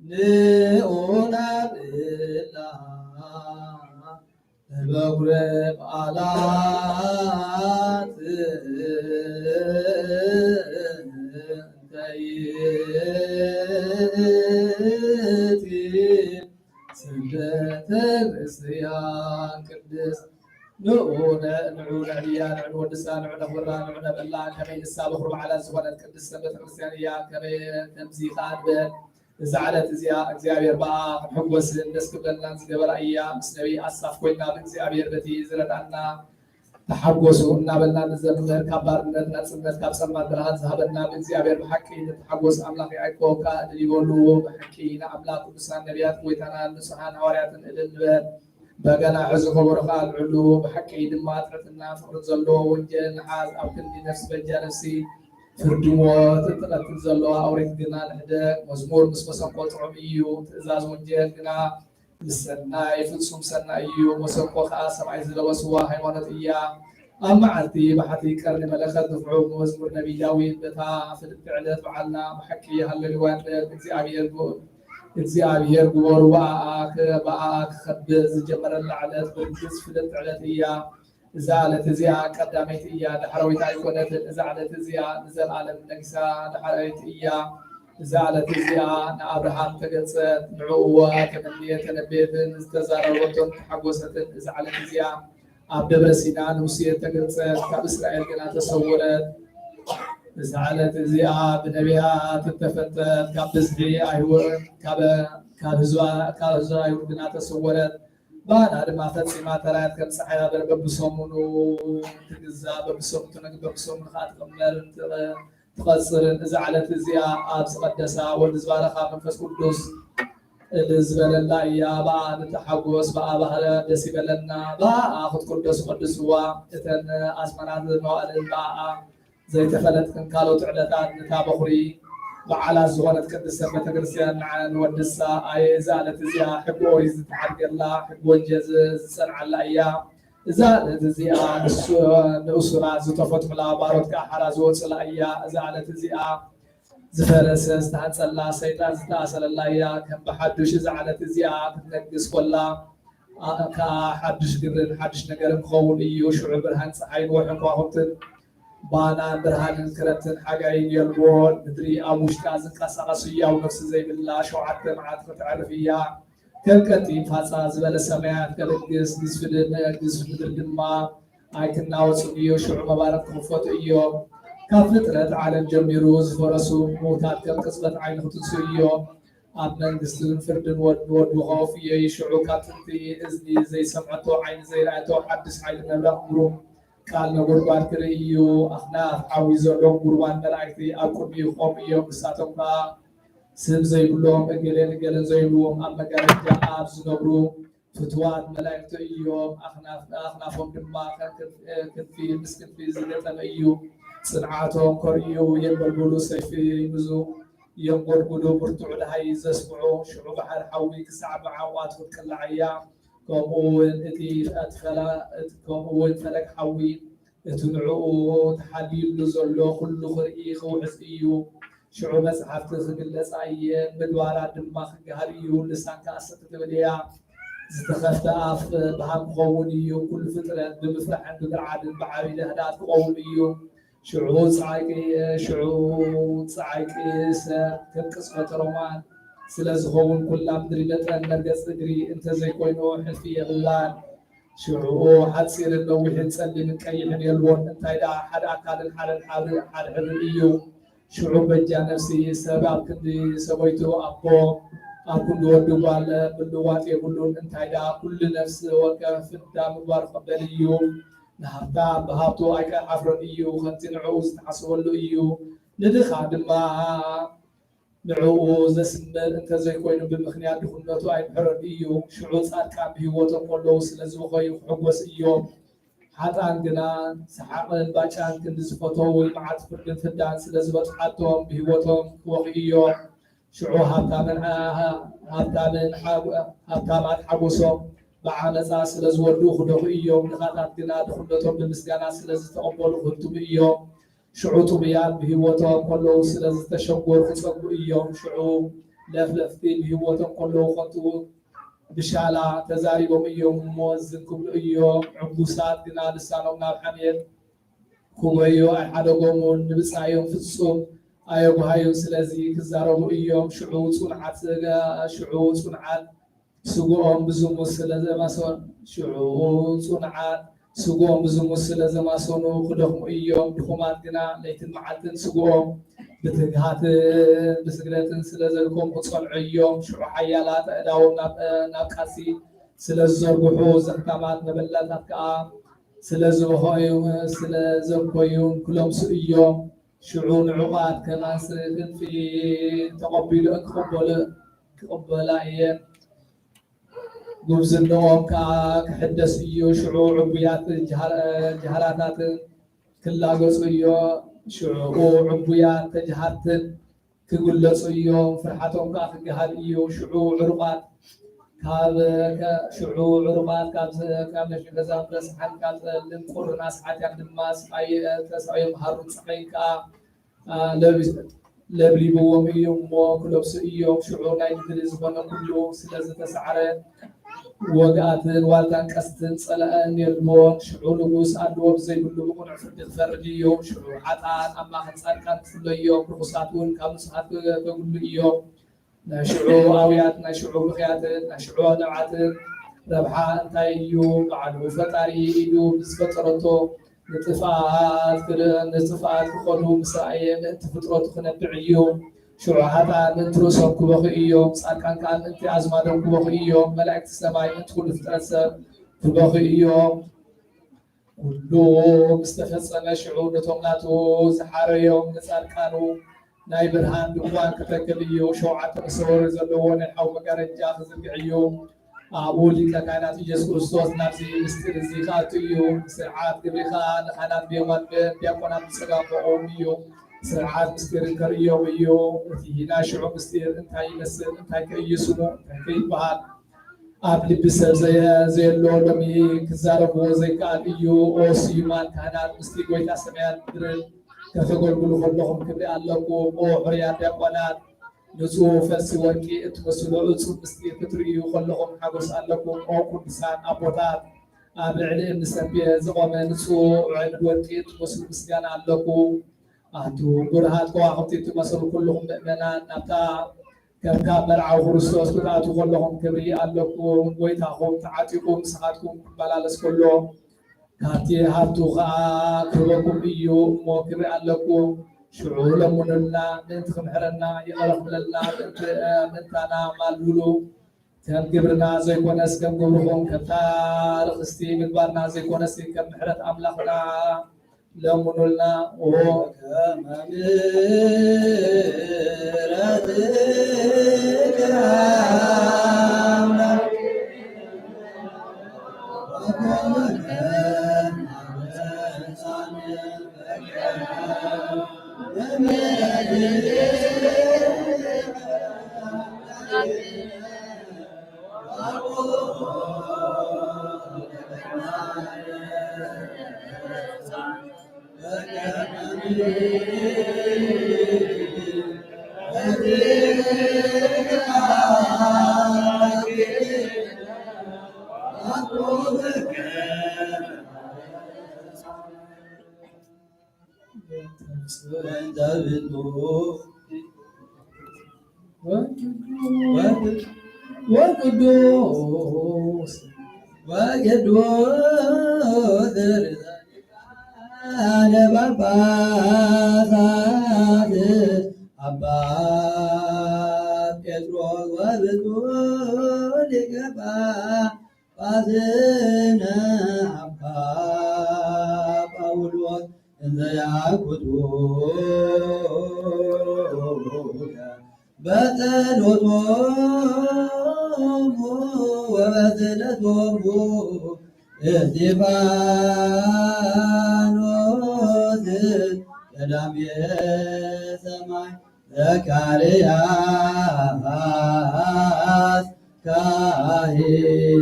ንዑ ናብ እላ በጉረ በዓላት እንተ ይእቲ ስደተ ክርስቲያን ቅድስት ንዑ ንዑ ንዕብያ ንዑ ንወድሳ ንዑ ነኽብራ ንዑ ነበላ ከመይ ንሳ በኹሪ በዓላት ዝኾነት ቅድስት ሰንበት ክርስቲያን እያ። ከመይ ከምዚ ከኣ ንበል እዛ ዕለት እዚኣ እግዚኣብሔር ብኣ ክንሕጎስን ደስ ክብለናን ዝገበራ እያ። ምስ ነቢይ ኣሳፍ ኮይና ብእግዚኣብሔር በቲ ዝረድኣና ተሓጎሱ እናበልና ንዘምር። ካብ ባርነት ናጽነት ካብ ጸልማት ብርሃን ዝሃበና ብእግዚኣብሔር ብሓቂ ንተሓጎስ። ኣምላኽ ያዕቆብ ከኣ እልል ይበሉ። ብሓቂ ንኣምላኽ ቅዱሳን ነቢያት ጎይታና ንጹሓን ሃዋርያትን እልል ንበል። በገና ሕዚ ከበሮ ከኣ ኣልዕሉ። ብሓቂ ድማ ትሕትና ፍቕርን ዘለዎ ወንጌል ንሓዝ። ኣብ ክንዲ ነፍሲ በጃ ነፍሲ ፍርዲ ሞት እትቐትል ዘለዋ ኣውሬት ግና ንሕደግ። መዝሙር ምስ መሰንቆ ጥዑም እዩ፣ ትእዛዝ ወንጌል ግና ምስ ሰናይ ፍጹም ሰናይ እዩ። መሰንቆ ከኣ ሰማይ ዝለበስዋ ሃይማኖት እያ። ኣብ መዓልቲ በሓቲ ቀርኒ መለኸት ንፍዑ መዝሙር ነቢይ ዳዊት በታ ፍልጥቲ ዕለት በዓልና ብሓቂ ሃሌሉያ ንበል። እግዚኣብሔር ግ እግዚኣብሔር ግበሩ ብኣኣ ክ ብኣኣ ክኸብር ዝጀመረላ ዕለት ብርግጽ ፍልጥቲ ዕለት እያ። እዛ ዕለት እዚኣ ቀዳመይቲ እያ፣ ዳሕራዊት ኣይኮነትን። እዛ ዕለት እዚኣ ንዘለኣለም ነጊሳ ዳሕራዊት እያ። እዛ ዕለት እዚኣ ንኣብርሃም ተገልጸት፣ ንዕኡ ተመንየ ተነበየትን ዝተዛረበቶን ተሓጎሰትን። እዛ ዕለት እዚኣ ኣብ ደብረ ሲና ንሙሴ ተገልጸት፣ ካብ እስራኤል ግና ተሰወረት። እዛ ዕለት እዚኣ ብነቢያት እተፈልጠት፣ ካብ ብዝሒ ኣይሁድ፣ ካብ፣ ካብ ህዝባ፣ ካብ ህዝቢ ኣይሁድ ግና ተሰወረት። ባና ድማ ፈጺማ ተራያት ከም ጸሓይ ኣበር በብሰሙኑ ትግዛ፣ በብሰሙኑ ትነግር፣ በብሰሙኑ ከኣ ትቕመርን ትቐ-፣ ትቐጽርን። እዛ ዕለት እዚኣ ኣብ ዝቐደሳ ወልድ ዝባረኻ መንፈስ ቅዱስ እልል ዝበለላ እያ። ብኣ ንተሓጎስ፣ ብኣ ባህረ ደስ ይበለና። ብኣ ክትቁደሱ ቀድስዋ። እተን ኣዝማናት መዋእልን ብኣ ዘይተፈለጥክን ካልኦት ዕለታት ነታ በኹሪ በዓላት ዝኾነት ቅድስት ሰንበት ቤተክርስትያን ንዓ-፣ ንወድሳ ኣየ። እዛ ዕለት እዚኣ ሕጊ ኦሪት ዝተሓድገላ፣ ሕጊ ወንጌል ዝ-፣ ዝጸንዓላ እያ። እዛ ዕለት እዚኣ ንሱ-፣ ንእሱራት ዝተፈትሑላ፣ ባሮት ከኣ ሓራ ዝወጹላ እያ። እዛ ዕለት እዚኣ ዝፈረሰ ዝተሃንጸላ፣ ሰይጣን ዝተኣሰረላ እያ። ከም ብሓዱሽ እዛ ዕለት እዚኣ ክትነግስ ኮላ፣ ኣ-፣ ከኣ ሓድሽ ግብርን ሓድሽ ነገርን ክኸውን እዩ። ሽዑ ብርሃን ጸሓይን ወርሕን ከዋኽብትን ባና ብርሃንን ክረምትን ሓጋይን የልቦ። ምድሪ ኣብ ውሽጣ ዝንቀሳቐስ ህያው ነፍሲ ዘይብላ ሸውዓተ መዓልቲ ከተዕርፍ እያ። ከም ቀጢን ፋጻ ዝበለ ሰማያት ከበግስ፣ ግዝፊ ድ-፣ ግዝፊ ምድሪ ድማ ኣይክናወጽን እዩ። ሽዑ መባርቕ ክኽፈቱ እዮም። ካብ ፍጥረት ዓለም ጀሚሩ ዝፈረሱ ምዉታት ከም ቅጽበት ዓይኒ ክትንስኡ እዮም። ኣብ መንግስትን ፍርድን ወድ-፣ ወዱ ከወፍዮ እዩ። ሽዑ ካብ ጥንቲ እዝኒ ዘይሰምዐቶ፣ ዓይኒ ዘይረኣየቶ ሓድሽ ሓይሊ መብረቕ፣ ግሩም ቃል ነጎድጓድ ክርኢ እዩ። ኣኽናፍ ሓዊ ዘለዎም ጉሩባን መላእክቲ ኣብ ቅድሚኡ ክቖሙ እዮም። ንሳቶም ከኣ ስም ዘይብሎም፣ እገሌን እገሌን ዘይብልዎም፣ ኣብ መጋረጃ ኣብ ዝነብሩ ፍቱዋት መላእክቲ እዮም። ኣኽናፍ-፣ ኣኽናፎም ድማ ከም ክንፍ-፣ ክንፊ፣ ምስ ክንፊ ዝገጠመ እዩ። ጽንዓቶም ከርእዩ የንበልብሉ፣ ሰይፊ ይምዙ፣ የንጎድጉዱ፣ ብርቱዕ ደሃይ ዘስምዑ። ሽዑ ባሕሪ ሓዊ ክሳዕ መዓሙቓቱ ክትቅላዕ እያ። ከምኡ እውን እቲ እቲ ፈላ-፣ እቲ፣ ከምኡ እውን ፈለግ ሓዊ እቲ ንዕኡ ተሓልዩሉ ዘሎ ኩሉ ክርኢ ክውሕዝ እዩ። ሽዑ መጽሓፍቲ ክግለጻ እየ፣ ምግባራት ድማ ክገሃር እዩ። ልሳን ከኣ ስቕ ክትብል እያ። ዝተኸፍተ ኣፍ ብሃም ክኸውን እዩ። ኩሉ ፍጥረት ብምፍራሕን ብምርዓድን ብዓብዪ ደህዳት ክቐውም እዩ። ሽዑ ጻዕቂ፣ ሽዑ ጻዕቂ ሰብ ከም ቅጽበተ ሮማን ስለ ዝኸውን፣ ኩላ ምድሪ መጠን መርገጽ እግሪ እንተዘይኮይኑ ሕልፊ የብላን። ሽዑ ሓጺርን ነዊሕን ጸሊምን ቀይሕን የልቦን። እንታይ ደኣ ሓደ ኣካልን ሓደን ሓብሪ-፣ ሓደ ሕብርን እዩ። ሽዑ በጃ ነፍሲ ሰብ ኣብ ክንዲ ሰበይቱ ኣቦ፣ ኣብ ክንዲ ወዲ ጓል ምልዋጥ የብሉን። እንታይ ደኣ ኩሉ ነፍሲ ወከፍ ፍዳ ምግባር ክቕበል እዩ። ንሃብታም ብሃብቱ ኣይከሓፍሮን እዩ፣ ከምቲ ንዕኡ ዝተሓሰበሉ እዩ። ንድኻ ድማ ንዕኡ ዘስምር እንተዘይኮይኑ ብምኽንያት ድኽነቱ ኣይምሕሮን እዩ። ሽዑ ጻድቃን ብህይወቶም ከለዉ ስለ ዝበኸዩ ክሕጎሱ እዮም። ሓጥኣን ግና ሰሓቕን ባጫን ክንዲ ዝፈተዉ፣ መዓት ፍርድን ፍዳን ስለ ዝበጽሓቶም ብህይወቶም ክበኽዩ እዮም። ሽዑ ሃብታምን፣ ሃብታምን ሓጎ-፣ ሃብታማት ሓጎሶም ብዓመጻ ስለ ዝወድኡ ክደኹ እዮም። ድኻታት ግና ድኽነቶም ብምስጋና ስለ ዝተቐበሉ ክህብትሙ እዮም። ሽዑ ጥሙያት ብህይወቶም ከለዉ ስለ ዝተሸጎሩ ክጸግቡ እዮም። ሽዑ ለፍለፍቲ ብህይወቶም ከለዉ ከንቱ ብሻላ ተዛሪቦም እዮም እሞ ዝን ክብሉ እዮም። ዕጉሳት ግና ልሳኖም ናብ ሓሜት ክጎዩ ኣይሓደጎሙን፣ ንብጻዮም ፍጹም ኣየጉሃዩን። ስለዚ ክዛረቡ እዮም። ሽዑ ጽኑዓት፣ ሽዑ ጽኑዓት ስግኦም ብዝሙት ስለ ዘማሰኑ፣ ሽዑ ጽኑዓት ስግኦም ብዝሙት ስለ ዘማሰኑ ክደኽሙ እዮም። ድኹማት ግና ለይትን መዓልትን ስግኦም ብትግሃትን ብስግደትን ስለ ዘድከሙ ክጸንዑ እዮም። ሽዑ ሓያላት ኣእዳዎም ናብ፣ ናብ ቃልሲ ስለ ዝዘርግሑ፣ ዘኽታማት መበለታት ከኣ ስለ ዝበኸዩ፣ ስለ ዘብከዩ ክለምሱ እዮም። ሽዑ ንዑቓት ከም ኣስሪ ክንፊ ተቐቢሉ ክቕበሉ፣ ክቕበላ እየን። ጉብዝንኦም ከኣ ክሕደስ እዩ። ሽዑ ዕቡያት ጃህራ-፣ ጃህራታትን ክላገጹ እዮ። ሽዑ ዕቡያት ተጃሃርትን ክግለጹ እዮም። ፍርሓቶም ከኣ ክገሃል እዩ። ሽዑ ዕሩቓት ካብ፣ ከ-፣ ሽዑ ዕሩቓት ካብ ዘ-፣ ካብ ነሽገዛም ረስሓን ካብ ጸልም ቁርን ኣስሓትያን ድማ ስቓይ ተሳቕዮም፣ ሃሩን ጸሓይን ከኣ፣ ኣ፣ ለብ-፣ ለብሊብዎም እዩ እሞ ክለብሱ እዮም። ሽዑ ናይ ምድሪ ዝኾነ ኩሉ ስለ ዝተሳዕረ፣ ወግኣትን ዋልታን ቀስትን ጸላእን የልቦን። ሽዑ ንጉስ ኣድዎ ብዘይብሉ ብቕኑዕ ፍርዲ ክፈርድ እዩ። ሽዑ ሓጥኣን ኣብ ማእከል ጻድቃን ክፍለዩ እዮም፣ ርኹሳት እውን ካብ ንጹሃት ክጎድሉ እዮም። ናይ ሽዑ ኣውያት፣ ናይ ሽዑ ብኽያትን ናይ ሽዑ ንብዓትን ረብሓ እንታይ እዩ? ባዕሉ ፈጣሪ ኢዱ ብዝፈጠረቶ ንጥፍኣት ክል-፣ ንጥፍኣት ክኸዱ ምስ ረኣየ ምእንቲ ፍጥረቱ ክነብዕ እዩ። ሽዑ ሓጥኣን ምእንቲ ርእሶም ክበኽዩ እዮም፣ ጻድቃን ከኣ ምእንቲ ኣዝማዶም ክበኽዩ እዮም። መላእክቲ ሰማይ ምእንቲ ኩሉ ፍጥረት ሰብ ክበኽዩ እዮም። ኩሉ ምስ ተፈጸመ ሽዑ ነቶም ናቱ ዝሓረዮም ንጻድቃኑ ናይ ብርሃን ድንኳን ክተክል እዩ። ሸውዓተ መሰወሪ ዘለዎ ናይ ሓዊ መጋረጃ ክዝርግሕ እዩ። ኣብኡ ሊቀ ካህናት ኢየሱስ ክርስቶስ ናብዚ ምስጢር እዚ ክኣቱ እዩ። ስርዓት ግብሪ ከኣ ንካህናት ብየማን፣ ዲያቆናት ብጸጋም ክቖሙ እዩ። ስርዓት ምስጢርን ከርእዮም እዩ። እቲ ናይ ሽዑ ምስጢር እንታይ ይመስል? እንታይ ከ እዩ ስሙ? እንታይ ከ ይበሃል? ኣብ ልቢ ሰብ ዘየ-፣ ዘየሎ ሎሚ ክዛረብዎ ዘይከኣል እዩ። ኦ ስዩማን ካህናት፣ ምስቲ ጐይታ ሰማያት ምድርን ከተገልግሉ ከለኹም ክብሪ ኣለኩም። ኦ ሕሩያት ዲያቆናት፣ ንጹህ ፈልሲ ወርቂ እትመስሉ ዕጹብ ምስጢር ክትርእዩ ከለኹም ሓጎስ ኣለኩም። ኦ ቅዱሳን ኣቦታት፣ ኣብ ልዕሊ እምኒ ሰንፔር ዝቖመ ንጹህ ዕንድ ወርቂ እትመስሉ ምስጋና ኣለኩም። ኣንቱም ብሩሃት ከዋኽብቲ እትመስሉ ኩልኹም ምእመናን፣ ናብታ ከም ካብ መርዓዊ ክርስቶስ ክትኣትዉ ከለኹም ክብሪ ኣለኩም። ጎይታኹም ተዓጢቑ ምሳኻትኩም ክመላለስ ከሎ፣ ካብቲ ሃብቱ ኸኣ ክህበኩም እዩ እሞ ክብሪ ኣለኩም። ሽዑ ለምኑልና፣ ምእንቲ ክምሕረና፣ ይቕረ ክብለልና፣ ምእንቲ፣ ምእንታና ማልዱሉ። ከም ግብርና ዘይኮነስ ከም ግብርኹም፣ ከምታ ርኽስቲ ምግባርና ዘይኮነስ ከም ምሕረት ኣምላኽና ለምኑልና። ኦ ከመ ምሕረትከ ወቅዱስ ወቅዱስ ርዛነ ጳጳሳት አባ ጴጥሮስ ወብፁዕ ሊቀ ጳጳስነ አባ ጳውሎስ እንዘ ያኩቱ በጸሎቶሙ ወበስእለቶሙ እስጢፋኖስ ቀዳሜ ሰማይ ዘካርያስ ካህን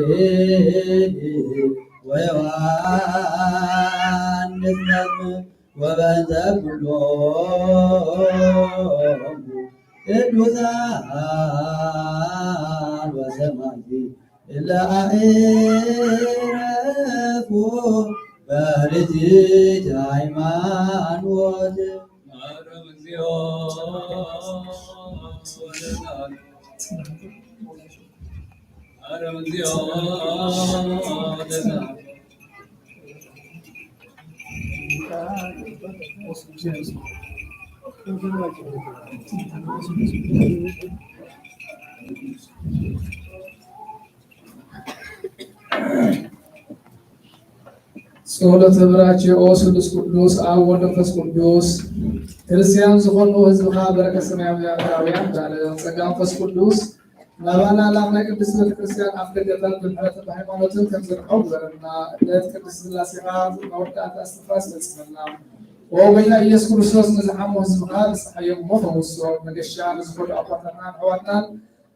ወዮሐንስ መጥምቅ ወበእንተ ኩሎም ቅዱሳን ወሰማዕት እለ አዕረፉ በርትዕት ሃይማኖት። ማረም እግዚኦ ወለዛሉ። ማረም እግዚኦ ወለዛሉ። ጸሎተ ብራኬኦ ስሉስ ቅዱስ አብ ወወልድ ወመንፈስ ቅዱስ። ክርስቲያን ዝኾኑ ህዝብኻ በረከት ሰማያውያን ባርኽ። ጸጋ መንፈስ ቅዱስ ናባና ላብ ናይ ቅድስት ቤተክርስትያን ኣፍ ደገታት ብምሕረትን ብሃይማኖትን ከም ዝርሕቕ ግበረልና። ዕለት ቅድስት ስላሴኻ መወዳእታ እስትንፋስ ፈጽመልና። ኦ ጎይታ ኢየሱስ ክርስቶስ፣ ንዝሓሙ ህዝብኻ ንስሓዮም እሞ ፈውሶም። መገሻ ንዝኸዱ ኣቦታትናን ኣሕዋትናን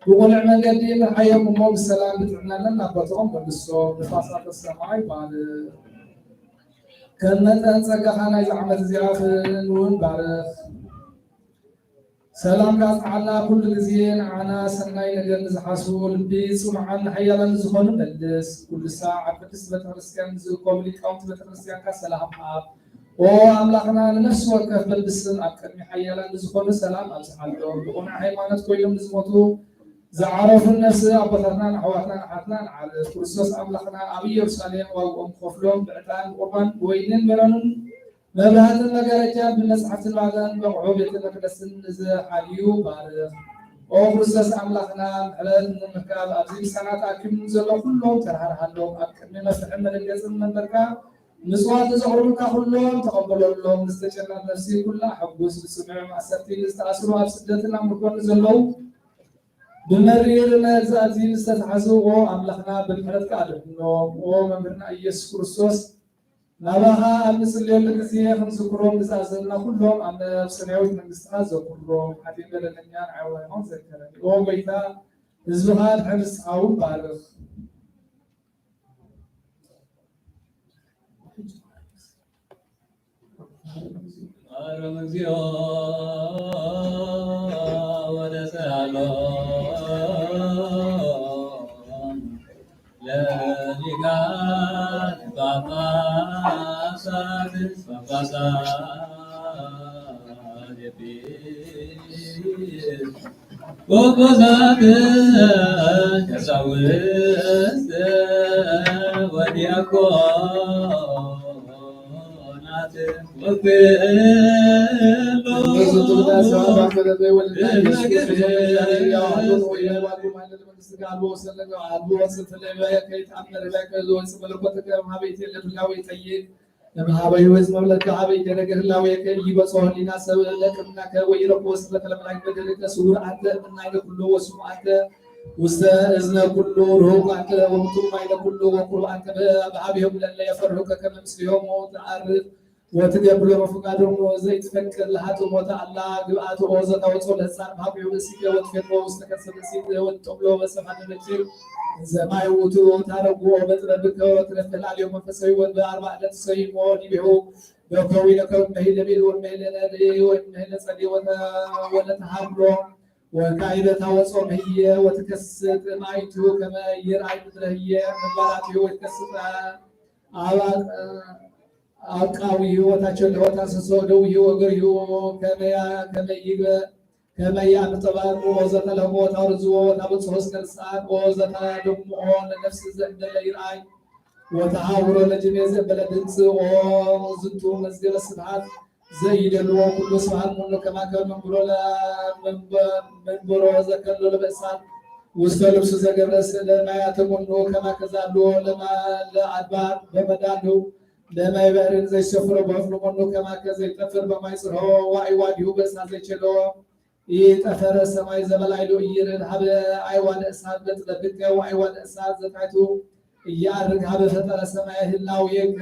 ብቕኑዕ መንገዲ ምርሓዮም እሞ ብሰላም ብጥዕና ነናቦትኦም መልሶም። ንፋሳተ ሰማይ ባርኽ። ከም መጠን ጸጋኻ ናይዚ ዓመት እዚኣ ፍን እውን ባርኽ። ሰላምካ ኣጽንዓልና፣ ኩሉ ግዜ ንዓና ሰናይ ነገር ንዝሓስቡ ልቢ ጽኑዓን ሓያላን ዝኾኑ መልስ። ኩሉ ሳዕ ኣብ ቅድስቲ ቤተክርስትያን ንዝርከቡ ሊቃውንቲ ቤተክርስትያንካ ሰላም ሃብ። ኦ ኣምላኽና፣ ንነፍሲ ወከፍ በብስም ኣብ ቅድሚ ሓያላን ንዝኾኑ ሰላም ኣብዝሓሎም። ብቕኑዕ ሃይማኖት ኮይኖም ንዝሞቱ ዝዓረፉን ነፍሲ ኣቦታትናን ኣሕዋትናን ኣሓትናን ዓርፍ። ክርስቶስ ኣምላኽና ኣብ ኢየሩሳሌም ዋግኦም ክኸፍሎም ብዕጣን ብቁርባን ብወይንን መረኑን መብራህትን መጋረጃን ብመጽሓፍትን ባርኽን በቕሑ ቤተ መቅደስን ንዝሓልዩ ባርኽ። ኦ ክርስቶስ ኣምላኽና፣ ምሕረት ንምርካብ ኣብዚ ምሳና ተኣኪቦም ዘሎ ኩሎም ተራህርሃሎም። ኣብ ቅድሚ መፍርሕን መደንገጽን መንበርካ ምጽዋት ንዘቕርቡልካ ኩሎም ተቐበለሎም። ንዝተጨነቐት ነፍሲ ኩላ ኣሐጉስ። ብጽኑዕ ማእሰርቲ ንዝተኣስሩ፣ ኣብ ስደትን ኣብ ምርኮን ንዘለዉ ብመሪር መግዛእቲ ዝተታሕዙ፣ ኦ ኣምላኽና፣ ብምሕረትካ ኣድሕኖም። ኦ መምህርና ኢየሱስ ክርስቶስ፣ ናባኻ ኣብ ንጽልየሉ ግዜ ክንዝክሮም ንዝኣዘዝና ኩሎም ኣብ ሰማያዊት መንግስትኻ ዘኩሮም። ሓጢእን በደለኛን ንዓይ ይኹን ዘከረኒ። ኦ ጎይታ፣ ህዝብኻ ድሕሪ ንስኻ እውን ባርኽ። ማረም እግዚኦ ወተሳሃሎ ለሊቃነ ጳጳሳት ጳጳሳት ኤጲስ ቆጶሳት ቀሳውስት ወዲያቆናት ወኩሉ እምሃበ ሕይወት መብለካ ሀበይ ገደገ ህላዌ ከይትአምር በከ ይበጽሖ ህሊና ሰብ ለቅምናከ ወይረክቦ ስለ ተለመናይ በደልከ ስውር አንተ እምናይነ ኩሉ ወስሙ አንተ ውስተ እዝነ ኩሉ ርሁቅ አንተ ወምጡም አይነ ኩሉ ወቁሩ አንተ በአብዮም ለለ የፈርሁከ ከመ ምስሌሆሙ ተአርፍ ወትገብሮ ፍቃዶሙ ዘይትፈቅድ ለሃጥእ ሞተ ኣላ ግብኣትኦ ዘታወጾ ለህፃን ብሃቁ ብእሲት ወትፌኖ ውስተ ከርሰ ብእሲት ወትጠብሎ በሰፋ ተበኪር ዘማይ ውእቱ ታረጉኦ በጥበብከ ወትረፍ ላዕሌሁ መንፈሳዊ ወንበ ኣርባ ዕለት ሰይሞ ዲቤሁ በከዊነ ከመ መሂለ ቤል ወመሂለ ነድእ ወመሂለ ጸድይ ወተ-፣ ወለተሃብሎ ወካዕበ ታወጾ ምህየ ወትከስጥ ማይቱ ከመ ይርኣይ ምድረ ህየ ምግባራቲሁ ወትከስጥ ኣብ ኣቃዊሁ ወታቸልሆ ታሰሶ ደዊሁ ወገሪሁ ከመያ-፣ ከመ ይግበ-፣ ከመ ያምጠባን ወዘተለሞ ታውርዝዎ ወታበጽሖ እስከ ንስሓት ወዘተደምዖ ለነፍስ ዘእንደለ ይርኣይ ወተሃውሮ ለጅሜ ዘበለ ድምፂ ኦ ዝንቱ መዝገበ ስብሐት ዘይደልዎ ኩሉ ስብሐት ኩሉ ከማከ መንብሮ ለ-፣ መንበ-፣ መንበሮ ዘከሎ ለበእሳት ውስተ ልብሱ ዘገብረ ስእለ ማያተ ጎኑ ከማከ ዛሉ ለማ-፣ ለአድባር በመዳሉ ለማይ ባሕርን ዘይሰፍሮ በወፍሪ ጎኑ ከማከ ዘይጠፍር በማይ ጽርሖ ዋይ ዋዲሁ በእሳት ዘይቸለዎ ኢጠፈረ ሰማይ ዘበላይሉ ኢይርድ ሀበ ኣይዋለ እሳት በጥበብከ ወአይዋለ እሳት ዘታይቱ እያርግ ሀበ ፈጠረ ሰማይ ህላዌከ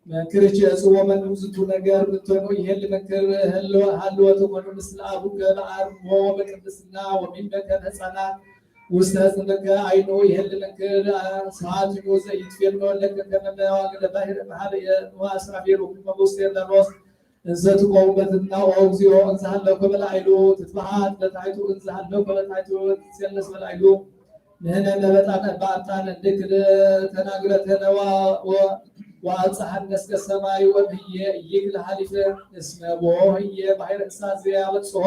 መንክር እቼ እጽዎ መኑ ዝቱ ነገር ብትኑ ይሄል መንክር ህልወ-፣ ሀልወቱ ኮኑ ምስለ አቡከ በአርሞ በቅድስና ወሚመከ ህፃናት ውስተ ህፅንከ አይኑ ይሄል መንክር ስብሐትኑ ዘይትፌኖ ለከ ከመ መዋግደ ባሕር እምሃበ ወአስራፌሉ ከመ ውስተ ዮርዳኖስ እንዘ ትቆውም በትሕትናኦ እግዚኦ እንዘ ሀለኮ በላዕሉ ትትበሃት በታሕቱ እንዘ ሀለኮ በታሕቱ ትትሴለስ በላዕሉ ንህነ ነበጣን እባ አጣን እንድክል ተናግረተ ነዋ ወ-፣ ወአብጽሐነ እስከ ሰማይ ወምህየ ኢይክል ሀሊፈ እስመ ቦ ህየ ባሕር እሳት ዘያበጽሖ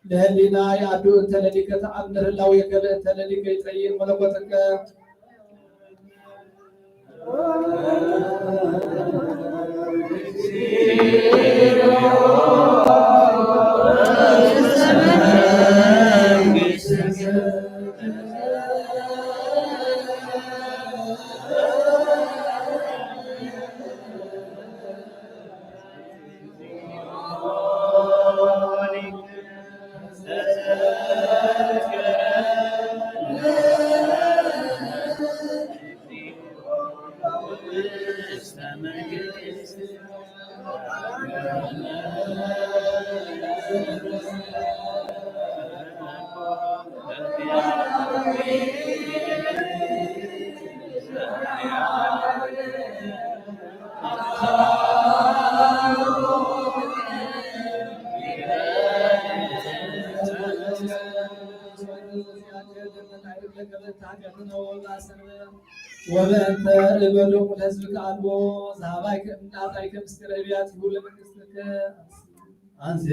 ለህሊና የአዱ እንተ ለሊከ ተአምር ህላዌከ በእንተ ለሊከ ይጠይቅ መለኮትከ ወበእንተ እበዶሙ ለሕዝብከ አልቦ ዘሀባይከ እምናጣይከ ምስጢረ ነቢያቲሁ ለመንግስትከ አንሴ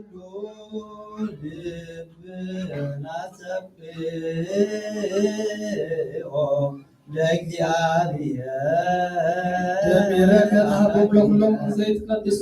ኩሉ ልብና ጸብኦ ለእግዚኣብሔር። ደሚረ ከነሃቦም ለኩሎም ዘይትቀድስ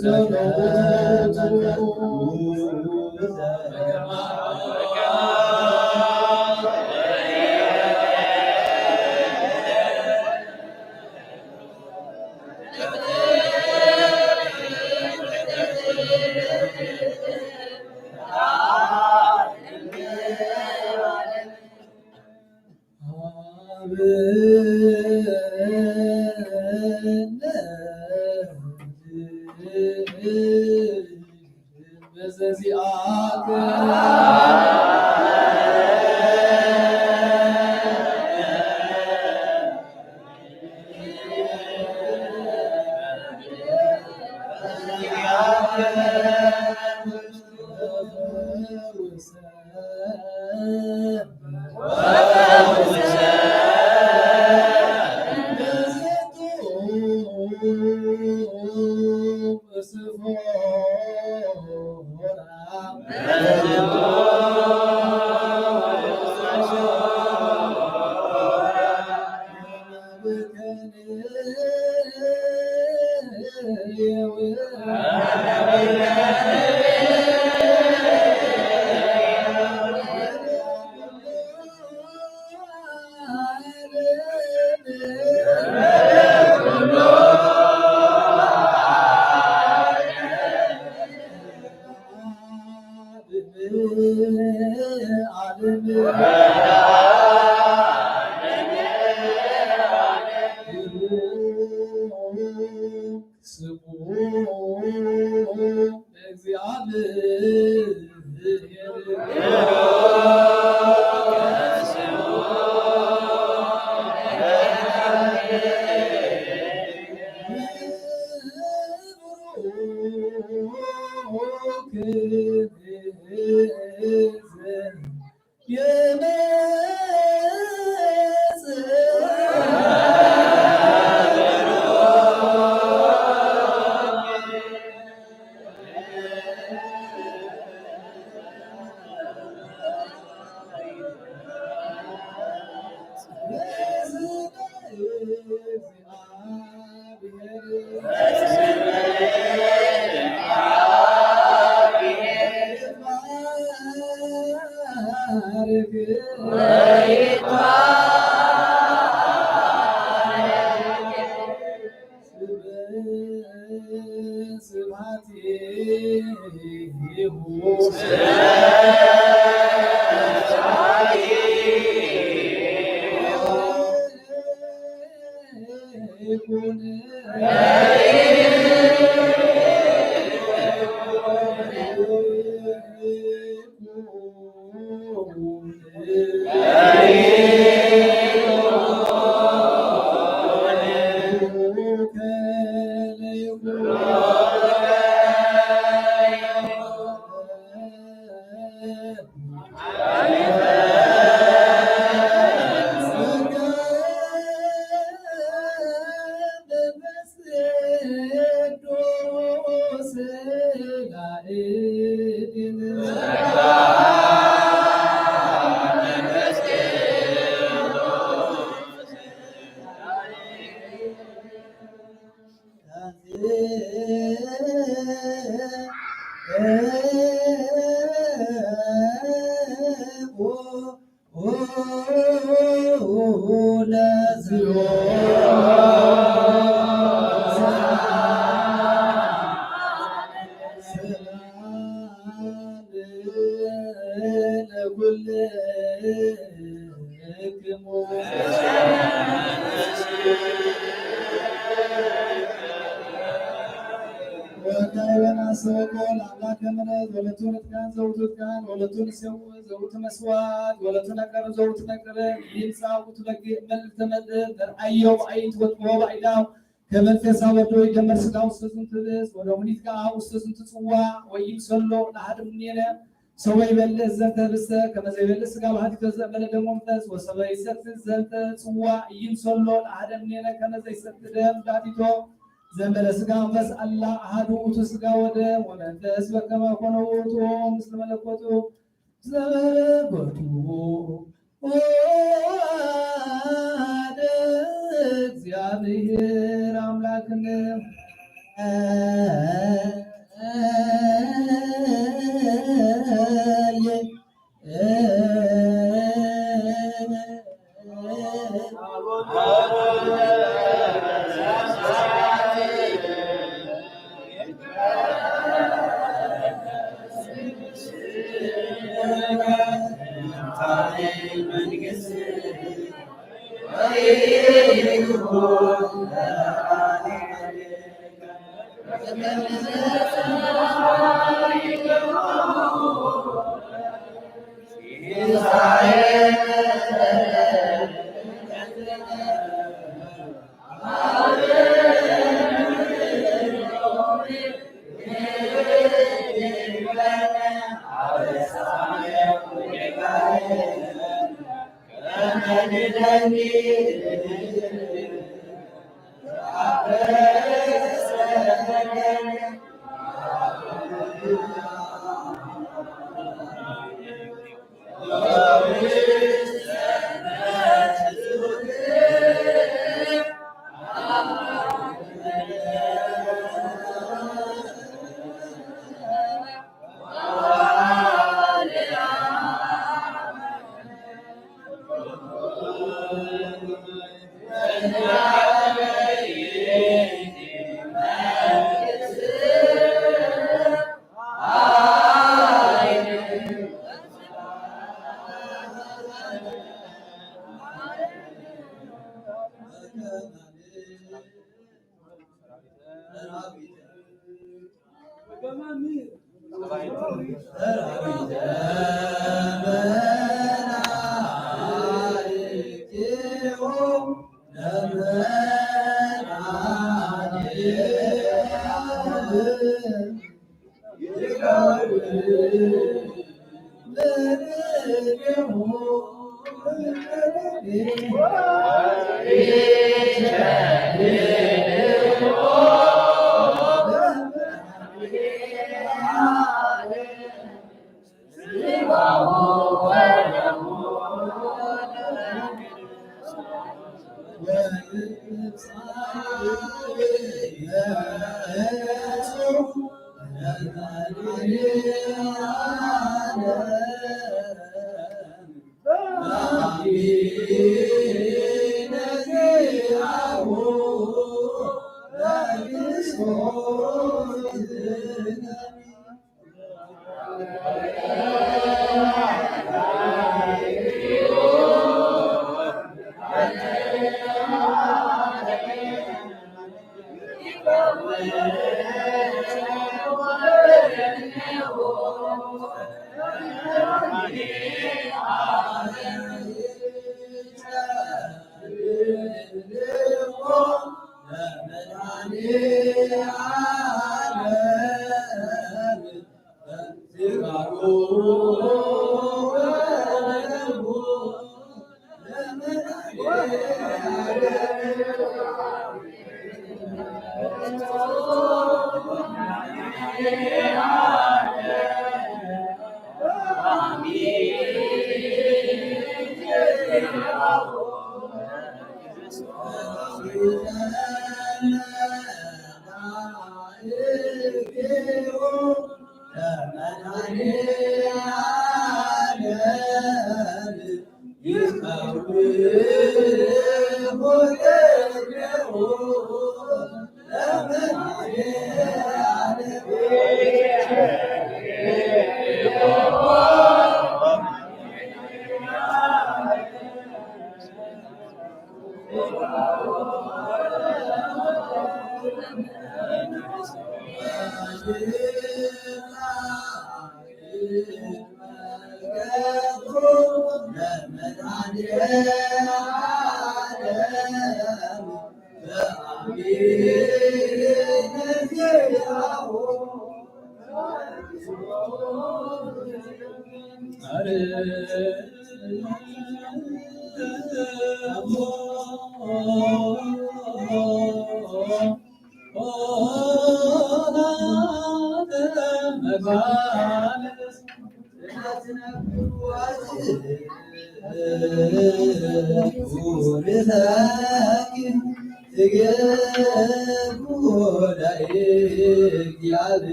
ስሙ ለእግዚኣብሔር። ወናሰወቆ ለአምላከ ምሕረት ወለቱ ንትካን ዘውቱ ትካን ወለቱ ንሰው ዘውቱ መስዋዕት ወለቱ ነቀር ዘውቱ ነቀር ይምጻ ውቱ በጊዕ መልእልተ መልእልት ዘርአዮ ብአይንት ወጥቦ ባይዳው ከመንፈሳ ወዶ ይደመር ስጋ ውስተ ዝንቱ ብእስ ወደሙኒት ከአ ውስተ ዝንቱ ጽዋ ወይምሰሎ ለአሐደ እምኔነ ሰው ይበልዕ ዘንተ ህብስተ ከመ ዘይበልዕ ስጋ ወሐቲቶ ዘእንበለ ደሙ መንፈስ ወሰበ ይሰቲ ዘንተ ጽዋ ኢይምሰሎ ለአሐደ እምኔነ ከመ ዘይሰቲ ደም ዳቲቶ ዘእንበለ ስጋ መንፈስ አላ አሐዱ ውእቱ ስጋ ወደም ወመንፈስ በከመ ኮነ ውእቱ ምስለ መለኮቱ ዘመለኮቱ ወአሐደ እግዚአብሔር አምላክነ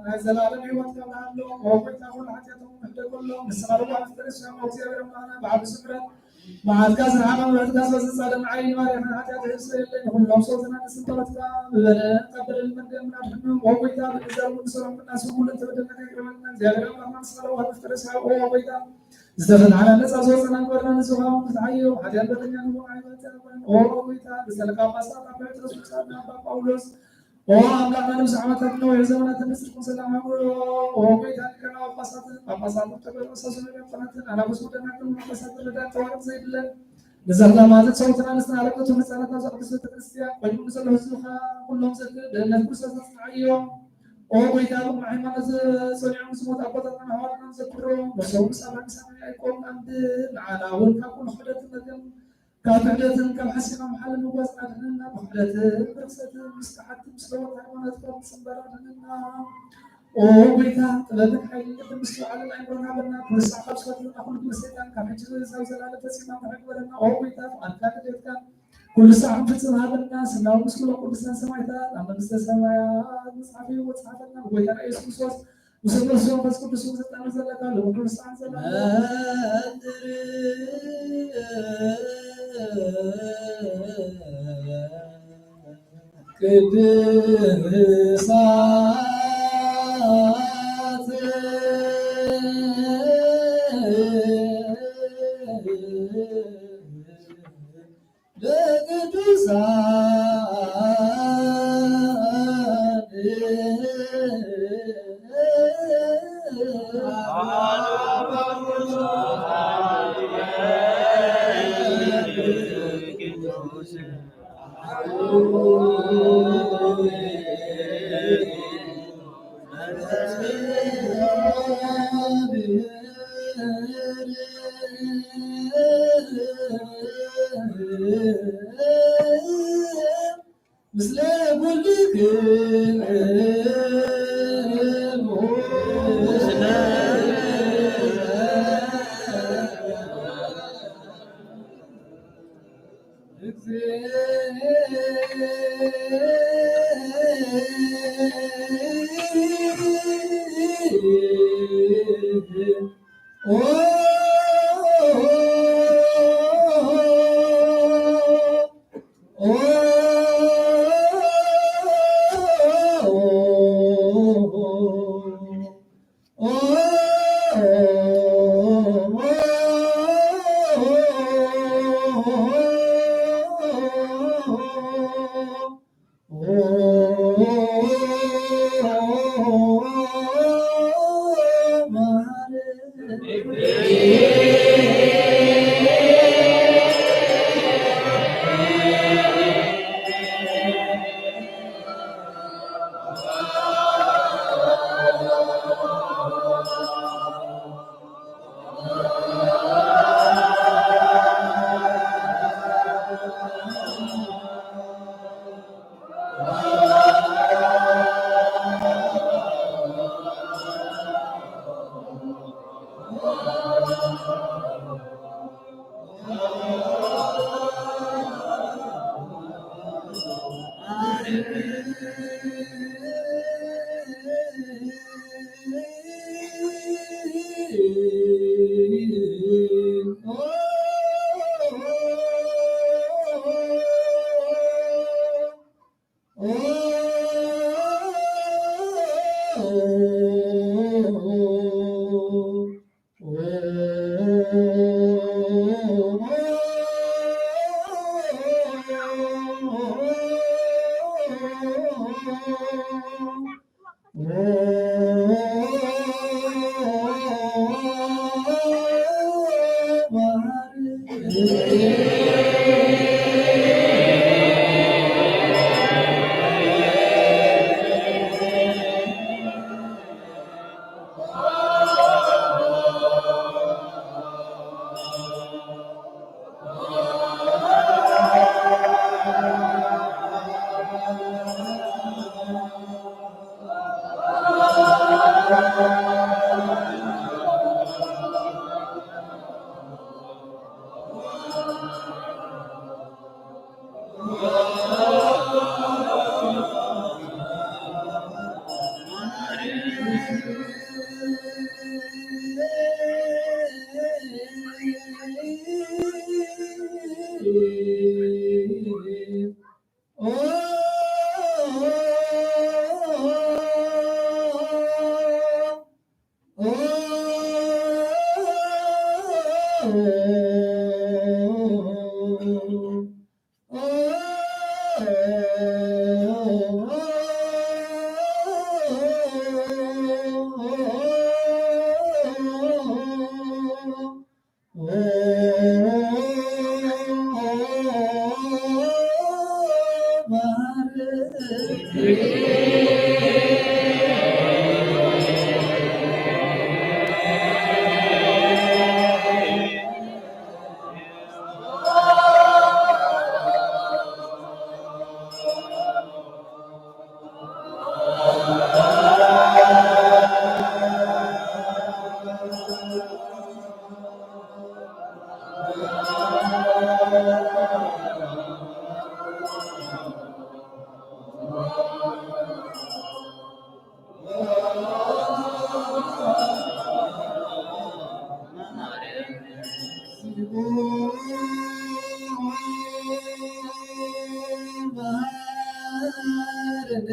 ናይ ዘላለም ህይወት ከም ሃሎ፣ ኦ ጎይታ፣ ኩሉ ሓጢኣቶም ክሕደገሎም፣ ንስኻ ለዋህ ፍጥረት ሰማይ እግዚኣብሔር ኣምላኽና፣ ብዓቢ ስምረት መዓልትካ ዝረሓቐ ምሕረትካ ዝበዝሕ ጻድቕ ንዓይ ንባርያኻ ሓጢኣት ይሕሰየለይ። ንኹሎም ሰውትና ንስም ጸሎትካ ብበደል ካብ በደል መርገም ኣድሕኖም። ኦ ጎይታ፣ ብንዛር ንሰሎም ክናስብ ኩሉ እተበደልና ይቅር በለና። እግዚኣብሔር ኣምላኽና ንስኻ ለዋህ ፍጥረት ሰማይ፣ ኦ ጎይታ፣ ዝተፈትሓና ነጻ ዝወጸና ግበርና፣ ንስኻ እውን ፍትሓዮ። ሓጢኣት በደለኛ ንኹን ኣይበልጽ። ኦ ጎይታ፣ ብሰለካ ጳጳሳት ኣብ ጴጥሮስ ምሳና ኣባ ጳውሎስ፣ ኦ ኣምላኽና፣ ንብዙሕ ዓመታት ነዊሕ ዘመናት ንጽድቅን ሰላም ኣምሮ። ኦ ጎይታ፣ ሊቃነ ጳጳሳትን ጳጳሳትን ተገርመ ሰብስበ ዲያቆናትን ኣናብስ ወደናግል መንፈሳት ረዳት ተዋረድ ዘይብለን ንዘኽላ ማለት ሰውትና ንስና ኣለቀቱ ህፃናት ናብዛ ቅድስት ቤተክርስትያን ኮይኑ ንዘሎ ህዝብኻ ኩሎም ዘክ ድህነት ክርስቶስ ኣጽንዓዮ። ኦ ጎይታ፣ ቅድሚ ሃይማኖት ጸኒዖም ዝሞት ኣቦታትና ኣሕዋትና ንዘክሮ፣ ነሶም ምስ ኣብርሃም ይስሐቅ ያዕቆብ ኣንብብ፣ ንዓና እውን ካብ ኩሉ ክሕደትን መርገም ካብ ክሕደትን ካብ ሓሲኻ መሓል ንምጓዝ ኣድሕነና። ብኽሕደትን ብርኽሰትን ምስ ከሓድቲ ምስ ለወጥ ሃይማኖት ካብ ምጽንባር ኣድሕነና። ኦ ጎይታ፣ ጥበብን ሓይልን ልብን ምስትውዓልን ኣእምሮን ሃበና። ኩሉ ሳዕ ካብ ዝፈትወና ኩሉ ግብሪ ሰይጣን ካብ ሕጂ ንርእሲ ናብ ዘላለም ፈጺምና ንድሕን ግበረና። ኦ ጎይታ፣ ፍቓድካን ድሌትካን ኩሉ ሳዕ ክንፍጽም ሃበና። ስናው ምስ ኩሎም ቅዱሳን ሰማዕታት ኣብ መንግስተ ሰማያት መጽሓፍ ህይወት ጸሓፈና። ብጎይታና ኢየሱስ ክርስቶስ ምስ እነሱ መንፈስ ቅዱስ እውን ስልጣን ዘለካ፣ ልዑል ቅዱስ ጻን ዘለካ። ቅድሳት ለቅዱሳን ምስለ ኩልክሙ። መሐረነ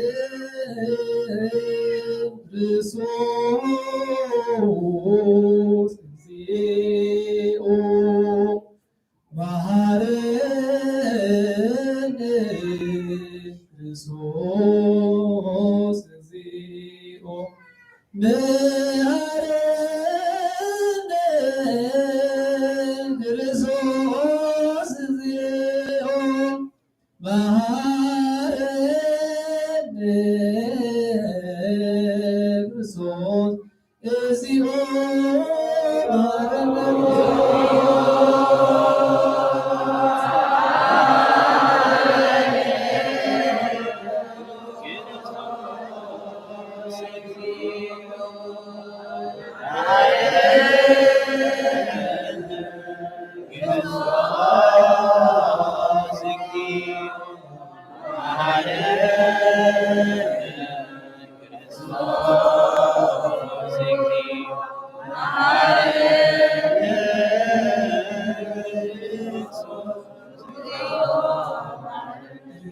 ክርስቶስ እግዚኦ መሐረነ ክርስቶስ እግዚኦ መሐረነ ክርስቶስ እግዚኦ መሐረነ ክርስቶስ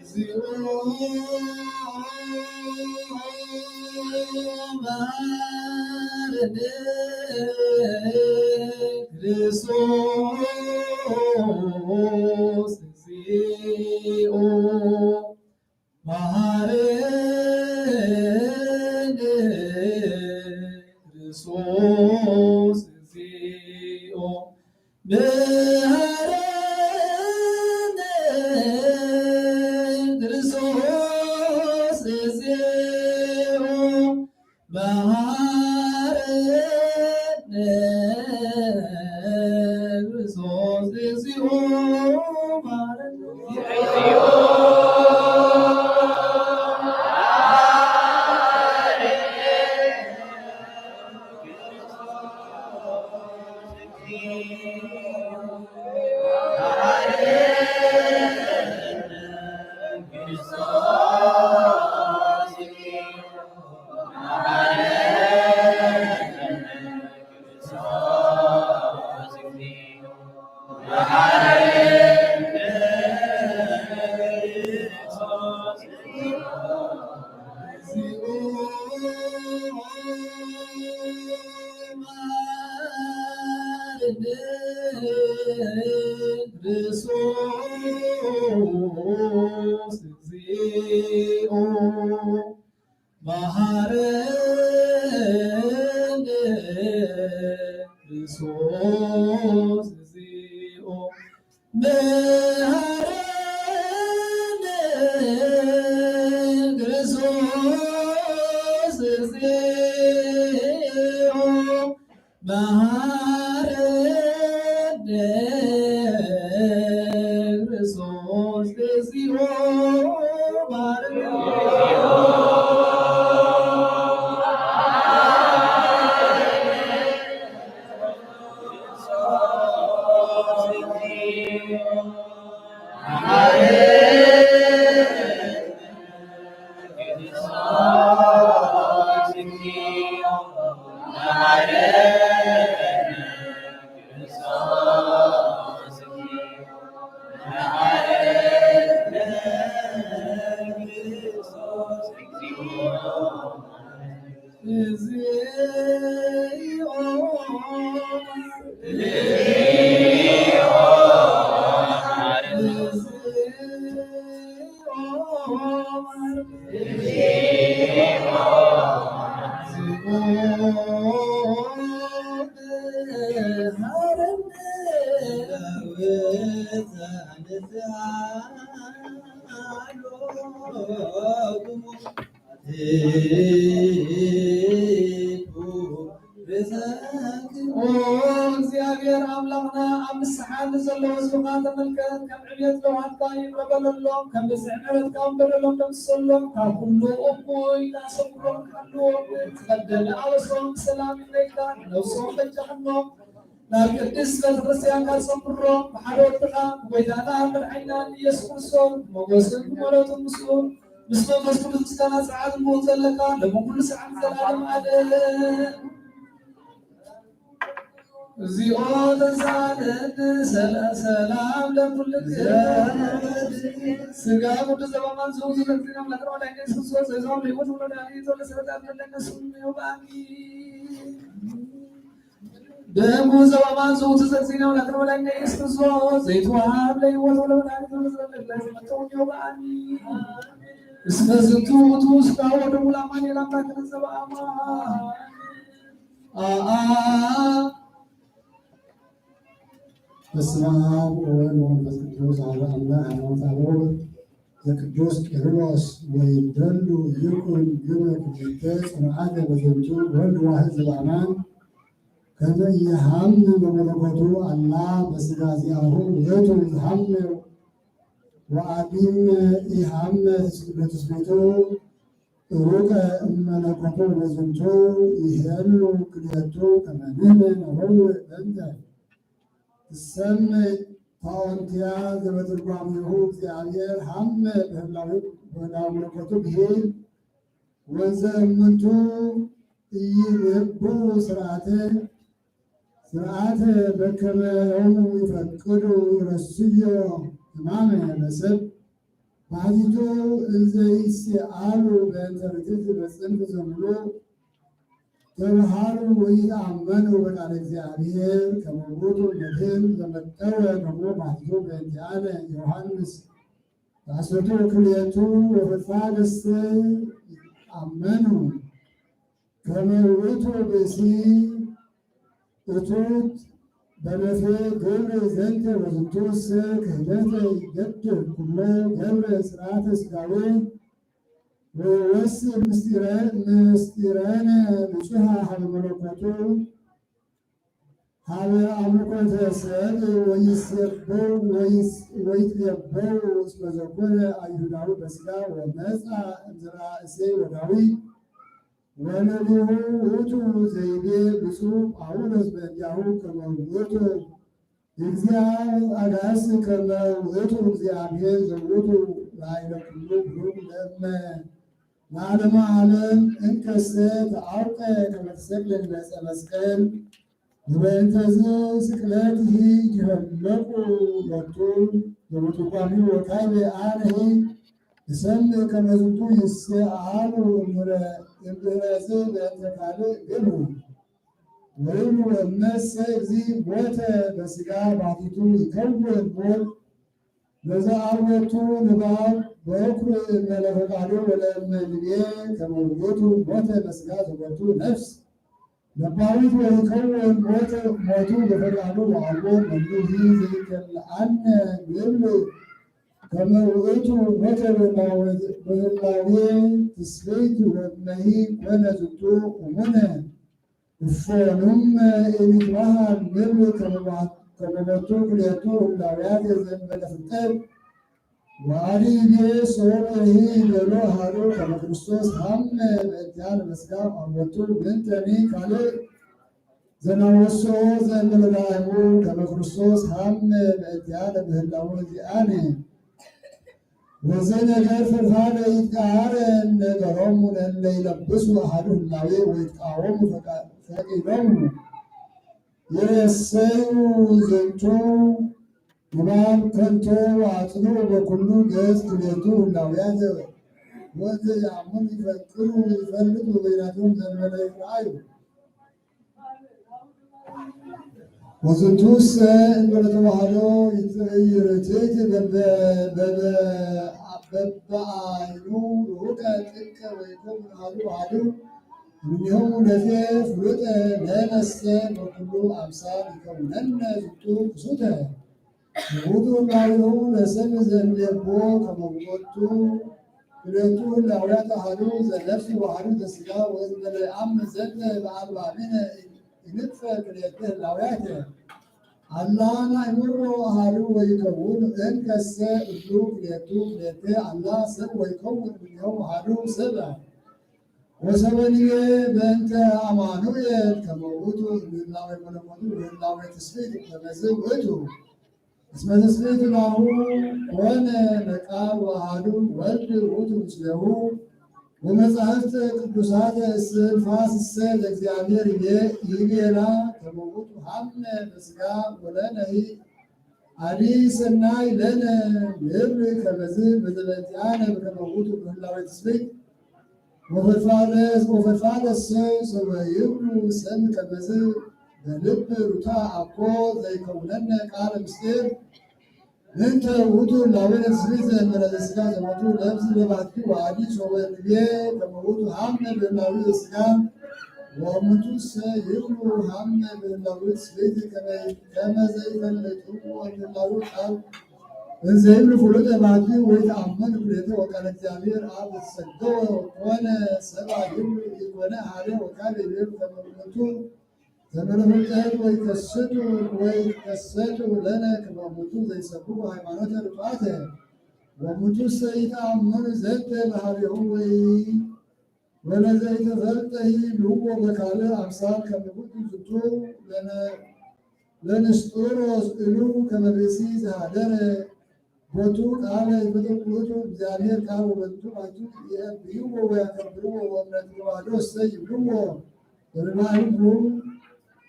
እግዚኦ መሐረነ ክርስቶስ እግዚኦ መሐረነ ክርስቶስ እግዚኦ መሐረነ ክርስቶስ እግዚኦ መሐረነ ክርስቶስ እግዚኦ መሃረነ ክርስቶስ እግዚኦ፣ መሃረነ ክርስቶስ እግዚኦ፣ መሃረነ ክርስቶስ እግዚኦ፣ መሃረነ ኦ እግዚኣብሔር ኣምላኽና፣ ኣብ ንስሓ ንዘለዉ ህዝብኻ ተመልከት፣ ከም ዕብየት ለውሃትካ ይቕረ በለሎም፣ ከም ብዝሒ ምሕረትካ እውን በደሎም ደምስሰሎም፣ ካብ ኩሉ እኩይ ኣሰውሮም ክሃልዎም፣ ዝቐደመ ኣበሶም ብሰላም ይመይታ፣ ነብሶም በጃ ሃቦም፣ ናብ ቅድስት ቤተክርስትያንካ ዘምርሮ ብሓደ ወድኻ ብጎይታና መድሓኒናን ኢየሱስ ክርስቶስ ሞገስን ምሕረትን ምስኡ ምስ መንፈስ ቅዱስ ምስጋና ጽንዓት ምሁን ዘለካ ለምን ኩሉ ሰዓት ዘለዓለም ዓለም። እግዚኦ ተሳለነ ሰላ-፣ ሰላም ለኩልክም። ስጋ ቅዱስ ዘበማን ዝውቱ ዘግዝና መቅረብ ላይ ኢየሱስ ክርስቶስ ዘይዛው ለይወት ወለዳኒ ተወለ ሰረዳት ለለነ ስሙ ይሁን አሚን። ደሙ ዘበማን ዝውቱ ዘግዝና መቅረብ ላይ ኢየሱስ ክርስቶስ ዘይተዋሃብ ለይወት ወለዳኒ ተወለ ሰረዳት ለለነ ስሙ ይሁን አሚን። እስመ ዝንቱ ውእቱ ስጋ ወደሙ ለአማኑኤል አምላክነ ዘበአማን። አአ። በስመ አብ ወወልድ ወመንፈስ ቅዱስ አሐዱ አምላክ። ሃይማኖተ አበው ዘቅዱስ ቄርሎስ ወይደሉ ይኩን ግብረ ክልኤተ ጽኑዓተ በዝንቱ ወልድ ዋሕድ ዘበአማን ከመ ኢሃም በመለኮቱ አላ በስጋ ዚአሁ ውእቱ ይሃም ወአቢም ኢሃም በትስብእቱ ሩቀ እመለኮቱ በዝንቱ ይሄሉ ክልኤቱ ከመ ንሕነ ነበው በእንተ ትሰምዕ ታኦንትያ ዘበትርጓሜሁ እግዚአብሔር ሃመ በህላዊ በህላዊ መለኮቱ ብሂል ወዘእሙንቱ ኢይንብቡ ስርዓተ ስርዓተ በከመ ዮም ይፈቅዱ ይረስዮ ሕማመ ለሰብ ባሕቲቱ እንዘ ይስአሉ በእንተ ርትዕት በጽንፍ ዘምሉ ተብሃሉ ወይትአመኑ በቃለ እግዚአብሔር ከመ ውእቱ መድህን ዘመጠወ ደሞ ባሕቲቱ በእንቲአነ ዮሐንስ በዐሰርቱ ክልኤቱ ወፍጥፋ ደስተ ይትአመኑ ከመ ውእቱ ብእሲ እቱት በመፌ ገብረ ዘንተ ወዝንቱሰ ክህደተ ይገድፍ ኩሎ ገብረ ስርዓተ ስጋዌ ወይወስድ ምስጢረ-፣ ምስጢረነ ንጹሐ ሀበ መለኮቱ ሀበ አምልኮተ ሰብ ወይሴበው ወይስ-፣ ወይትሌበው እስመ ዘኮነ አይሁዳዊ በስጋ ወመጻ እምዘርአ እሴይ ወዳዊት ወነቢሁ ውእቱ ዘይቤ ብፁዕ ጳውሎስ በእንቲአሁ ከመ ውእቱ እግዚአ አጋእዝት ከመ ውእቱ እግዚአብሔር ዘውእቱ ላዕለ ኩሉ ብሩክ ለእመ ለዓለመ ዓለም። እንከሰ ተዐውቀ ከመ ተሰቅለ ዕፀ መስቀል ወበእንተዝ ስቅለትሂ ይትሀለቁ ሎቱ ዘበትርጓሜሁ ወካዕበ አነሂ እሰምዕ ከመ ዝንቱ ይስአሉ እምድረ-፣ እምድረዝ በእንተ ካልእ ግብሩ። ወይም ወእመሰ እግዚ ሞተ በስጋ ባሕቲቱ ይከውን ሞት ለዘአልቦቱ ንባብ በኩር እምነ ለፈቃዱ ወለእመ ልቤ ከመ ውእቱ ሞተ በስጋ ዘቦቱ ነፍስ ለባዊት ወይከውን ሞተ ሞቱ በፈቃዱ ወአልቦ መኑሂ ዘይከልአነ ንብል ከመ ውእቱ ሞተ በህላዌ ትስብእት ወእመሂ ኮነ ዝንቱ እሙነ እፎኑም ኢንትበሃል ንብል ከመ ቦቱ ክልኤቱ ህላውያት ዘእንበለ ፍልጠት ወአዲ ይቤ ሶበ ይቤሎ አሐዱ ከመ ክርስቶስ ሀመ በእንቲአነ በስጋ አልቦቱ ምንተኒ ካልእ ዘናወሶ ዘእንበለ ዳይሙ ከመ ክርስቶስ ሀመ በእንቲአነ በህላዌ ዚአነ። ወዘነገር ፈድፋደ ይትቃረን ነገሮሙ ለእለ ይለብሱ አሐዱ ህላዌ ወይትቃወሙ ፈቃ-፣ ፈቂዶሙ ይሬሰዩ ዝንቱ እማን ከንቶ ወአጽንዑ በኩሉ ገጽ ክልኤቱ ህላውያት ወዘ ይአምኑ ይፈቅሩ ይፈልጡ በይናቶም ዘንበለ ይርአዩ። ወዝንቱሰ እንበለ ተዋህዶ ይትረይ ርትዕት በበ-፣ በበ-፣ በበአይኑ ርሁቀ ጥቀ ወይኮን አሐዱ አሐዱ እምኔሆሙ ለፌ ፍሉጠ ለነሰ በኩሉ አምሳል ይከውነነ ዝንቱ ክሱተ። ውእቱ እምአቢሁ ለሰብ ዘእምኔቦ ከመ ውእቱ ክልኤቱ ህላውያት አሐዱ ዘነፍስ ወአሐዱ ዘስጋ ወእንበለ ይአምን ዘንተ በአልባቢነ ኢንጥፈ ክልኤተ ህላውያተ። አላ ናእምሮ አሐዱ ወይከውን እንከሰ እሉ ክልኤቱ ክልኤተ አላ ሰብ ወይከውን እምኔሆሙ አሐዱ ሰብ። ወሰበ ንቤ በእንተ አማኑኤል ከመ ውእቱ እምነ ህላዌ መለኮቱ ወህላዌ ትስብእት ከመዝ ውእቱ። እስመ ትስብእት ናሁ ኮነ ለቃል ወአሐዱ ወልድ ውእቱ ምስሌሁ። ወመጻሕፍት ቅዱሳት እስትንፋስሰ ለእግዚአብሔር ይቤ-፣ ይቤላ ከመ ውእቱ ሀመ በስጋ ወለነሂ አዲ ሰናይ ለነ ንብል ከመዝ በዘበእንቲአነ በከመ ውእቱ በህላዌ ትስብእት። ወፈድፋደ፣ ወፈድፋደሰ ሶበ ይብሉ ሰም ከመዝ በልብ ሩታ አኮ ዘይከውነነ ቃለ ምስጢር ምንተ ውእቱ ህላዌነ ትስብእት ዘእንበለ ዘስጋ ዘቦቱ ለብዝ ለባህቲ ወአዲ ሶበ ንቤ ከመ ውእቱ ሀመ በህላዌ ዘስጋ ወእሙንቱሰ ይብሉ ሀመ በህላዌ ትስብእት ከመ፣ ከመ ዘይፈልጥዎ ህላዌ ቃል እንዘ ይብሉ ፍሉጠ ባቲ ወይተአመኑ ክልኤተ ወቃለ እግዚአብሔር አብ ዘተሰገወ ኮነ ሰብአ ይብሉ ኢኮነ አሐደ ወካልእ ይቤሉ ከመ እሙንቱ ዘመነ ፍልጠት ወይከስቱ ወይከሰቱ ለነ ከመ እሙንቱ ዘይሰብኩ ሃይማኖተ ርቱዓተ ወእሙንቱሰ ይተአመኑ ዘንተ በሀቤሁ ወይ ወለዘኢተፈልጠሂ ንብዎ በካልእ አምሳል ከመ ውእቱ ዝንቱ ለነ-፣ ለንስጥሮስ እሉ ከመ ብእሲ ዘሃደረ ቦቱ ቃለ ይፈጥር ውእቱ እግዚአብሔር ቃል ወበዝንቱ ባቱ ይእብይዎ ወያከብርዎ ወእምነት ተዋህዶ እሰይ ይብልዎ ወለባህልቱ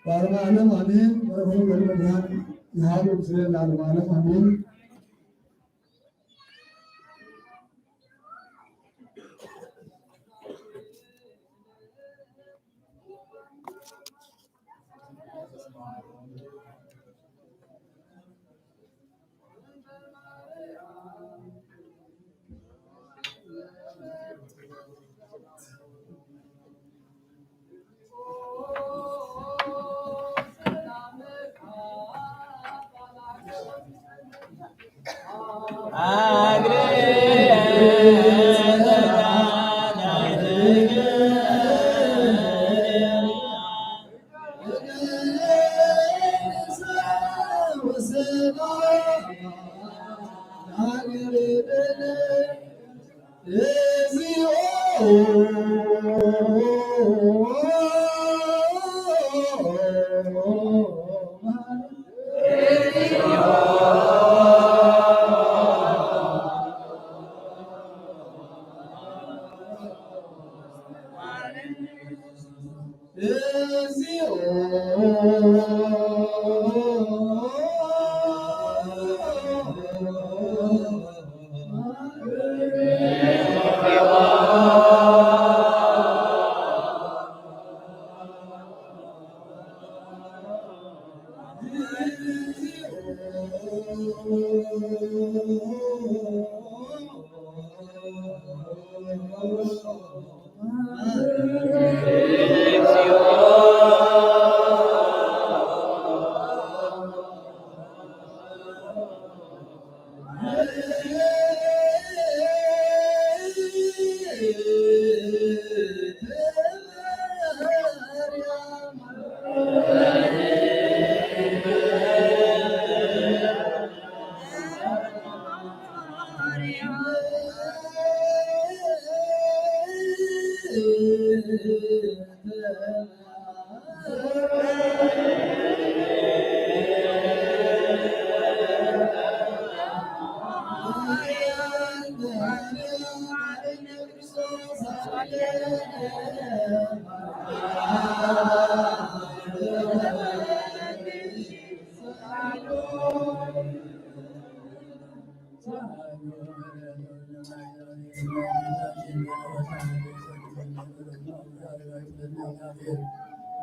በዓለመ ዓለም አሜን። በረከቱ በሉ መድኃኔ ይሃሉ ምስሌነ ለዓለመ ዓለም አሜን።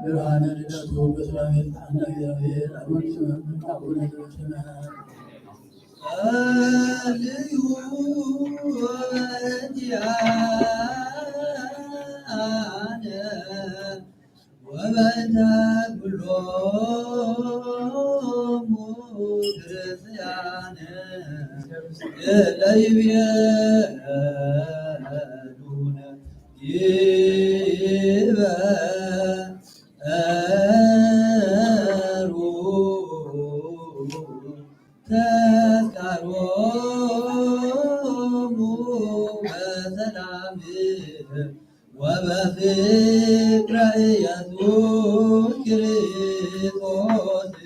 ብርሃነ ልደቱ በሰላም የምጽኣና እግዚአብሔር። አቡነ ዘበሰማያት ጸልዩ ወዲያነ ወበእንተ ኩሎሙ ክርስቲያን ለይቤሉነ ይበ እሩ ተስካሮሙ በሰላም ወበፍቅረ ኢየሱስ ክርስቶስ።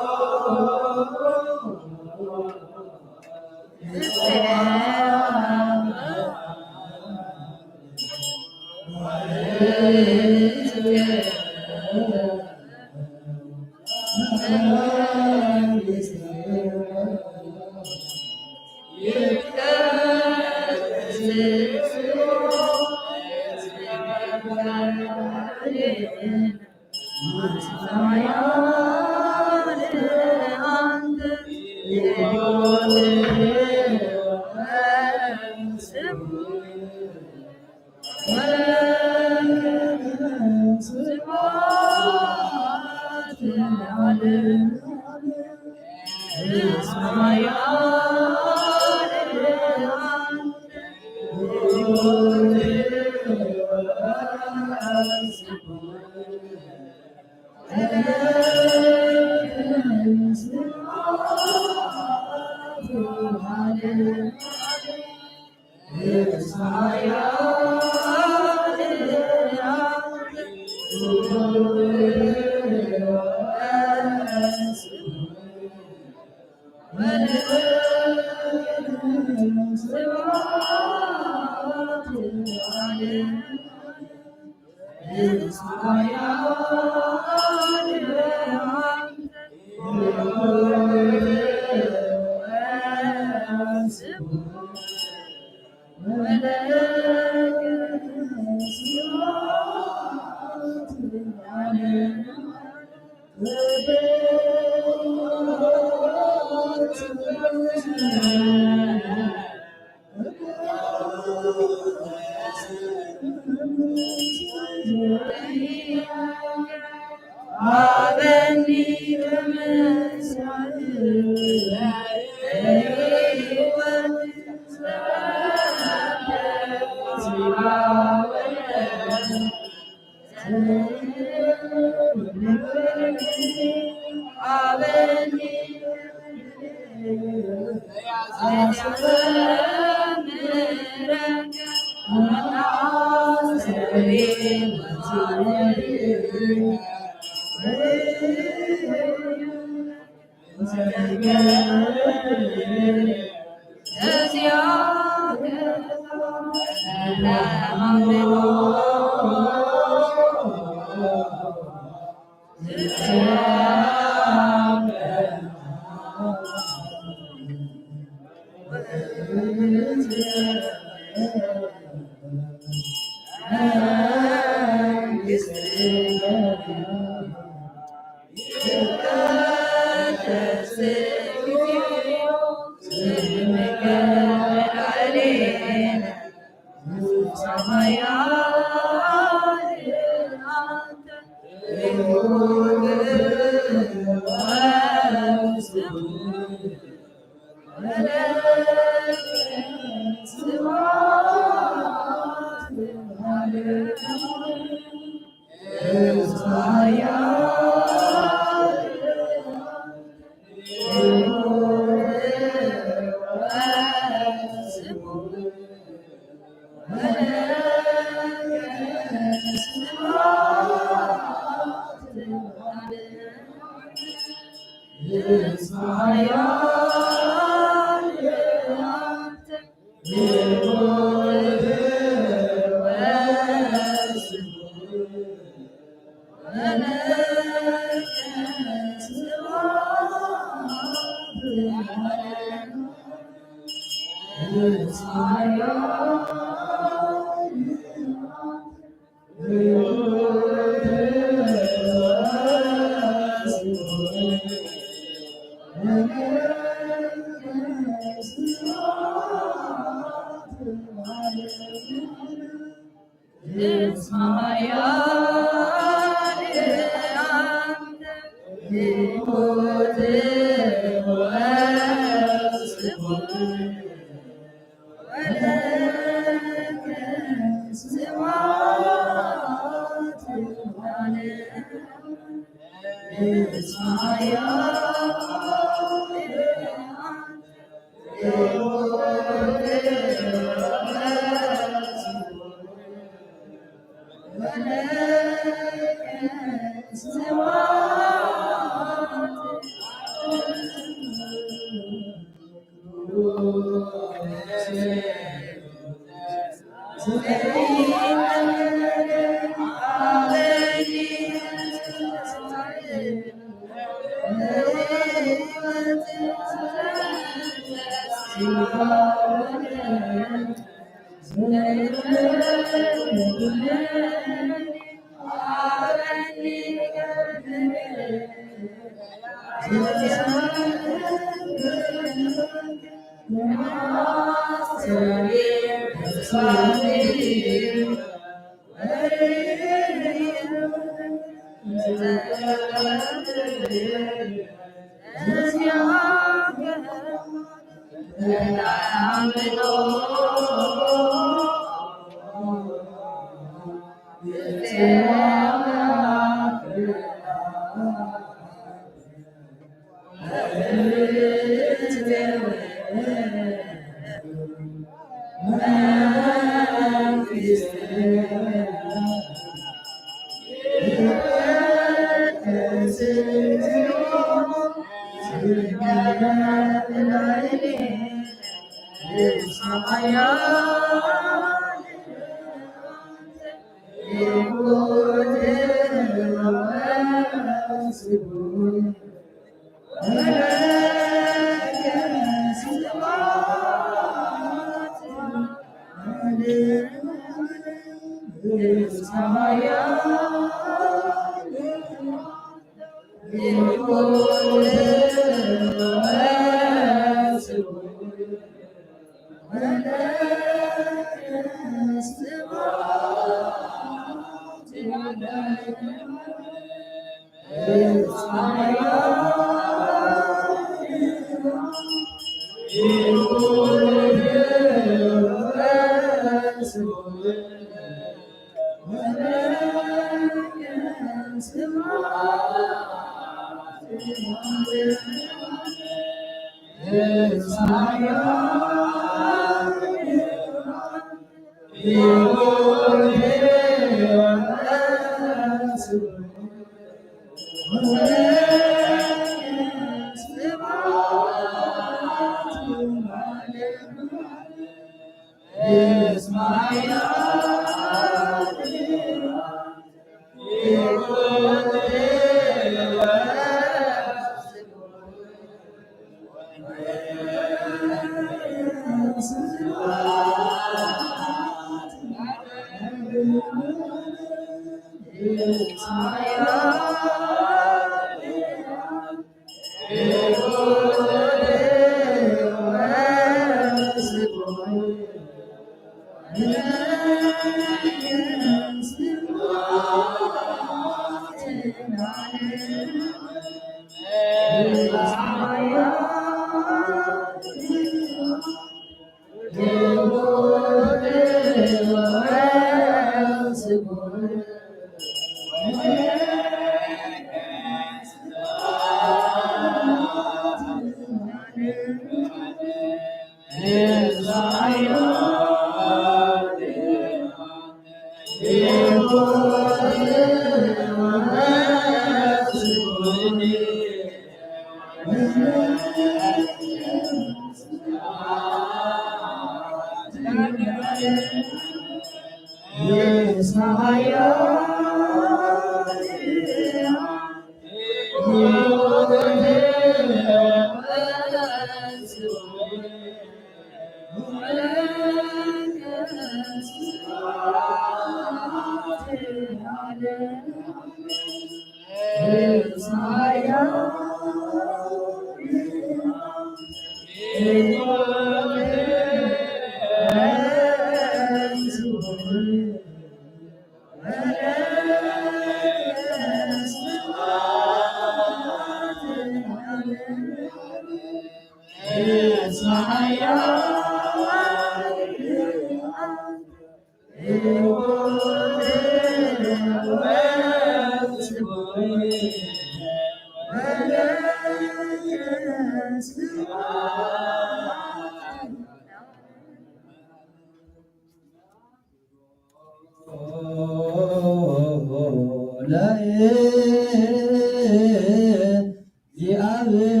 ለእግዚአብሔር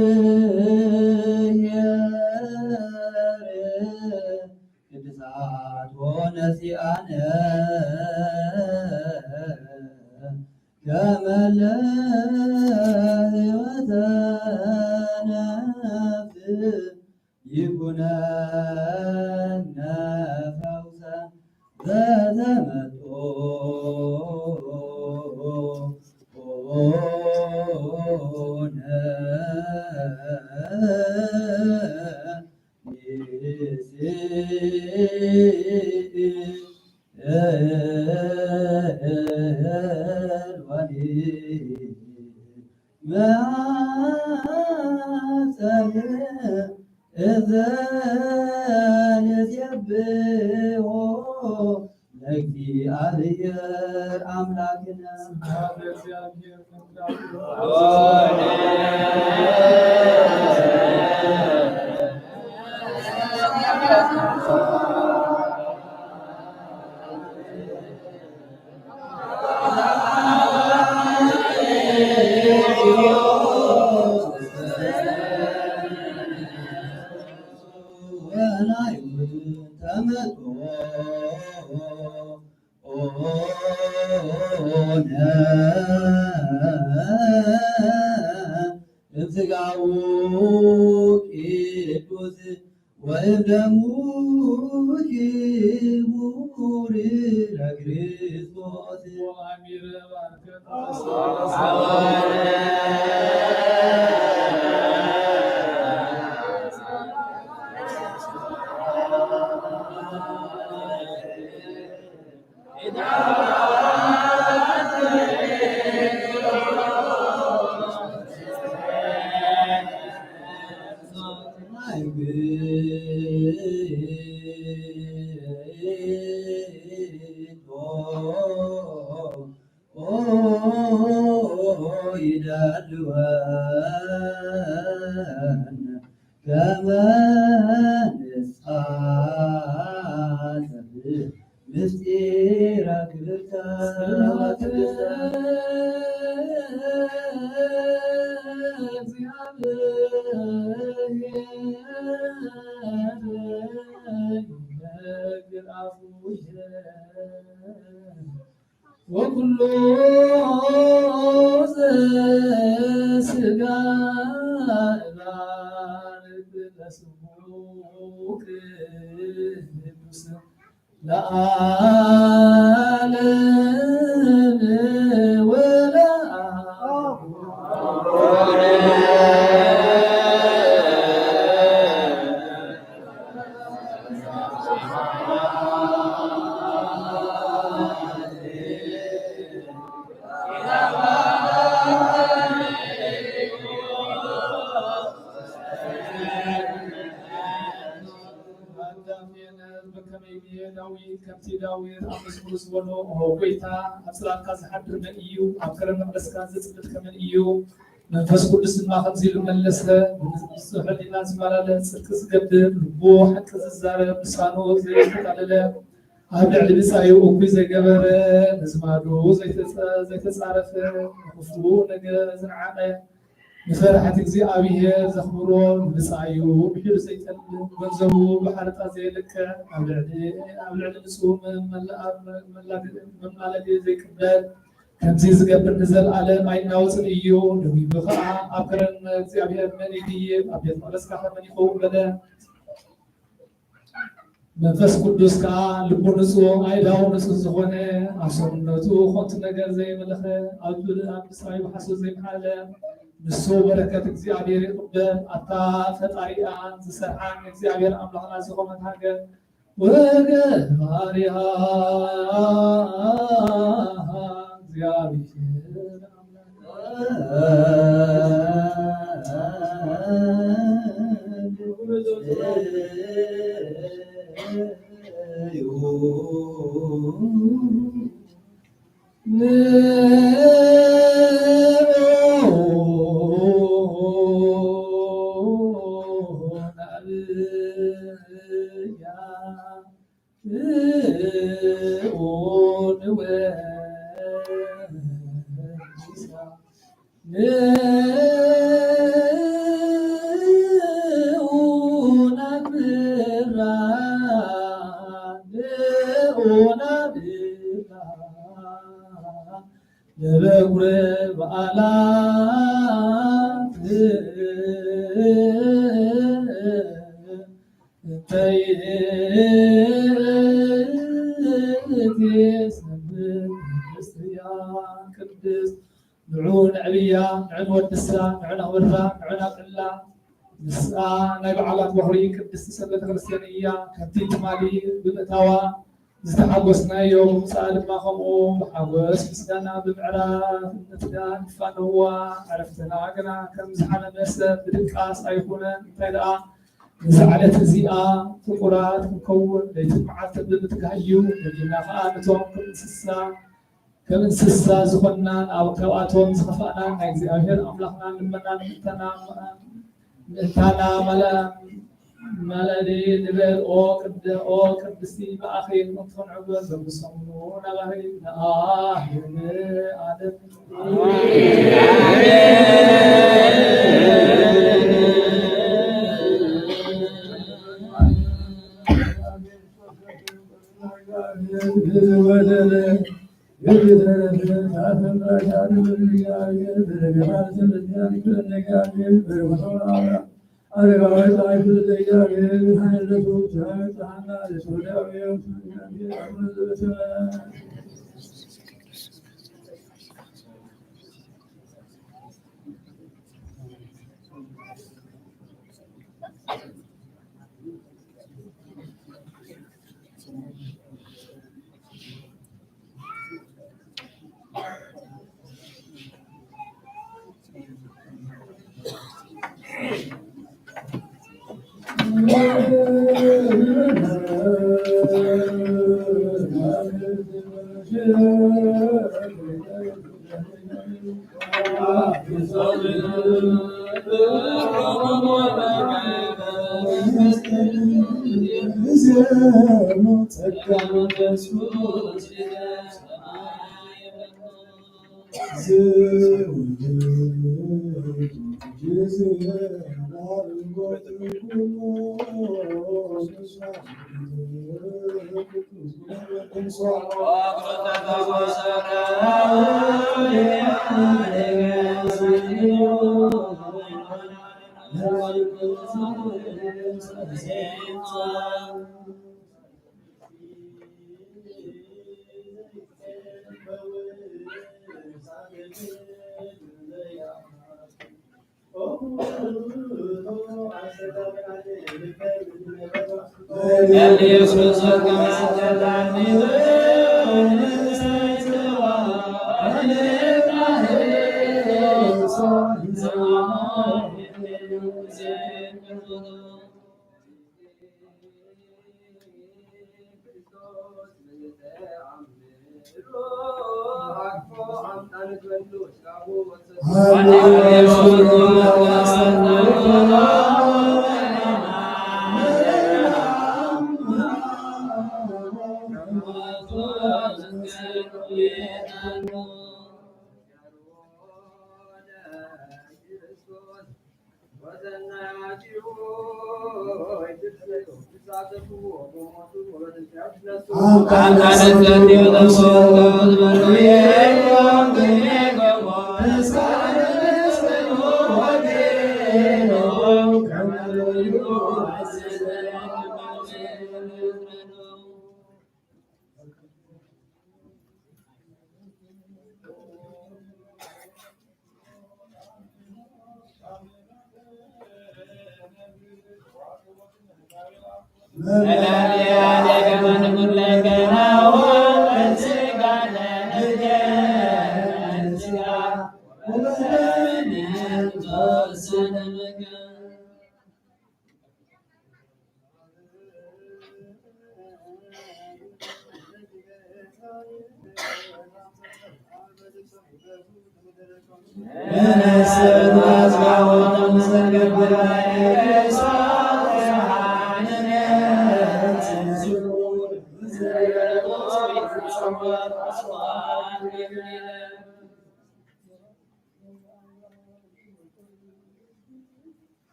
ቅድሳት ሆነ ሲአነ ከመለ ሕይወተ ነፍስ ይኩነነ ፈውሰ በዘመጦ ለእግዚአብሔር አምላክነ። ሆነ እምስጋው ቅዱስ ወእምደሙ ክቡር ለክርስቶስ። ሃልወነ ከመ ንስሓሰብ ምስጢራ ክብርታ ስብሐት ለእግዚአብሔር። ወኩሉ ዘስጋ እባርክ ለስሙ ቅዱስ ለዓለም ወለዓለም። በከመ ይቤ ዳዊት፣ ከምቲ ዳዊት ኣብ መዝሙሩ ዝበሎ፣ ኦ ጐይታ፣ ኣብ ጽላልካ ዝሓድር መን እዩ? ኣብ ከረን መቕደስካ ዝጽምድ ከመን እዩ? መንፈስ ቅዱስ ድማ ከምዚ ኢሉ መለሰ፣ ብንጹሕ ሕሊና ዝመላለስ፣ ጽድቂ ዝገብር፣ ልቡ ሓቂ ዝዛረብ፣ ልሳኑ ዘየተታለለ፣ ኣብ ልዕሊ ብጻዩ እኩይ ዘይገበረ፣ ንዝማዱ ዘይተጸ-፣ ዘይተጻረፈ፣ ንኽፉእ ነገር ዝነዓቐ፣ ንፈራሕቲ እግዚኣብሔር ዘኽብሮ፣ ንብጻዩ ምሒሩ ዘይጠልም፣ ገንዘቡ ብሓረጣ ዘየልክዕ፣ ኣብ ልዕሊ፣ ኣብ ልዕሊ ንጹህ መመላ-፣ መማለዲ ዘይቅበል፣ ከምዚ ዝገብር ንዘለኣለም ኣይናወጽን እዩ። ደጊሙ ኸኣ፣ ኣብ ከረን እግዚኣብሔር መን ይድይብ? ኣብ ቤት መቕደስካ ኸ መን ይኸውን? በለ። መንፈስ ቅዱስ ከኣ ልቡ ንጹህ፣ ኣእዳዉ ንጹህ ዝኾነ፣ ኣብ ሰውነቱ ኸንቱ ነገር ዘይመለኸ፣ ኣብ፣ ኣብ ብጻዩ ብሓሶት ዘይመሓለ፣ ንሱ በረከት እግዚኣብሔር ይቕበል። ኣብታ ፈጣሪኣን ዝሰርዓን እግዚኣብሔር ኣምላኽና ዝኾነት ሃገር፣ ወገባሪሃ እግዚኣብሔር ኣምላኽ ንበኩረ በዓላ እንተ ይእቲ ሰንበት ቅድስት ንዑ ነዕብያ፣ ንዑ ንወድሳ፣ ንዑ ነኽብራ፣ ንዑ ነብዕላ። ንሳ ናይ በዓላት በኹሪ ቅድስቲ ሰንበት ክርስትያን እያ። ከምቲ ትማሊ ብምእታዋ ዝተሓጎስናዮ፣ ብምጽኣ ድማ ከምኡ ብሓጎስ ምስጋና ብምዕራፍ እነትጋ ንፋነዋ። ዕረፍትና ግና ከም ዝሓመመ ሰብ ብድቃስ ኣይኮነን። እንታይ ደኣ ነዛ ዕለት እዚኣ ፍቑራት ክንከውን ለይትን መዓልትን ብምትጋህ እዩ። ደጊምና ከኣ ነቶም ከም እንስሳ ከም እንስሳ ዝኾንናን ኣብ፣ ካብኣቶም ዝኸፋእናን ናይ እግዚኣብሔር ኣምላኽና ልመና ንምእንታና፣ ምእንታና ማለ-፣ ማለዲ ንበል። ኦ ቅድ-፣ ኦ ቅድስቲ ብኣኺ ምእንቲ ክንዕወት በብሰሙኑ ናባኺ ንኣህልም ኣለም።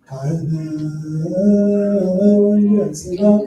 ካህን ወንጌል ስጋክ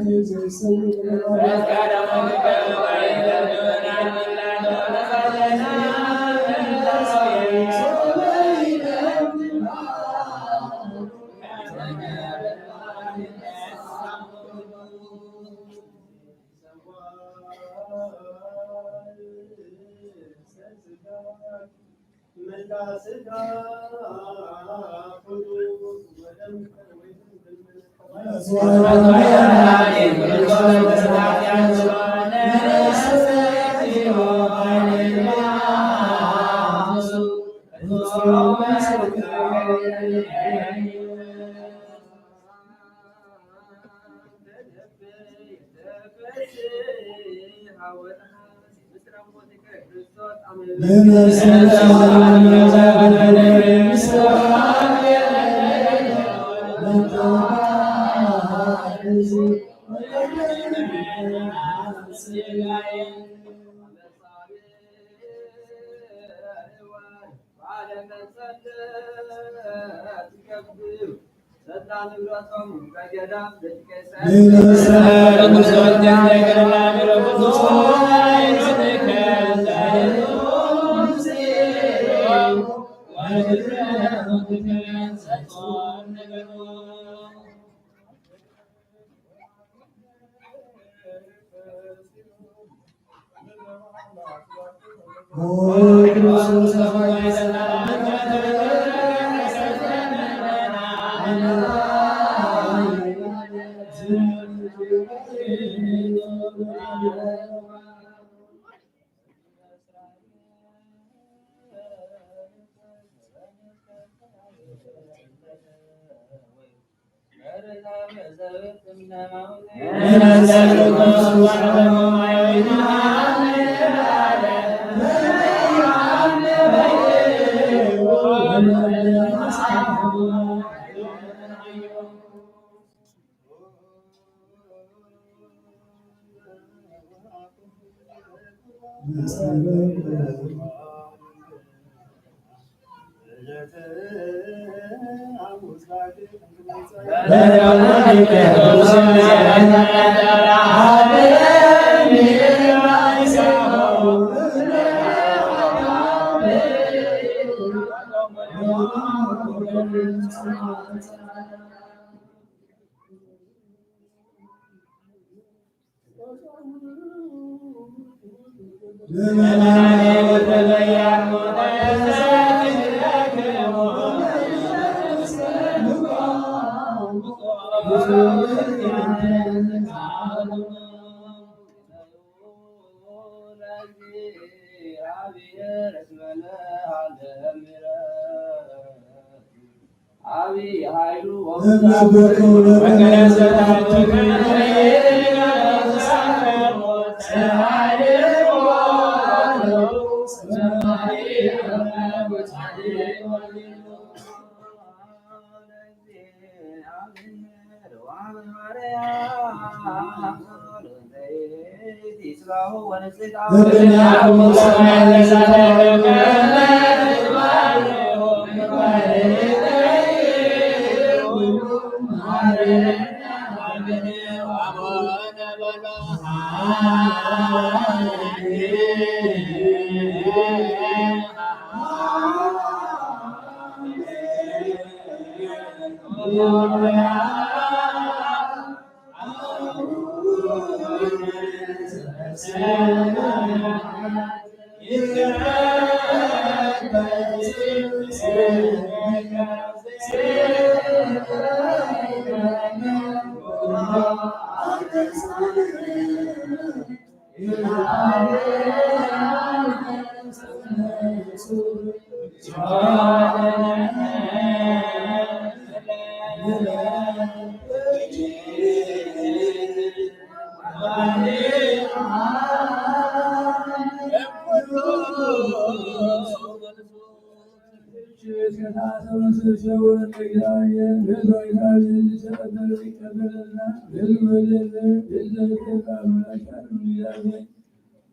ዘይሰውር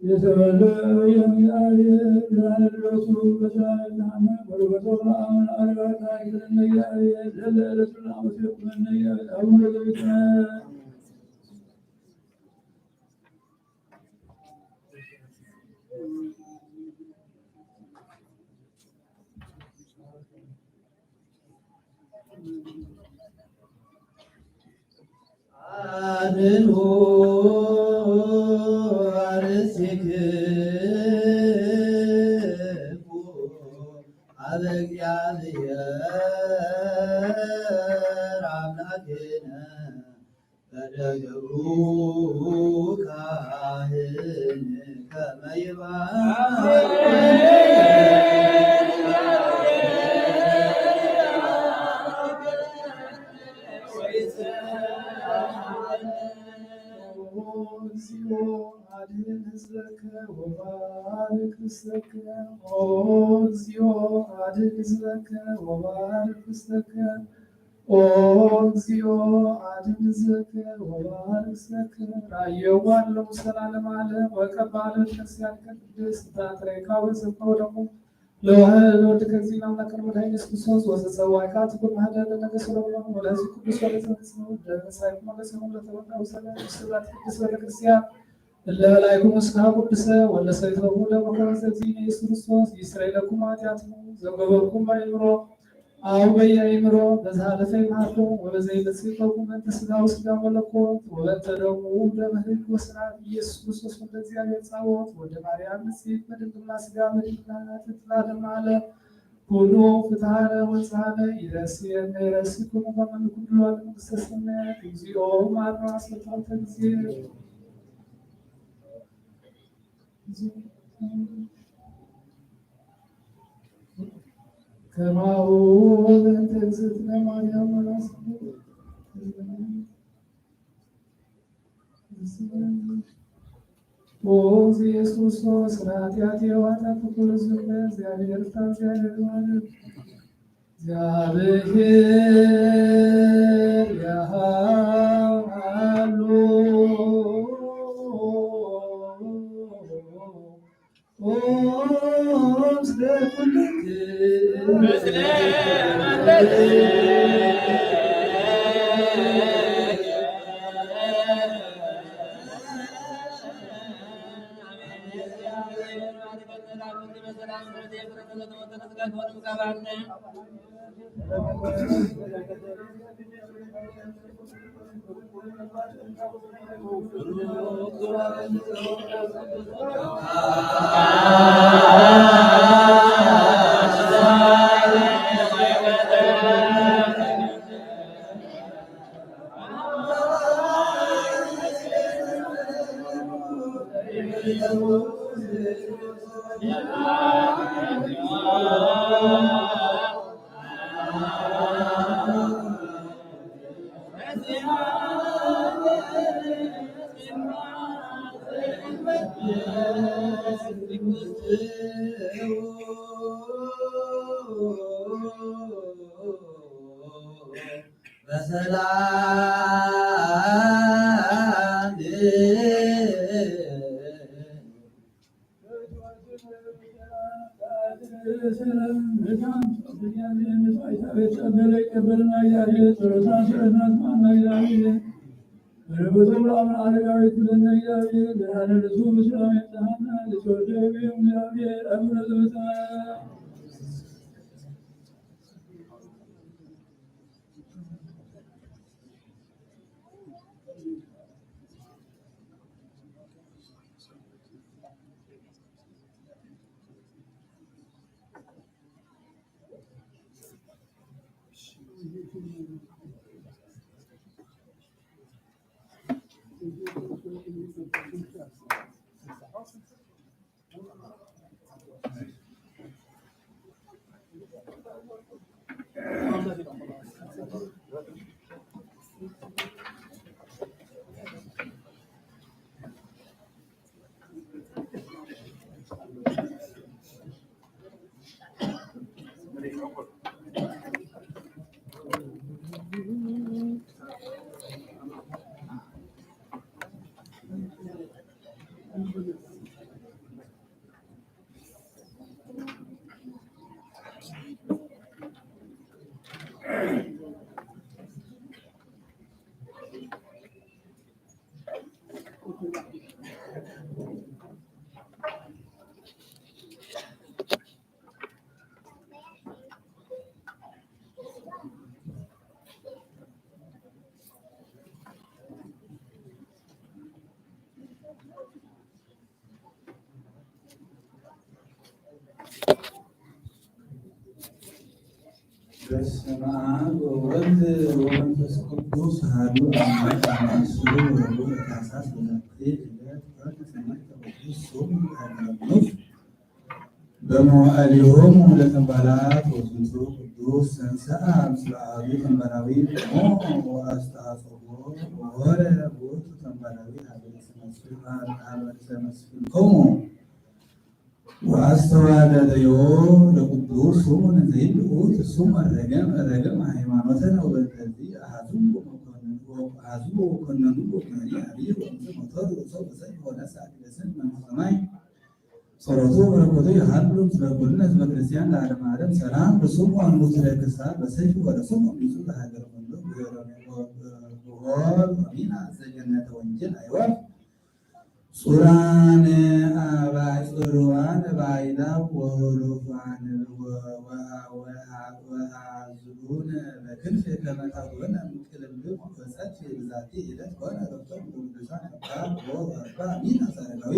የተወልደ እግዚአብሔር ብርሃነ ልደቱ በሰማይ ብርሃነ መለኮቱ ለአብ አርባዕተ አይክልነ እግዚአብሔር ለለ ዕለቱ ለአመቱ ይኩነነ እግዚአብሔር አቡነ ዘበሰማያት። አድኑ አርሴክሙ አበ እግዚአብሔር አምላክነ በደግሩ ካህን ከመ ይባርክ። ኦ እግዚኦ አድን ህዝበከ ወባርክ ርስተከ። ኦ እግዚኦ አድን ህዝበከ ወባርክ ርስተከ። ኦ እግዚኦ አድን ህዝበከ ወባርክ ርስተከ። ራእየዋ ለሙሰ ለዓለመ ዓለም ወቀባ ለቤተክርስቲያን ቅድስት ታትረይካ ወዘከወደሙ ለዋህድ ወልድከ እግዚእነ አምላክነ ወመድኃኒነ ኢየሱስ ክርስቶስ ወዘጸዋዕካ ትኩን ማህደር ለነገ ሰሎሞን ወለህዝብ ቅዱስ ወለዘመጽኡ ለመሳይኩም ወለሰሙን ለተወልደ ውሰነ ስብሐት ቅድስት ቤተክርስቲያን እለ በላይኩም እስካ ቅዱሰ ወለ ሰይፈሙ ለመኮረሰ እግዚእነ ኢየሱስ ክርስቶስ ይስረይ ለኩም ኃጢአትሙ ዘገበርኩም በአእምሮ አው በየአእምሮ በዘ ሀለፈ ይምሃርኩም ወበዘ ይመጽእ ይፈኩም በእንተ ስጋው ስጋ መለኮት ወበእንተ ደሙ ደመ ህግ ወስርዓት ኢየሱስ ክርስቶስ ወልደ እግዚአብሔር ጻወት ወልደ ማርያም ንጽሕት በድንግልና ስጋ በድንግልና ትትላ ደማ አለ ኩሉ ፍትሐነ ወንጽሐነ ይረስየነ ይረስኩሙ ከመ ንኩሉ ለመንግስተ ሰማያት እግዚኦ መሐረነ አስርተ ጊዜ። ከማሁ በእንተ እግዝእትነ ማርያም ወላስነ ኦ ኢየሱስ ክርስቶስ ስለ ኃጢአት የዋጣ ክፉ ልዝም እግዚአብሔር ፍታ እግዚአብሔር ማለት እግዚአብሔር ያሃሉ ኦ ምስለ ኩልክ በሰላም በስመ አብ ወወልድ ወመንፈስ ቅዱስ አሐዱ አምላክ። አማን። ስሩ ወረቡ ለታህሳስ በዛቲ ዕለት ኮነ ሰማዕተ ቅዱስ ስሙ አጋብኖስ በመዋዕሊሆሙ ለተንባላት ወዝንቱ ቅዱስ ተንሥአ ምስለ አሐዱ ተንባላዊ እሞ ወአስተአጽኦ ወሆረ ውእቱ ተንባላዊ ሀበ ርእሰ መስፍን፣ ሀበ ርእሰ መስፍንቶሙ። ወአስተዋደደዮ ለቅዱስ ስሙን ዘይብኡ ስሙ ረገም ረገም ሃይማኖተነ። ወበእንተዚ አሐዙ ወኮነኑ ወኩነኒ አብይ ወእምዝ ሞቶ ርእሶ በሰይፍ ወነሳ አክለ ስም መንግስተ ሰማይ። ጸሎቱ በረከቱ ይሃሉ ምስለ ኩልነ ህዝበ ክርስቲያን ለዓለመ ዓለም። ሰላም ለስሙ አንሙት ለክሳር በሰይፍ ወለስሙ ንጹህ ለሀገር ኩሉ ብሆር አሚና ዘገነተ ወንጌል አይወር ጹራን አባይ ጽሩዋን ባይዳ ወሩፋን ወሃዝሉን በክንፍ ከመ ታቦነ እምቅልብልብ ወጸድፍ ብዛቲ ዕለት ኮነ ረፍቶም ቅዱሳን አባ ወአርባ ሚን አሳረጋዊ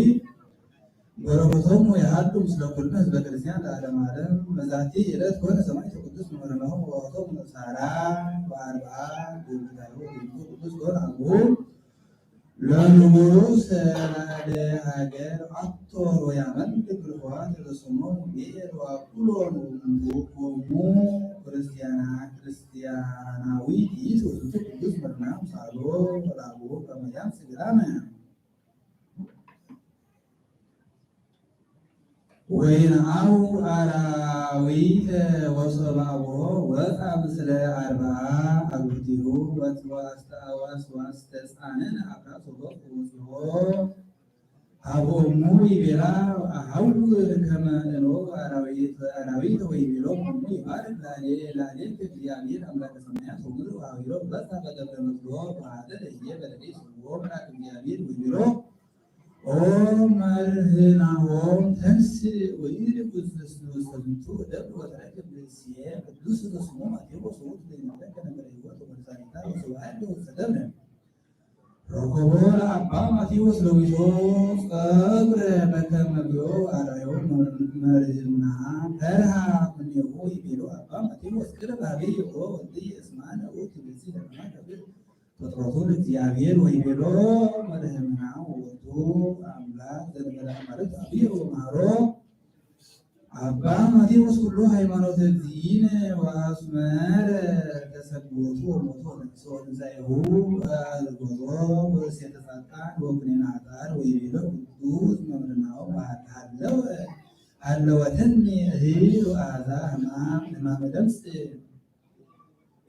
በረከቶም ወይሃሉ ምስለ ኩልነ ህዝበ ክርስቲያን ለዓለም ዓለም። በዛቲ ዕለት ኮነ ሰማዕት ቅዱስ መምህርነሆም ወወቅቶም ሳራ ወአርባ ግብታዊ ቅዱስ ኮነ አቡ ለንጉስ ለሀገር አቶ ወያመልክ ርሆት ለስሙ ብኤል ወአኩሎን ወሙ ክርስቲያና ክርስቲያናዊ ይእቲ ውእቱ ቅዱስ መርናም ሳሎ ወላቡ ከመያም ስግራነ። ወይንአው አራዊት ወሶበ አቡሆ ወፃ ምስለ አርብዓ አግብርቲሁ ወአስተአዋስ ወአስተፃንን አፍራስ ወቦቅ ወፅሆ ሀቦሙ ይቤላ አሐውር ከመ እንኦ አራዊት አራዊት ወይቤሎም እሙ ይባርክ ላዕሌ ላዕሌ እግዚአብሔር አምላከ ሰማያት ወምድር ወአዊሮ በፃ በገብረ መስሎ ወአደ ለየ በለዴ ስምዎ መልአክ እግዚአብሔር ወይቤሎ ኦ መርህናሆም ተንስ ወይድ ውስጥ ውስጥ ደብር ወተረክብ ብእስየ ቅዱስ ስሙ ማቴዎስ ውእቱ ዘይነግረከ ነገረ ሕይወት ወመድኃኒታ ወስብሐት ለውስተ ደብረ ረኮቦ ለአባ ማቴዎስ ለዊሶ ጸብረ በከመ ብዮ አራዮ መርህና ፈርሃ እምኔሁ ይቤሎ አባ ማቴዎስ ቅርብ አብይ ኦ ወልድየ እስማነ ውእቱ ብእሲ ለማከብር ፍጥረቱ ለእግዚአብሔር ወይቤሎ መርህምና ወወልዱ አምላክ ዘንበለ አማልክት አብዮ መሐሮ አባ ማቴዎስ ኩሉ ሃይማኖተ እግዚእነ ወአስመረ ተሰግቦቱ ወሞቱ ወተንሥኦ ትንሣኤሁ አልጎዞ ወእሴተ ጻድቃን ወኩነኔ ኃጥአን ወይቤሎ ቅዱስ መምህርናሆ ሀለወ ሀለወተኒ እህል ወአዛ ህማም ህማመ ለምጽ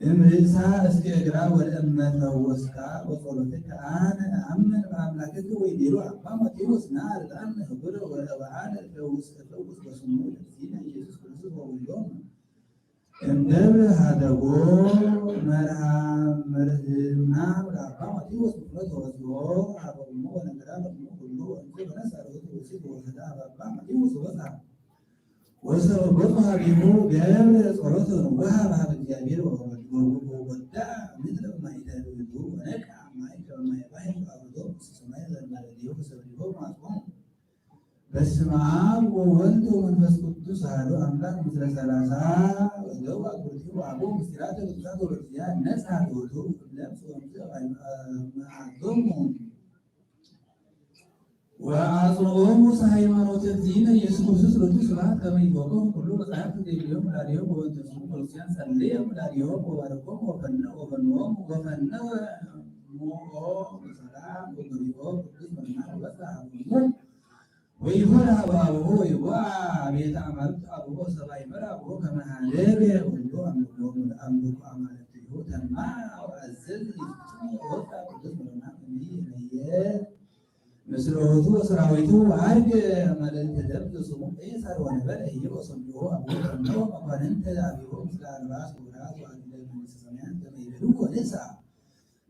እምርእሳ እስከ እግራ ወለእመ ፈወስካ ወጸሎትከ አነ እአምን በአምላክከ ወይቤሎ አባ ማቴዎስ ናርጣን ህቡረ ወለበአነ ፈውስ ፈውስ በስሙ ለእግዚእነ ኢየሱስ ክርስቶስ ወወልዶም እምደብረ ሀደጎ መርሃ መርህና ለአባ ማቴዎስ ምክሎ ተወስዶ ሀበ እሙ ወነገራ ለእሙ ኩሉ እንዘ በነሳ ለውእቱ ብእሲት ወወሰዳ ሀበ አባ ማቴዎስ ወበጽሐ ወሰበኮ ሀቤሁ ገብረ ጸሎተ ወሀበ ሀበ እግዚአብሔር ወወዳ ምድረ ማይተ ርእቱ ወነቃ ማይ ከማይ ባሕር አብዶ ሰማይ ዘማለዲሁ ሰብሪሆ ማጽቆም በስመ አብ ወወልድ ወመንፈስ ቅዱስ አሐዱ አምላክ ምስለ ሠላሳ ወዘው አግብርቲሁ አቦ ምስጢራተ ቅዱሳት ወበእግዚአ ነጽሐ ሎቱ እምለምጽ ወምጽእ መዓዞሙ ወአጽንዖሙ ውስተ ሃይማኖተ እግዚእነ ኢየሱስ ክርስቶስ ሎቱ ስብሐት ከመ ይትወከፉ ኩሉ መጻሕፍት ዘይብልዮም ወላዲሆም ወበእንተ ስሙ ክርስቲያን ጸለየ ወላዲሆም ወባረኮም ወፈነ ወፈነዎም ወፈነወ ሞኦ በሰላም ወገሪኦ ቅዱስ መርናን ወበጽሐ ሀቦሙ ወይሆን ሀበ አቡሁ ወይቦአ ቤተ አማልክት አቡሁ ሰብአ ይመር አቡሁ ከመ ሀለገ ወልዶ አምልኮ አምልኮ አማልክቲሁ ተማ ወአዘዝ ይፍጽሙ ወወጣ ቅዱስ መርናን እምይእመየ ምስለ ውእቱ ወሰራዊቱ አርግ መለልተ ደብር ስሙ ቄሳር ወነበረ ህየ ወሰምዮ አብዮ ፈነወ መኳንንተ አብዮ ምስለ አርባ ስውራት ወአግደ መንግስተ ሰማያት ከመ ይቤሉ ወንሳ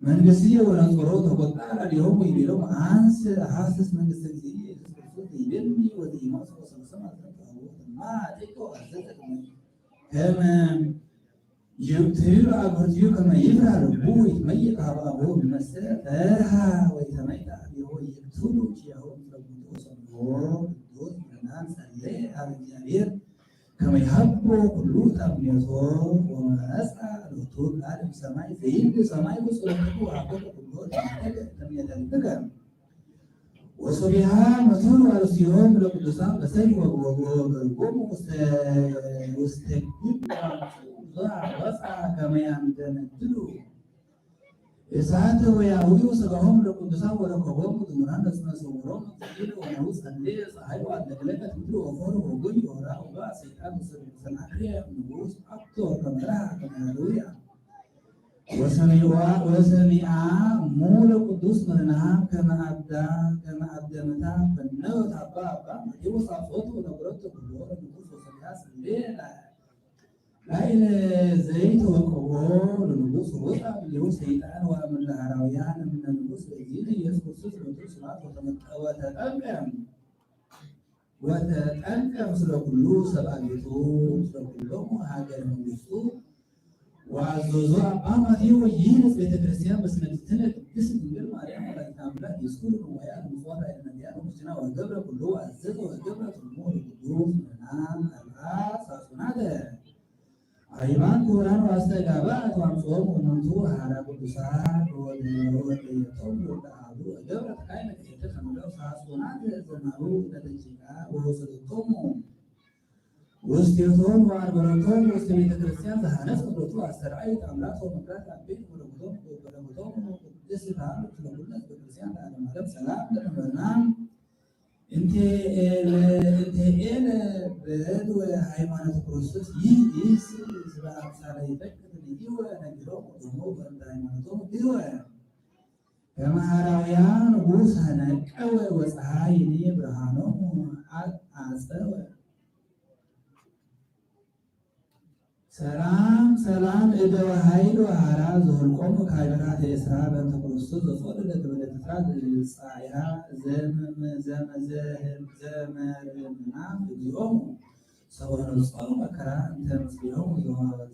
መንግስትየ ወነጸሮ ተቆጣ ላዕሌሆሙ ወይቤሎሙ፣ አንስ ሐስስ መንግስተ እግዚእየ ኢየሱስ ክርስቶስ ዘይደሊ ወዘኢማስ ወሰብሰማ ዘተአወ ማዕጠቆ አዘዘ ከመ ይብትሉ አግብርቲሁ ከመ ይፍርሃ ልቡ ወይትመይጥ ሀበ አቡሁ እመሰ ፈርሃ ወይተመይጥ አቢሁ ይብትሉ ኪያሁ ምስለ ሰምዖ ቅዱስ ምእመናን ጸለየ ሀበ እግዚአብሔር ከመ ይሀቦ ኩሉ ተምኔቶ ወመጻ ሎቱ ቃል እምሰማይ ዘይብል ሰማይ ወጸሎቱ ወሀቦ ኩሎ ተምኔተ ልብከ ወሶቢሃ መቱን ዋልሲሆም ለቅዱሳን በሰይፍ ወገርጎሙ ውስተ ግብ ወፃ ከመ ያንደነድሉ እሳት ወያውዩ ስጋሆም ለቅዱሳን ወረከቦም ግሙራን ለስመ ስውሮም ትኪል ወነው ጸሌ ፀሐይ ዋለቅለቀት ምድር ወፈሩ ወጎይ ወራ ወባ ሰይጣን ሰናክሬ ንጉስ አቶ ከመራ ከመያሉያ ወሰሚዓ ሙሉ ቅዱስ መርና ከመ አዳ ከመ አደመታ ፈነወት አባ አባ ማቴዎስ አብጾት ወነግረቱ ኩሎ ለንጉስ ወሰሚዓ ጽሌ ላይለ ዘይተወቀቦ ለንጉስ ወፃ ብሌው ሰይጣን ወአመላ ሐራውያን እምነ ንጉስ በዚህ ኢየሱስ ክርስቶስ ሎቱ ስብሐት ወተመጠወ ተጠምቀ ወተጠምቀ ምስለ ኩሉ ሰብአ ቤቱ ምስለ ኩሎሙ ሀገረ መንግስቱ ወአዘዞ አባ ማቴዎ ይህንጽ ቤተ ክርስቲያን በስመ እግዝእትነ ቅድስት ድንግል ማርያም ወላዲተ አምላክ ይስኩር ንዋያ ንጽዋት አይነ ነቢያ ንሙስና ወገብረ ኩሉ ወአዘዘ ወገብረ ትርጉሙ ለኩሉ ምእመናን አልአ ሳሱናተ አይባን ክቡራን ወአስተጋባእት ወአምጽኦም እሙንቱ ሐራ ቅዱሳን ወወደየቶም ወወደ አሐዱ ወገብረ ተካይ መክሕተ ከመለው ሳሱናተ ዘናሩ ለተጭቃ ወወሰደቶሙ ውስቴቶም ወአንበረቶም ውስተ ቤተ ክርስቲያን ዘሐነጽ ቅዱሱ አስተርአይ ተአምራት ወመክራት አቤት ወረጉቶም ወበረጉቶም ቅድስት ተአምር ለኩሉ ህዝበ ክርስቲያን ለዓለመ ዓለም ሰላም ለመንበርና እንተ ኤለ እንተ ኤለ በድ ወሃይማኖት ክርስቶስ ይእስ ስለ አምሳለ ይፈቅድ ልዩ ወነግሮም ወደሞ በእንተ ሃይማኖቶም ግወ ከመ ሐራውያን ንጉስ ነቀወ ወፀሐይኒ ብርሃኖሙ አጸወ። ሰላም ሰላም እደ ወኃይል ወሐራ ዘኍልቆሙ ካይበራተ ኤስራ በእንተ ክርስቶስ ዘጾለ ለትበለ ትፍራ ዘጻያ ዘመርምና እግዚኦሙ ሰበ ነብጾም መከራ እንተ ምስሌሆሙ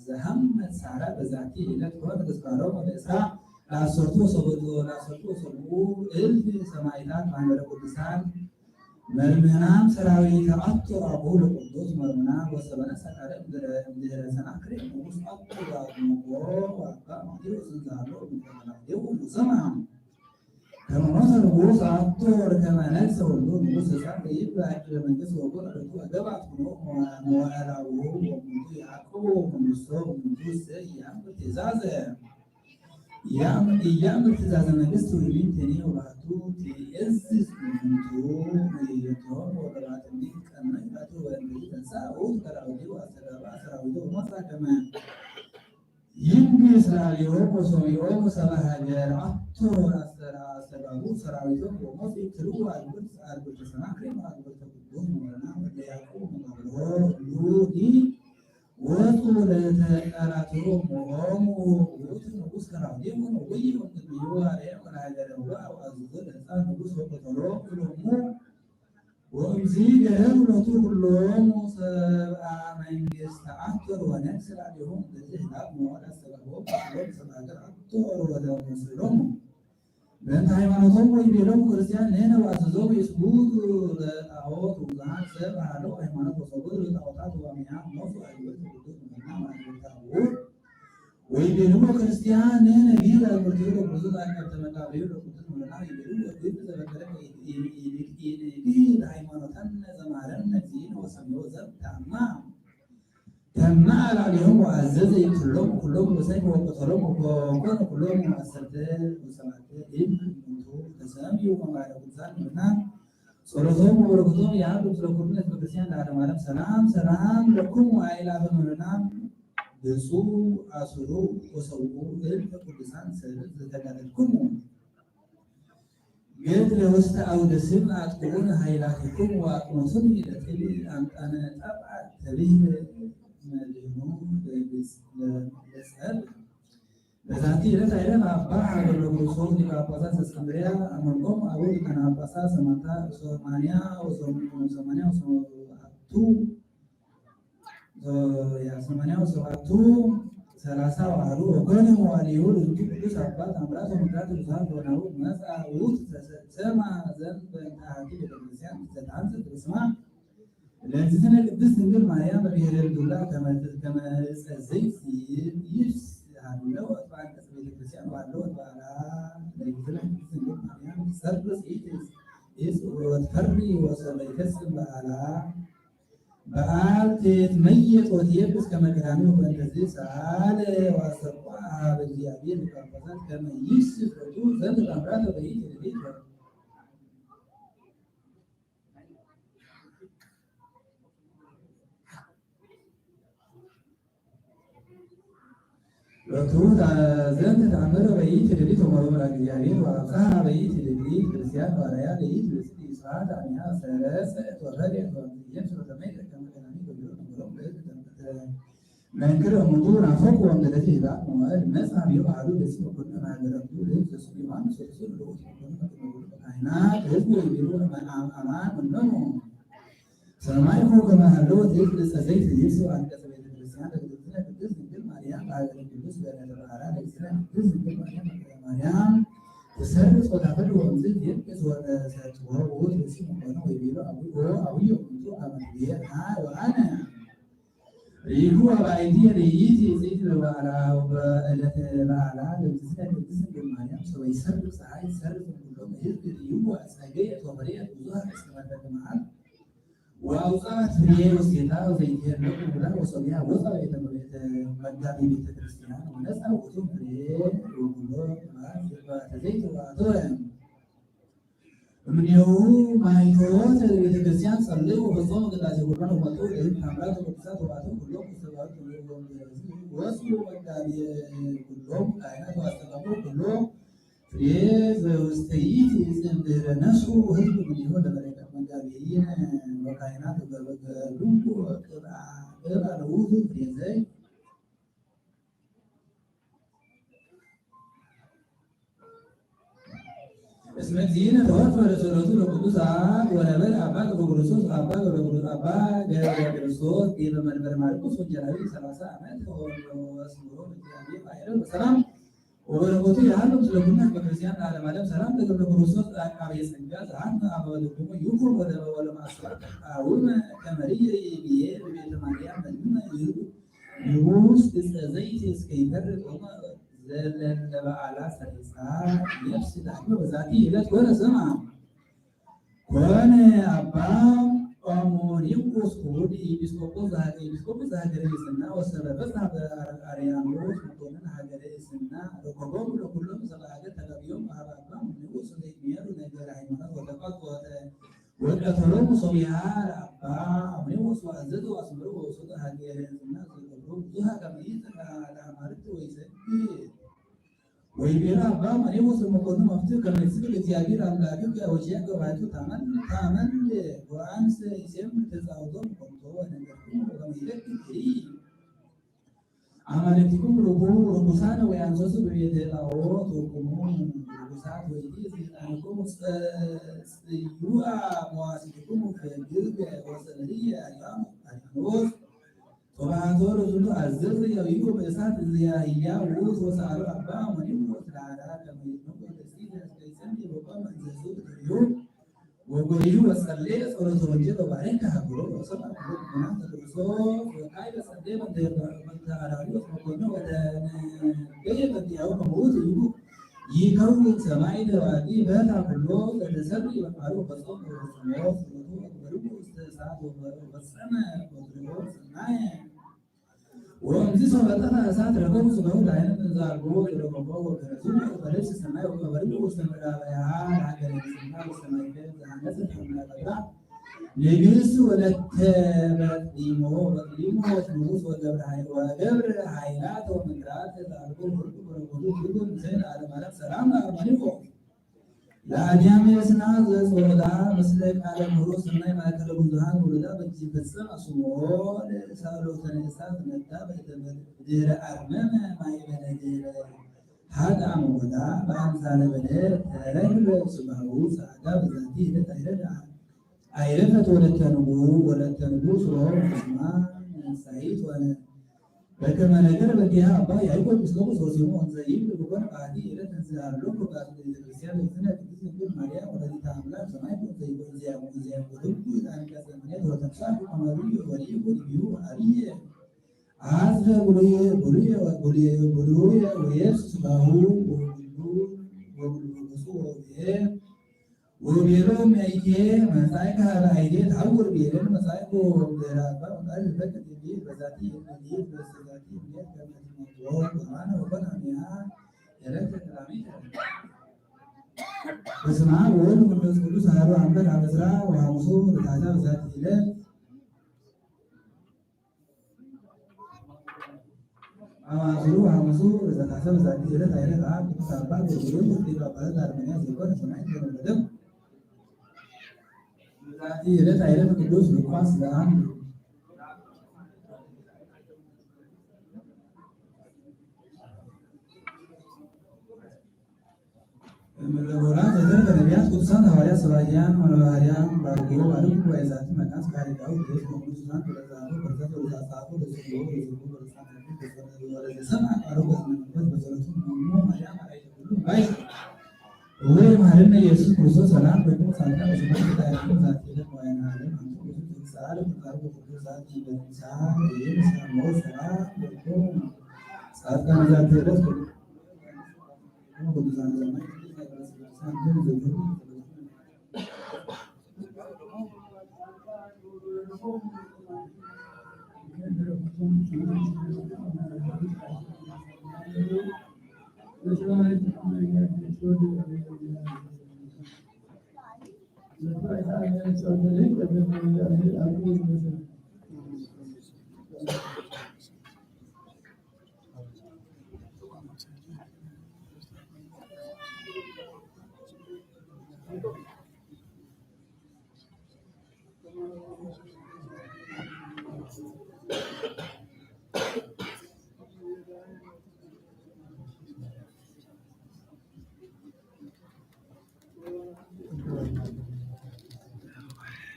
ዘሐመት ሳራ በዛቲ ዕለት ኮነ ተዝካሮሙ ለእስራ ለአሰርቱ ወሰብኡ ለአሰርቱ ወሰብኡ እልፍ ሰማዕታት ማሕበረ ቅዱሳን መርምናም ሰራዊት አቶ አቦ ለቅዱስ መርምና ወሰበነ ሰካረ እምድህረ ሰናክሬም ንጉስ አቶ ዳግሞቆ ወአባ ማቴዎስ እንዛሎ ምተመላዴው ሙሰማ ከመሞተ ንጉስ አቶ ወርከመ ነግሰ ወልዱ ንጉስ ህፃን ይብላጭ ለመንግስት ወጎ ለደቱ አገባት ሆኖ መዋዕላው ወሙቱ ያዕቆብ ወመንግስቶ ወሙቱ ሰ ያም ትእዛዘ ያም እያም ትእዛዘ መንግስት ወይም ተኔ ወባቱ ትእዝዝ ወሙቱ ወይቶ ወገባት እንዲህ ቀና ይባቱ ወእንዲህ ተንሳ ውት ከራውዲ ወአስተጋባ ሰራዊቶ ወመጻ ከመ ይንግስ ላዕሌሆሙ ወሶብዮሙ ሰብአ ሀገር አቶ አስተራ አስተጋቡ ሰራዊቶም ወሞት ይትሉ አልብርት አልብርት ሰናክሬም አልብርት ቅዱስ ሞረና ወደ ያዕቆብ መቃብሮ ሉዲ ወጡ ለተቃላትሎ ሞሆሙ ውእቱ ንጉስ ከላውዴዎን ወይም ቅድሚሁ አርያም ወለሀገረ ወአዝዞ ለህፃን ንጉስ ወቀተሎ እሎሙ ወእምዚ ገረብ ሎቱ ኩሎም ሰብአ መንግስት አቶር ወነግስ ላዕሌሆም በዚ ህላፍ መዋዕል አስተጋብኦም ኩሎም ሰብ ሀገር አቶር ወደመሰሎሙ በእንተ ሃይማኖቶም ወይቤሎሙ ክርስቲያን ንሕነ ወአዘዞሙ ይስጉዱ ለጣዖት ውጉሃን ሰብ ሃለው ሃይማኖት ወሰጉዱ ለጣዖታት ወአሚሃ ሞቱ አይወት ቅዱስ መና ማለታው ወይቤልዎ ክርስቲያን ንሕነ ጊላ ወልትዮ ለብዙ ዛቀብ ተመቃብዩ ለቁጥር መና ይቤሉ ወግብ ዘበከረ ይግድ ሃይማኖተን ዘማረን ነዚህን ወሰሚዎ ዘብ ታማ ተማ ላዕሌሆም ወአዘዘ ይቅትሎም ኩሎም ወሰይፍ ወቀተሎም ወኮነ ኩሎም አሰርተ ወሰባተ እልፍ እሙንቱ ተሰምዩ መማረ ቅዱሳን ምና ጸሎቶም ወበረከቶም የሀብ ምስለ ኩሉ ህዝበ ክርስቲያን ለዓለመ ዓለም። ሰላም ሰላም ለኩም አእላፈ ምእመናን ብፁዕ አስሩ ወሰብኡ እልፍ ቅዱሳን ሰብእ ዘተጋደልኩሙ ገድለ ውስተ አውደ ስም አጥቅዑን ኃይላቲኩም ወአቅኖቱን ለጥል አምጣነ ጠብአ ተብህለ መድህኑ ለጸብ በዛቲ ዕለት ኣይለን ኣባ ሀገረ ክርስቶስ ሊቀ ጳጳሳት ዘእስክንድርያ ኣመልኮም ኣበው ሊቃነ ጳጳሳት ሰማንታ ሰማንያ ወሰማንያ ወሰማንያ ወሰማንያ ሰማንያ ወሰባቱ ሰላሳ ወአሐዱ ወኮነ መዋዕሊሁ። ለዝንቱ ቅዱስ አባት አምራት ወምክራት ብዙኃን ሆናሁ መጽአ ውእቱ ተሰማ ዘንድ በእንተ አሐቲ ቤተክርስቲያን ዘተአንጽት በስማ ለእግዝእትነ ቅድስት ድንግል ማርያም በብሔረ ልዱላ ከመ ዕፀ ዘይት ይሃለወት በአንቀጸ ቤተክርስቲያን ወሃለወት በዓላ። ለእግዝእትነ ቅድስት ድንግል ማርያም ትሰርጽ ይእቲ ወትፈሪ ወሰበ ይፈጽም በዓላ። በዓል ትትመየጥ ወትየብስ ከመ ቀዳሚ። ወበእንተዝ ሰአለ ወአስተብቁዐ ሀበ እግዚአብሔር ሊቀ ጳጳሳት ከመ ይስፍቱ ዘንድ ታምራተ በይት ሌሊት። ሎቱ ዘንተ ተአምረ በይት ሌሊት ወመሮም ለእግዚአብሔር ወአብጽሐ በይት ሌሊት ክርስቲያን ባርያ ለይት ብጽ ይስፋት አሚያ ሰረሰ ተወፈደ ተወንዝየን ስለተመይ ተከመ ቀዳሚ ገቢሮ ነገሮም ለህዝብ ተንበተ መንክር እሙቱ ናፈቁ ወንገደት ይዛት መዋዕል መጽ አብዮ አሐዱ ደስ ወኮነ ማህበረቱ ለህዝብ ዘስሙ ዮሐንስ ወርሱ ልደቱ ወኮነ መቅመሩ ካህናት ህዝብ ወይቤሩ አማን ወነሙ ሰማይኩ ከመ ሀለወት ይእቲ ዕፀ ዘይት ይእቲ አንቀጸ ቤተ ክርስቲያን ለእግዝእትነ ቅድስት ድንግል ማርያም በሀገረ ቅዱስ በእለተ በዓላ ለእግዝእትነ ቅድስት ድንግል ማርያም በእለተ ማርያም ትሰርጽ ወታፈሪ ወእምዝ ትየቅጽ ወተሰጥኦ ውእቱ ርእሲ መኮነ ወይቤሎ አቡዮ አቡዮ ውእቱ ከመ ትቤ ሀ ወአነ ርኢኩ አባይቲ ርኢይቲ ጽሕት በበዓላ በዕለተ በዓላ ለእግዝእትነ ቅድስት ድንግል ማርያም ሰበ ይሰርቅ ፀሐይ ይሰርቅ እምኩሎም ህዝብ ርኢኩ አጸገየት ወፈርየት ብዙሃ እስከ መድረክ መዓል ወአውፅአት ፍሬ ውስቴታ ዘይትሄድ ለቁ ብላ ወሰቢያ ወፃ ቤተ መጋቢ ቤተ ክርስቲያን ወነፃ ውእቱ ፍሬ ወኩሎ ቅባት ዘይት ወአተወ እምኔሁ ማይቶት ቤተክርስቲያን ጸልዩ ወፈጸሙ ቅዳሴ ኩሎን ወመጡ ለህዝብ ታምራት ወቅዱሳት ወአተው ኩሎም ውስተ ባሕር ወእምድረዝ ወስኡ መጋቢ ኩሎም ካህናት ወአስተጋቡ ኩሎ ፍሬ ዘውስተ ይእቲ እምድህረ ነስኡ ህዝብ እምኔሁ ለበረከት መጋቢይነ ወካህናት ወገበገሉ ቅብአ ቅብአ ለውቱ ፍሬ ዘይ እስመ እግዚእነ ተወክፈ ለጸሎቱ ለቅዱስ አብ ወለበል አባ ገብረ ክርስቶስ አባ ገብረ ክርስቶስ አባ ገብረ ክርስቶስ ዲበ መንበረ ማርቆስ ወንጌላዊ ሰላሳ ዓመት ወስምሮ ለእግዚአብሔር አይረን በሰላም ወበረከቱ ያህሉ ምስለ ኩልነ ህዝበ ክርስቲያን ለዓለመ ዓለም። ሰላም ለገብረ ክርስቶስ አቃቤ ጸጋ ዘአንተ አበ ልቡሙ ይኩን ወደ ወለማስተር አቡነ ከመ ርእየ ይብዬ በቤተ ማርያም በልነ ይሁን ንጉስ እፀ ዘይት እስከ ይፈርድ ጾመ ዘለለ በዓላ ሰሪጻ ነፍስ ዳግመ በዛቲ ዕለት ኮነ ስማ ኮነ አባ ጳሞኒዎስ ክቡር ኤጲስቆጶስ ዘሀገ- ኤጲስቆጶስ ዘሀገረ እስና ወሰበ በጽሐ በአርያኖስ መኮንን ሀገረ እስና ረከቦም ለኩሎም ሰብአ ሀገር ተጋብዮም አብ አባ ጳሞኒዎስ ዘይትሚያሉ ነገር ሃይማኖት ወተቋት ወተ ወቀተሎሙ ሶብያ ለአባ አምሬዎስ ወአዘዘ ወአስመሮ ወውሰዱ ሀገረ እስና ዘገብሮ ብዙሃ ከመ ይእቲ ለአማልክት ወይሰግድ ወይቤሎ አባ መርቆሬዎስ ለመኮንን መፍትው ከመ ይስግድ እግዚአብሔር አምላክከ ወኪያከ ወባሕቱ ታመን ታመን ወአንሰ ይሴም ተጻውቶም ኮንቶ ወነገርኩም ከመ ይለክም ይሪ አማልክቲኩም ርኩ ርኩሳነ ወያንሰሱ በቤተ ጣዖት ወኩሙ ርኩሳት ወይዲ ሰይጣንኩም ጽዩአ መዋሲቲኩም ከግብ ወሰልየ አርያኖስ ተባሕቶ ለዝሉ አዘዘ ያብዩ በእሳት እንዘ ያህያ ውእቱ ወሰአሎ አባ መኒው ወትላዳ ከመ ይትመጎ ደሲት ያስቀይሰን የበቋ መንዘዙ ትሪዩ ወጎዩ ወጸሌ ጸሎተ ወንጌል ወባሬከ ሀገሮ ወሰብአ ኩሎ ምእመናን ተክርስቶስ ወካይ በጸሌ በንተ አራሪዎስ መኮነ ወተነበየ በንቲያሁ ከመውት እዩ ይከውን ሰማይ ለባቲ በታ ኩሎ ለተሰሪ በቃሉ በጾም ወበጸሎት ጸሎቱ ወበርቡ ውስተ እሳት ወበጸመ ወትሪዮ ሰናየ ወእምዝ ሶበ ጠፈ እሳት ረከቡ ስጋሁ ላይነ እንዛልቦ ዘረከቦ ወገረሱ ወበልብስ ሰማይ ወቀበርቡ ውስተ ምዕራባያ ለሀገረ ምስና ውስተ ማይከል ዘአነጽ ተምናቀራ ንግስ ወለተ በቅሊሞ በቅሊሞ ንጉስ ወገብረ ኃይል ወገብረ ኃይላት ወመንክራት ዛልቦ ወርቅ በረከቱ ሁሉ ምስል ዓለም ዓለም ሰላም ለአርማኒቆ ለአድያም የስና ዘጾዳ ምስለ ቃለ ምሩ ሰናይ ማእከለ ብዙሃን ውሉዳ በእጅ ፈጸም አስሞ ለሳሎተ ንእሳት ነዳ በእደ ድህረ አርመመ ማይበለ ድህረ ሀጣ መጎዳ በአምሳለ በደ ተረክበ ስጋሁ ጸጋ በዛቲ ዕለት አይረዳ አይረፈት ወለተ ንጉ ወለተ ንጉ ስሮ ስማ ሳይት ሆነ በከመ ነገር በዲሃ አባ ያዕቆብ ምስለ ቁስጥንጥኖስ እንዘ ይብል ብኮነ በአቲ ዕለት እንዘ አብሎ ኩባተ ቤተክርስቲያን ለእግዝእትነ ቅድስት ድንግል ማርያም ወላዲተ አምላክ ሰማይ ዘይኮን ዘያቆ ዘያቆ ልቡ የጣንቀ ዘመኔት ወተንሳ ከማሉ ወሊ ወዲሁ አብየ አዝፈ ጉሉየ ጉሉየ ጉሉየ ጉሉየ ወየብስ ስጋሁ ወጉሉ ወጉሉ ወገጹ ወውየ ወቤሎም ያይቴ መጻእከ ሀበ አይቴ ተሐውር ብሔርን መጻእኮ ዘራባ መጻእከ በከ ቴቤ በዛቲ እምነት በዛቲ እምነት በመትሞቶ በማነ ወኮን አሚያ የረተ ተላሚ በስመ አብ ወወልድ ወመንፈስ ቅዱስ አሐዱ አምላክ አመስራ ወሐሙሱ ለታሕሳስ በዛቲ ዕለት አማስሩ ሐሙሱ ለዘታሰብ ዛቲ ዕለት አይለት አብ ቅዱስ አባ ገብርኤል ሊቀ ጳጳሳት አርመንያ ዘይኮነ ሰማዕት ዘመለደም ዛቲ ዕለት አይለት ቅዱስ ሉቃስ ለአንድ እምለቦላ ዘተረፈ ነቢያት ቅዱሳን ሐዋርያት ሰባኪያን መለባህርያን ባርኮ ባርክ ጉባኤ ዛቲ መካን ስካሪ ዳዊት ቤት በሙሉ ሱሳን ወለተጻፈ በርዘት ወለተጻፈ ለስሎ ለስሎ ወለተጻፈ ወለተሰማ ቃሉ በዝመንበት በጸሎቱ እሙ ማርያም አራይተ ኩሉ ባይ ወይ ማርነ ኢየሱስ ክርስቶስ ሰላም በኩም ሳልታ በስማት ታሪኩ ዛቲ ለመዋያን ዓለም አንቱ ብዙ ትንሳል ተቃርቡ ቅዱስ ዛቲ በንሳ ይህ ሰላም በኩም ጻድቃን ዛቲ ዕለት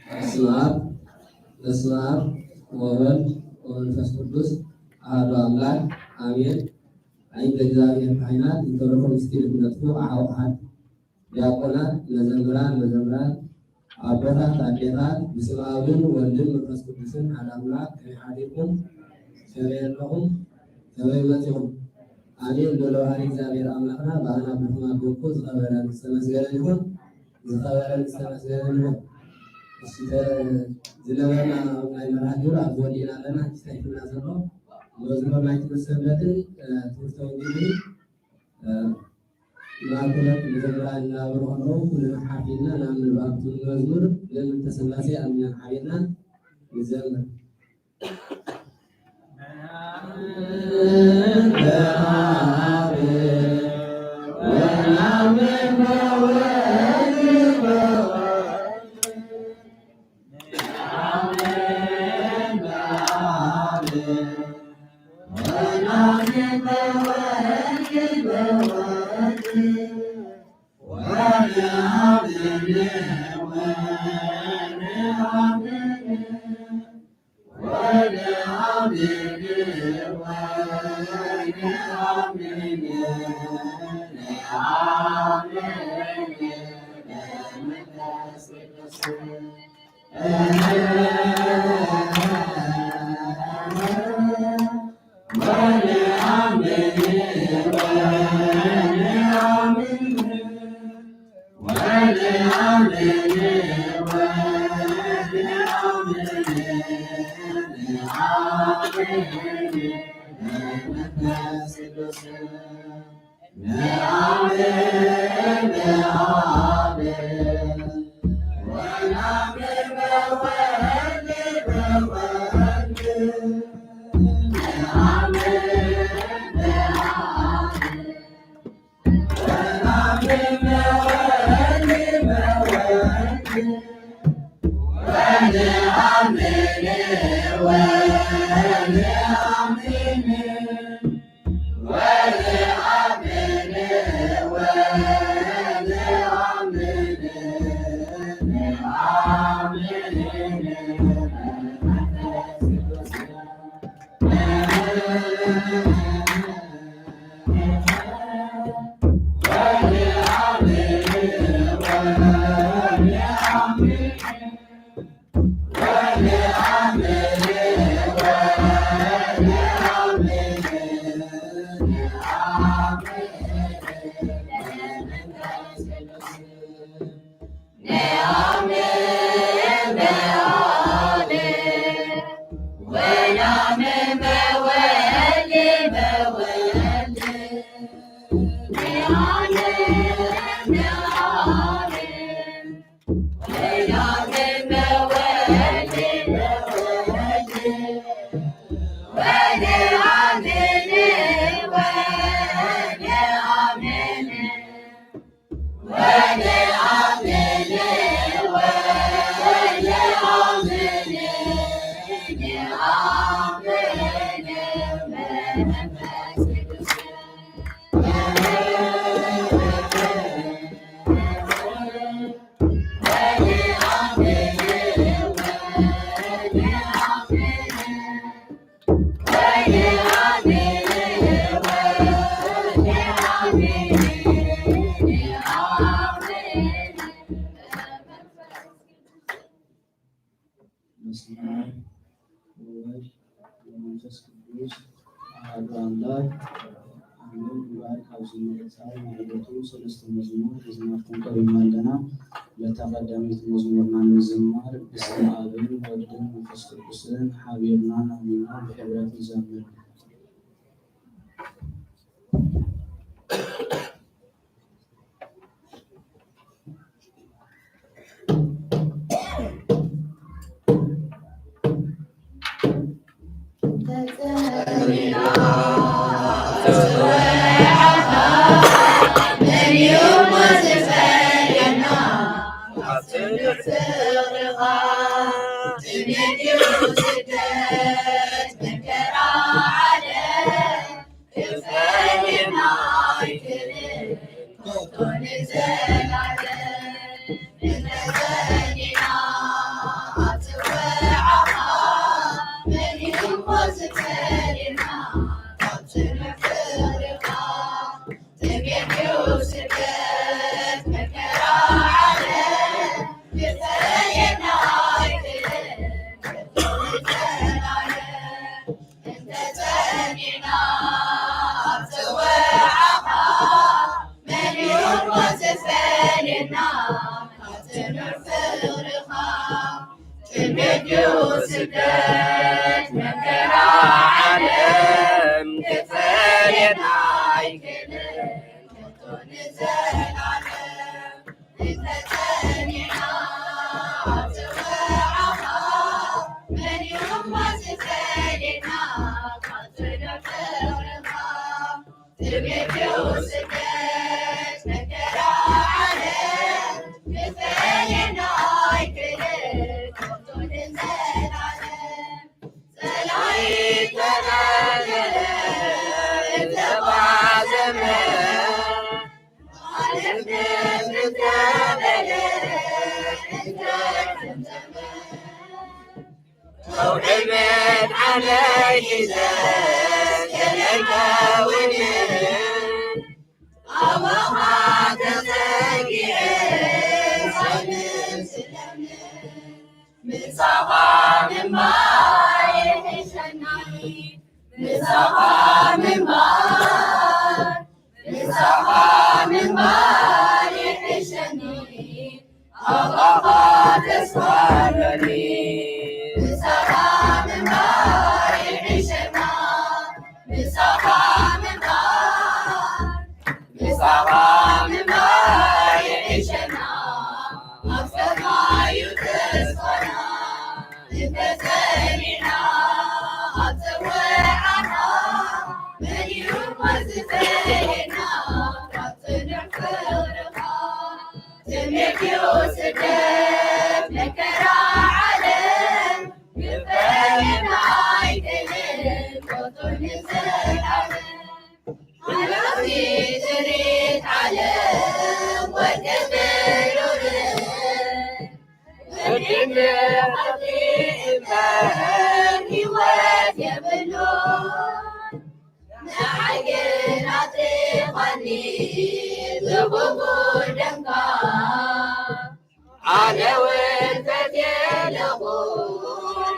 በስመ አብ በስመ አብ ወወልድ ወመንፈስ ቅዱስ አሐዱ አምላክ አሜን። አይንተ እግዚአብሔር ካህናት እንተረኮ ምስጢር ነጥፎ አሐው አሐድ ዲያቆናት፣ መዘምራን፣ መዘምራን፣ አቦታት፣ አዴታት፣ ብስመ አብን ወልድን መንፈስ ቅዱስን ሓደ አምላክ ከመይ ሓዲርኩም? ከመይ ኣለኹም? ከመይ መጺኹም? ኣሜን። ልዑል ባህሪ እግዚኣብሔር ኣምላኽና ብኣና ብኹም ኣቦኮ ዝኸበረን ዝተመስገነን ይኹን። ዝኸበረን ዝተመስገነን ይኹን። እሺ፣ ተ-፣ ዝነበረና ናይ መርሃ ግብሪ ኣብዚ ወዲእና ኣለና። ሕጂ እንታይ ይብልና ዘሎ? መዝሙር ናይ ትምህርቲ ሰንበትን፣ እ፣ ትምህርቲ ወንጌልን፣ እ፣ ማእከላት መዘምራን እናበሉ ከለዉ፣ ኩልና ሓፍ ኢልና ናብ ንባብ መዝሙር ለምንተ ሥላሴ ኣሚና ሓቢርና ንዘምር። በስመ አብ ወወልድ ወመንፈስ ቅዱስ አሐዱ አምላክ አሜን። እምበኣር ካብዚ ምዕጻይ ማሕሌቱ ሰለስተ መዝሙር ሒዝናልኩም ቀሪብና ኣለና። በታ ቀዳመይቲ መዝሙርና ንምዝማር ብስመ ኣብን ወልድን መንፈስ ቅዱስን ሓቢርና ነዕሊና ብሕብረት ንዘምር። ወዲ ንሓቂ እምበር ህይወት የብሉን። ንዓይ ግን ኣጥሪቐኒ ብጉጉይ ደምካ። ኣነ እውን ፈትየ ኣለኹ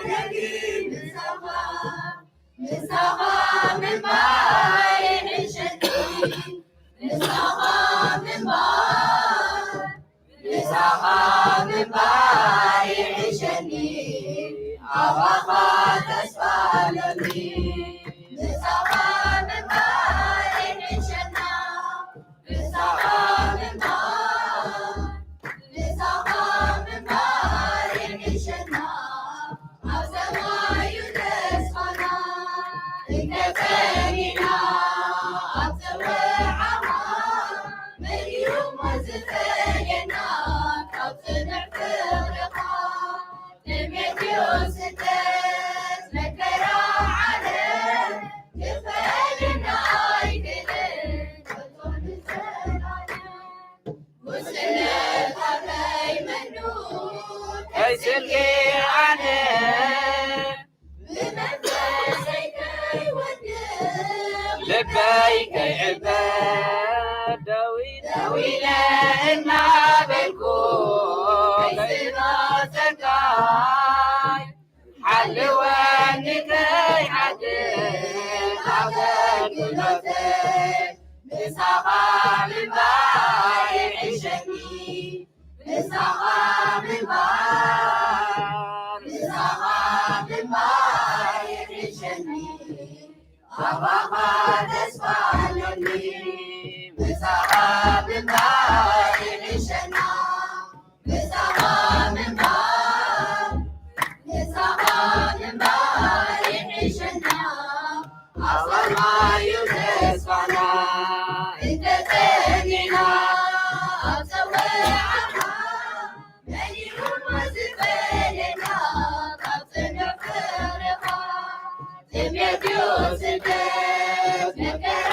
ረጊም ምሳኻ። ምሳኻ ምንባር ይሕሸኒ። ምሳኻ ምንባር፣ ምሳኻ ምንባር ይሕሸኒ። ኣባኻ ተስፋ ኣለኒ። ምሳኻ ምንባር ይሕሸና። ምሳኻ ምንባር፣ ምሳኻ ምንባር ይሕሸና። ኣብ ሰማይ እዩ ተስፋና። እንተጸኒዕና ኣብ ጽውዓኻ፣ መን እዩ እሞ ዝፈልየና? ካብ ጽኑዕ ፍቕርኻ፣ ጥሜት እዩ ስደት መከራ ዓለም፣ ክፈልየና ኣይክእልን ከቶ ንዘላለም። ጉስነት ኣበይ መኑ ከይስልኪ ኣነ፣ ብመንፈሰይ ከይወድቕ፣ ልበይ ከይዕበር፣ ደዊ-፣ ደዊለ እናበልኩ ከይስማዕ ጸጋይ፣ ሓልወኒ ከይሓድር ኣገልግሎተይ። ምሳኻ ምንባር ይሕሸኒ። ምሳኻ ምንባር፣ ምሳኻ ምንባር ይሕሸኒ። ኣባኻ ተስፋ ኣለኒ። ምሳኻ ምንባር ይሕሸና። ምሳኻ ምንባር፣ ምሳኻ ምንባር ይሕሸና። ኣባኻ እዩ ተስፋና። እንተጸኒዕና ኣብ ጸውዓኻ፣ መን እዩ እሞ ዝፈልየና? ካብ ጽኑዕ ፍቕርኻ፣ ጥሜት እዩ ስደት መከራ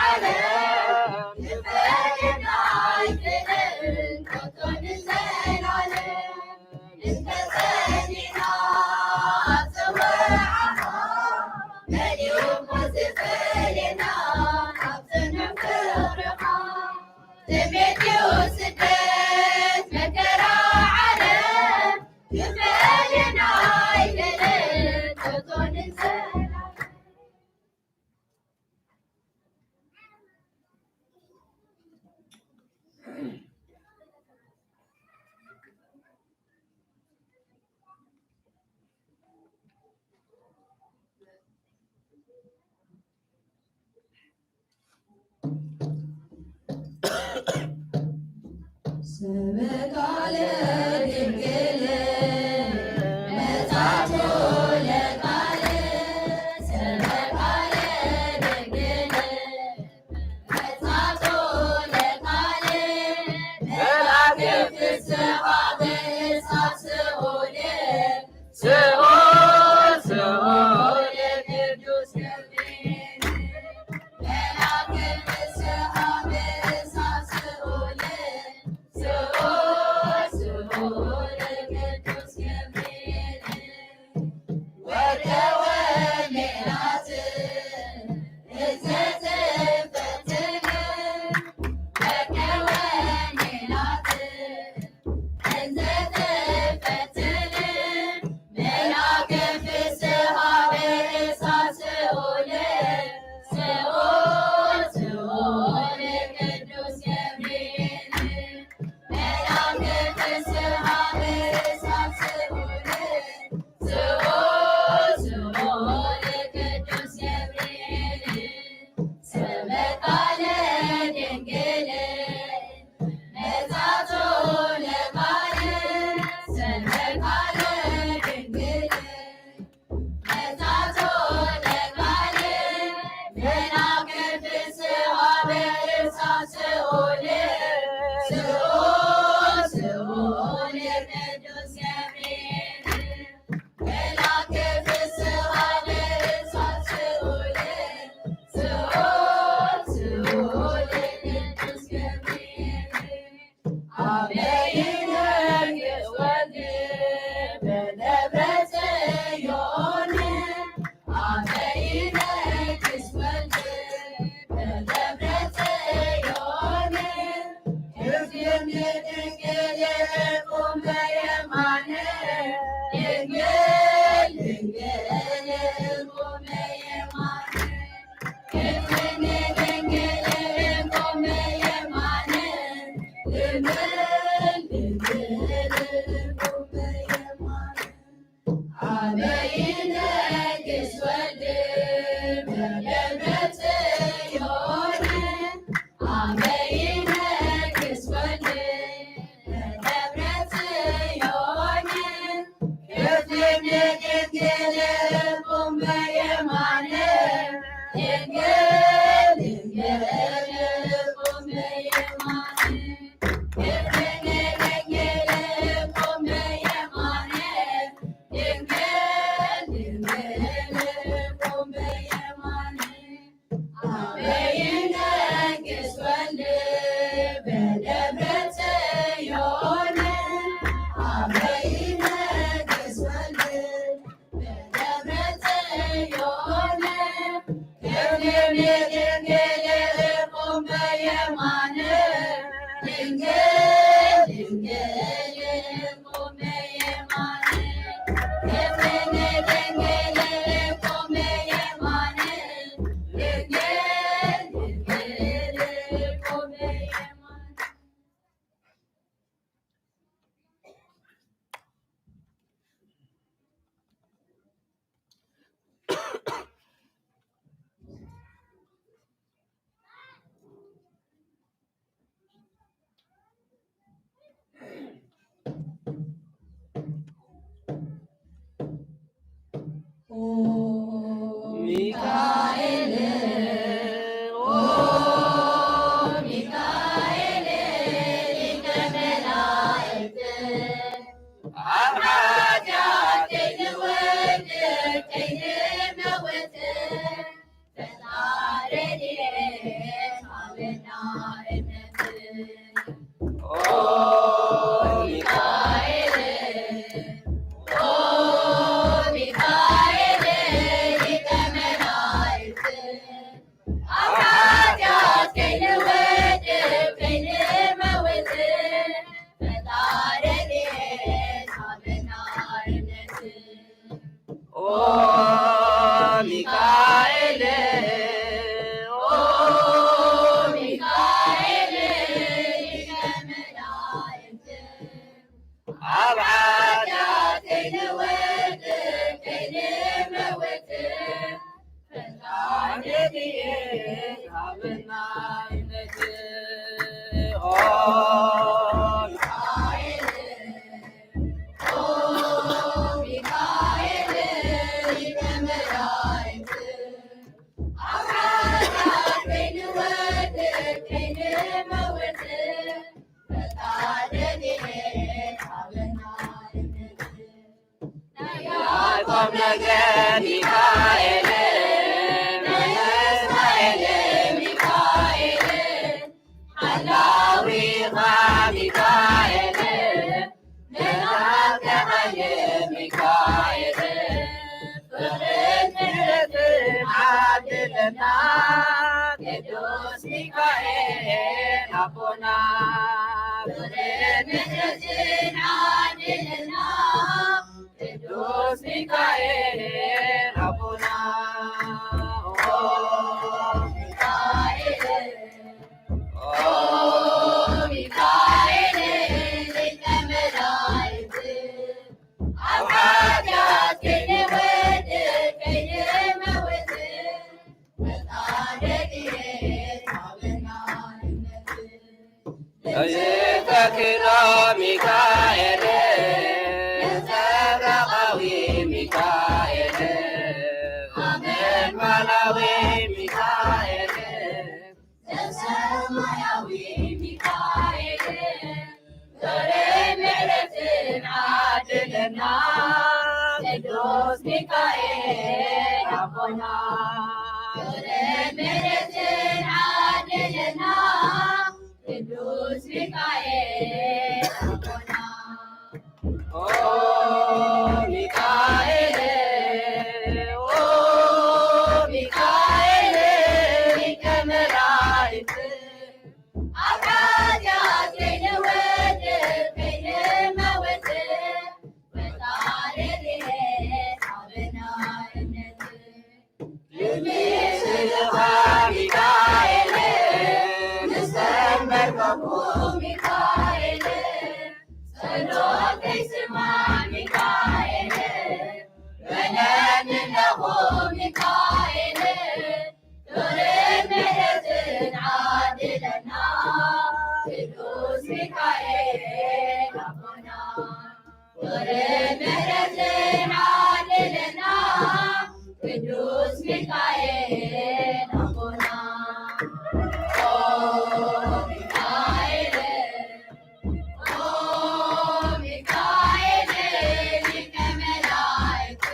ዓለም፣ ክፈልየና ኣይክእልን ከቶ ንዘላለም። እንተጸኒዕና ኣብ ጽውዓኻ፣ መን እዩ እሞ ዝፈልየና? ካብ ጽኑዕ ፍቕርኻ፣ ጥሜት እዩ ስደት መከራ ዓለም፣ ክፈልየና ኣይክእልን ከቶ ንዘላለም። ሰበካ ለድንግል መጻቱ ለቃል፣ ሰበካ ለድንግል መጻቱ ለቃል፣ መልአክ ፍስሓ ብእሳት ስዑል፣ ስዑል፣ ስዑል ቅዱስ ገብርኤል፣ መልአክ ፍስሓ ብእሳት ስዑል፣ ስዑል፣ ስዑል ሚካኤል፣ ኦ ሚካኤል፣ ሊቀ መላእክት፣ ኣብ ኃጢአት ከይንወድቅ ከይንመውት፣ ፈጣሪ ረድኤት ሃበና እምነት። ኦ ሚካኤል፣ ኦ ሚካኤል፣ ሊቀ መላእክት፣ ኣብ ኃጢአት ከይንወድቅ ከይንመውት፣ ፈጣሪ ረድኤት ሃበና እምነት። ኦ ሚካኤል፣ ኦ ሚካኤል፣ ሊቀ መላእክት፣ ኣብ ኃጢአት ከይንወድቅ ከይንመውት፣ ፈጣሪ ረድኤት ሃበና እምነት። ኦ ሚካኤል፣ ኦ ሚካኤል ሊቀ መላእክት፣ ኣብ ኃጢአት ከይንወድቅ ከይንመውት፣ ፈጣሪ ረድኤት ሃበና እምነት። ናይ ያዕቆብ ነገድ ሚካኤል፣ ናይ እስራኤል ሚካኤል፣ ሓላዊኻ ሚካኤል፣ ንላከ ኃይል ሚካኤል፣ ፍቕርን ምሕረትን ዓድለና። ቅዱስ ሚካኤል ኣቦና፣ ፍቕርን ምሕረትን ዓድለና። ቅዱስ ሚካኤል ኣቦና፣ ኦ ሚካኤል፣ ኦ ሚካኤል ሊቀ መላእክት፣ ኣብ ኃጢአት ከይንወድቅ ከይንመውት፣ ፈጣሪ ረድኤት ሃበና እምነት። ንዝተክሎ ሚካኤል፣ ነጸብራቓዊ ሚካኤል፣ ኣመልማላዊ ሚካኤል፣ ዘሰማያዊ ሚካኤል፣ ፍቕርን ምሕረትን ዓድለና። ቅዱስ ሚካኤል ኣቦና፣ ፍቕርን ምሕረትን ዓድለና። ቅዱስ ሚካኤል ኣቦና። ኦ ሚካኤል፣ ኦ ሚካኤል ሊቀ መላእክት፣ ኣብ ኃጢአት ከይንወድቅ ከይንመውት፣ ፈጣሪ ረድኤት ሃበና እምነት። ቅድሚ ስእልኻ ሚካኤል፣ ምስ ተንበርከኽኩ ሚካኤል፣ ጸሎተይ ስማዕ ሚካኤል፣ በለኒ ኣለኹ ሚካኤል፣ ፍቕርን ምሕረትን ዓድለና። ቅዱስ ሚካኤል ኣቦና፣ ፍቕርን ምሕረትን ዓድለና። ቅዱስ ሚካኤል ኣቦና፣ ኦ ሚካኤል፣ ኦ ሚካኤል ሊቀ መላእክት፣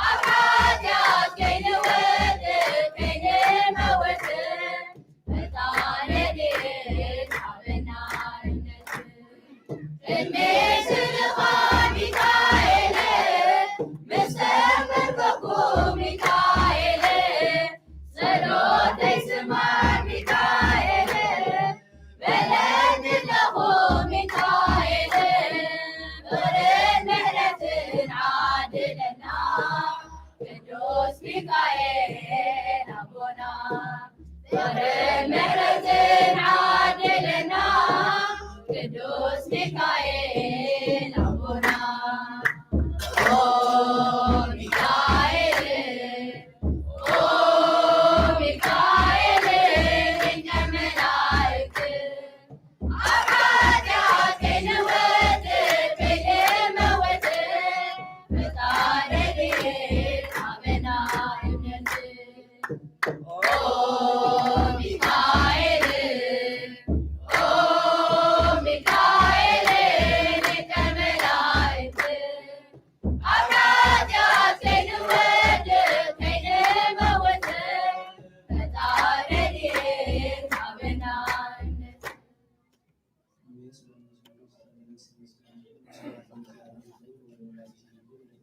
ኣብ ኃጢአት ከይንወድቅ ከይንመውት፣ ፈጣሪ ረድኤት ሃበና እምነት። ቅድሚ ስእልኻ ሚካኤል፣ ምስ ተንበርከኽኩ ሚካኤል፣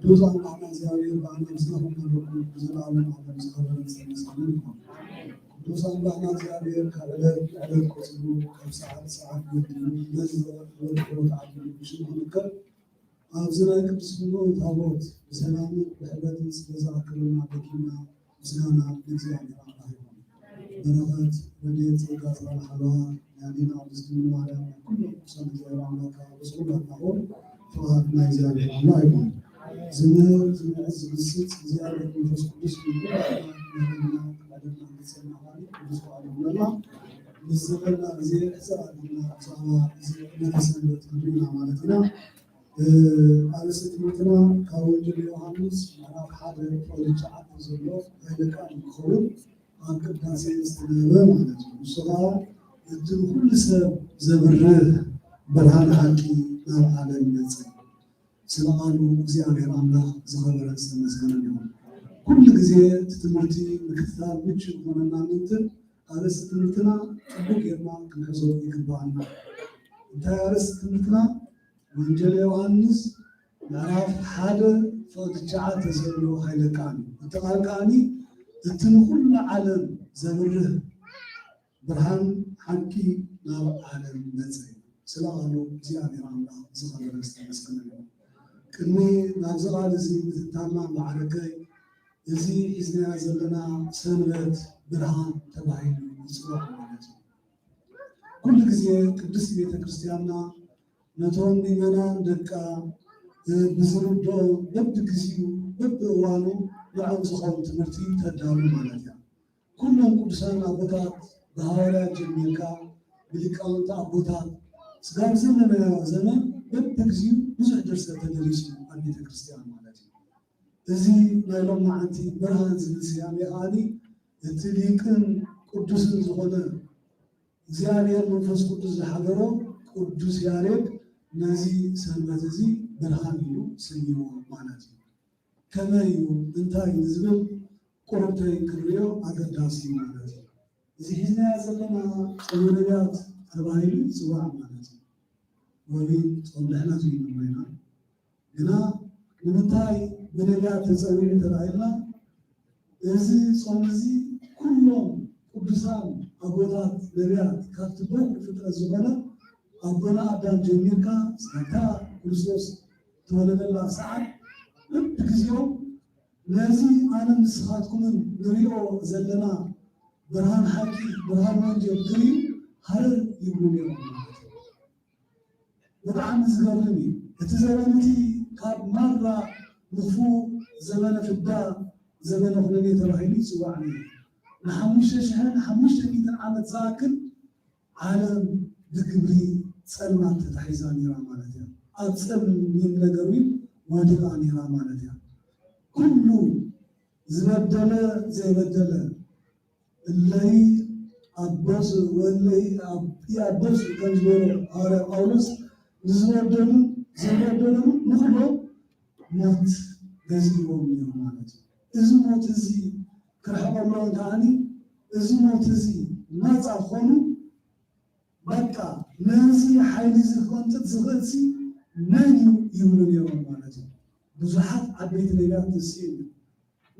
ቅዱስ ኣምላኽና እግዚኣብሔር ብኣና ምስና ኩሉ ዘለኩም ብዘለዓለም ዓለም ዝኸበረ ዝተመስገነ ይኹን። ቅዱስ ኣምላኽና እግዚኣብሔር ካብ ዕለት ዕለት ቆጺሩ ካብ ሰዓት ሰዓት ወዲኡ ነዚ ወርሒ ወርሒ ዓዲሉ ብሽሙ ክንከር ኣብዚ ናይ ቅዱስ ታቦት ብሰላምን ብሕብረትን ስለ ዝኣከበና በኪና ምስጋና ንእግዚኣብሔር ኣምላኽ ይኹን። በረኸት ረድኤት ጸጋ ጽባሕ ሓለዋ ናይ ኣዴና ቅድስት ድንግል ማርያም ናይ ኩሉ ቅዱሳን እግዚኣብሔር ኣምላኽ ምስ ኩላትና ይኹን። ስብሐት ናይ እግዚኣብሔር ኣምላኽ ይኹን። ዝምህር ዝምዕዝ ዝምስጥ እግዚኣብሔር መንፈስ ቅዱስ ንኩላትና ክመርሓና ክቐደና ክጸናኻኒ ቅዱስ ፍቓዱ ይኹነልና። ምስ ዘለና ግዜ ሕጽር ኣቢልና ብዛዕባ እዚ ዕለተ ሰንበት ክንርኢ ኢና ማለት ኢና። ኣርእስቲ ትምህርትና ካብ ወንጌል ዮሃንስ ምዕራፍ ሓደ ፍቕዲ ትሽዓተ ዘሎ ኃይለ ቃል ክኸውን ኣብ ቅዳሴ ዝተነበበ ማለት እዩ። ንሱ ከዓ እቲ ንኩሉ ሰብ ዘብርህ ብርሃን ሓቂ ናብ ዓለም መጸ። ስለ ቃሉ እግዚኣብሔር ኣምላኽ ዝኸበረ ዝተመስገነ ይኹን። ኩሉ ግዜ እቲ ትምህርቲ ምክትታል ምቹእ ይኾነና ምንትን ኣርእስቲ ትምህርትና ጥቡቅ ጌርና ክንሕዞ ይግባኣና። እንታይ ኣርእስቲ ትምህርትና? ወንጌል ዮሃንስ ምዕራፍ ሓደ ፍቕዲ ትሽዓተ ዘሎ ኃይለ ቃል እዩ። እቲ ቃል ከዓኒ እቲ ንኹሉ ዓለም ዘብርህ ብርሃን ሓቂ ናብ ዓለም መጸ። ስለ ቃሉ እግዚኣብሔር ኣምላኽ ዝኸበረ ዝተመስገነ ይኹን። ቅድሚ ናብዚ ቃል እዚ ምትንታንና ማዕረገይ እዚ ሒዝናዮ ዘለና ሰንበት ብርሃን ተባሂሉ ይጽዋዕ ማለት እዩ። ኩሉ ግዜ ቅድስቲ ቤተ ክርስቲያንና ነቶም ምእመናን ደቃ ብዝርድኦም በብግዚኡ በብእዋኑ ንዕኦም ዝኸውን ትምህርቲ ተዳሉ ማለት እያ። ኩሎም ቅዱሳን ኣቦታት ብሃዋርያት ጀሚርካ ብሊቃውንቲ ኣቦታት ስጋብ ዘለናዮ ዘመን በብግዚኡ ብዙሕ ድርሰት ተደሪሱ ኣብ ቤተ ክርስቲያን ማለት እዩ። እዚ ናይ ሎማዓንቲ ብርሃን ዝብል ስያሜ ከዓኒ እቲ ሊቅን ቅዱስን ዝኾነ እግዚኣብሔር መንፈስ ቅዱስ ዝሓደሮ ቅዱስ ያሬድ ነዚ ሰንበት እዚ ብርሃን ኢሉ ሰይምዎ ማለት እዩ። ከመይ እዩ እንታይ እዩ ዝብል ቁርብተይ ክንሪኦ ኣገዳሲ እዩ ማለት እዩ። እዚ ሒዝናዮ ዘለና ጾመ ነቢያት ተባሂሉ ይጽዋዕ ማለት እዩ። ወይ ጾም ድሕነት እዩ ንብሎ ኢና። ግና ንምንታይ ብነቢያት ተጸዊዑ ተባሂልና? እዚ ጾም እዚ ኩሎም ቅዱሳን ኣቦታት ነቢያት ካብቲ በኩር ፍጥረት ዝኾነ ኣቦና ኣዳም ጀሚርካ ስጋታ ክርስቶስ ተወለደላ ሰዓት በብግዜኦም ነዚ ኣነ ንስኻትኩምን ንሪኦ ዘለና ብርሃን ሓቂ ብርሃን ወንጌል ክርእዩ ሃረር ይብሉ ነይሮም ማለት እዩ። ብጣዕሚ ዝገርም እዩ። እቲ ዘበን እቲ ካብ ማራ ንፉ ዘበነ ፍዳ ዘበነ ኩነኔ ተባሂሉ ይፅዋዕ ነይሩ። ንሓሙሽተ ሽሕን ሓሙሽተ ሚእትን ዓመት ዝኣክል ዓለም ብግብሪ ጸልማት ተታሒዛ ነይራ ማለት እያ። ኣብ ጸሊም ነገር እውን ወዲቓ ነይራ ማለት እያ። ኩሉ ዝበደለ ዘይበደለ እለይ ኣበሱ ወለይ ኣበሱ ከም ዝበሎ ሃዋርያ ጳውሎስ ንዝበደሉ ዘይበደሉ ንኹሎም ሞት ገዚእዎም ነይሩ ማለት እዩ። እዚ ሞት እዚ ክርሕቐሎም ከዓኒ እዚ ሞት እዚ ናፃ ክኾኑ በቃ ነዚ ሓይሊ እዚ ክቐንጥጥ ዝኽእል ሲ መን እዩ ይብሉ ነይሮም ማለት እዩ። ብዙሓት ዓበይቲ ነቢያት ንሱ እዩ።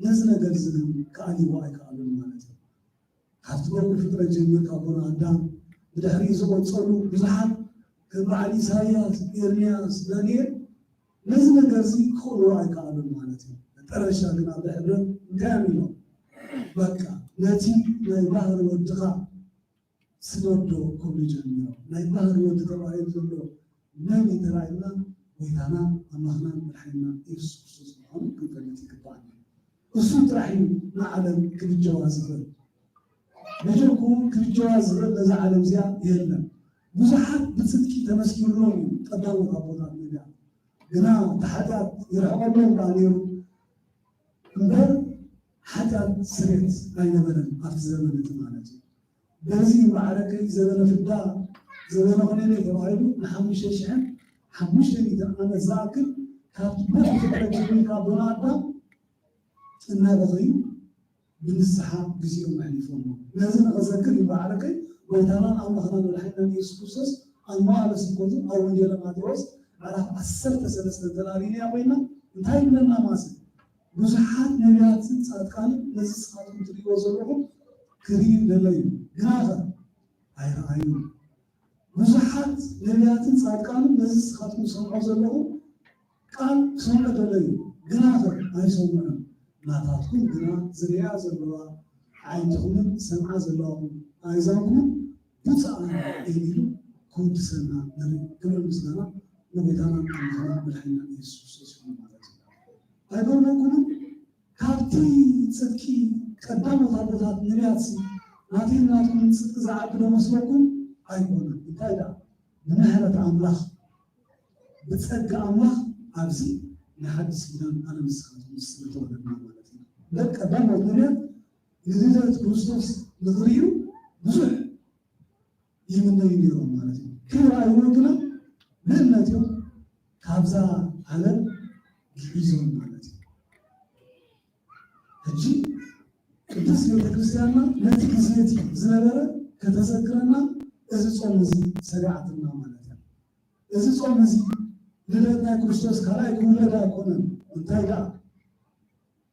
ነዚ ነገር እዚ ግን ክኣልይዎ ኣይከኣሉን ማለት እዩ። ካብቲ በኩር ፍጥረት ጀሚርካ ኣቦና ኣዳም ብድሕሪ ዝቐጸሉ ብዙሓት ከም በዓል ኢሳይያስ፣ ኤርምያስ፣ ዳንኤል ነዚ ነገር እዚ ክኽእልዎ ኣይከኣሉን ማለት እዩ። መጠረሻ ግን ኣብ ድሕረት እንታይ እዮም ኢሎም? በቃ ነቲ ናይ ባህሪ ወድኻ ስደዶ ክብሉ ጀሚሮም። ናይ ባህሪ ወዲ ተባሂሉ ዘሎ መን እዩ ተባሂልና፣ ጎይታና ኣምላኽናን መድሓኒናን ኢየሱስ ክርስቶስ ምዃኑ ክንፈልጥ ይግባኣና። እሱ ጥራሕ እዩ ንዓለም ክብጀዋ ዝኽእል። በጀኩ ክብጀዋ ዝኽእል ነዛ ዓለም እዚኣ የለን። ብዙሓት ብጽድቂ ተመስኪሩሎም እዩ ቀዳሞት ኣቦታት ነቢያት። ግና እቲ ሓጢኣት ይርሕቐሎም ደኣ ነይሩ እምበር ሓጢኣት ስሬት ኣይነበረን ኣብቲ ዘመን እቲ ማለት እዩ። በዚ ማዕረከይ ዘበነ ፍዳ ዘበነ ኮነነ ተባሂሉ ንሓሙሽተ ሽሕን ሓሙሽተ ሚእትን ዓመት ዝኣክል ካብ ብሩኽ ፍጥረት ጀሚርካ ኣቦና ኣዳም እናበኸዩ ብንስሓ ግዜኦም ኣሕሊፎሞ። ነዚ ንኸዘክር እዩ ማዕረከይ ጎይታናን ኣምላኽናን መድሓኒናን ኢየሱስ ክርስቶስ ኣብ መዋዕለ ስብከቱ ኣብ ወንጌለ ማቴዎስ ምዕራፍ ዓሰርተ ሰለስተ እንተላሪንያ ኮይና እንታይ ይብለና ማስል? ብዙሓት ነቢያትን ጻድቃንን ነዚ ንስኻትኩም ትርእይዎ ዘለኹም ክርእዩ ደለዩ፣ ግናኸ ኣይረኣዩን። ብዙሓት ነቢያትን ጻድቃንን ነዚ ንስኻትኩም ትሰምዑ ዘለኹም ቃል ክሰምዑ ደለዩ፣ ግናኸ ኣይሰምዑን። ናታትኩም ግና ዝርእያ ዘለዋ ኣዒንትኹምን ዝሰምዓ ዘለዋኹም ኣእዛንኩምን ብፁዓን እየን ኢሉ ክውድሰና ንርኢ። ክብሪ ምስጋና ንጎይታናን ኣምላኽናን መድሓኒናን ኢየሱስ ክርስቶስ ይኹን ማለት እዩ። ኣይገርመኩምን? ካብቲ ጽድቂ ቀዳሞት ኣቦታት ነቢያትሲ ናተይን ናትኩምን ጽድቂ ዝዓቢ ዶ መስለኩም? ኣይኮነን። እንታይ ደኣ? ብምሕረት ኣምላኽ፣ ብጸጋ ኣምላኽ ኣብዚ ናይ ሓድሽ ኪዳን ኣነ ንስኻትኩም ስለተወለድና ማለት እዩ። ደቂ ቀዳሞት ነቢያት ንልደት ክርስቶስ ንኽርእዩ ብዙሕ ይምነዩ ነይሮም ማለት እዩ። ከይረኣይዎ ግና ብእምነት እዮም ካብዛ ዓለም ግዒዞም ማለት እዩ። ሕጂ ቅድስት ቤተክርስትያንና ነቲ ግዜ እቲ ዝነበረ ከተዘክረና እዚ ጾም እዚ ሰሪዓትና ማለት እዩ። እዚ ጾም እዚ ልደት ናይ ክርስቶስ ካልኣይ ክውለድ ኣይኮነን። እንታይ ደኣ?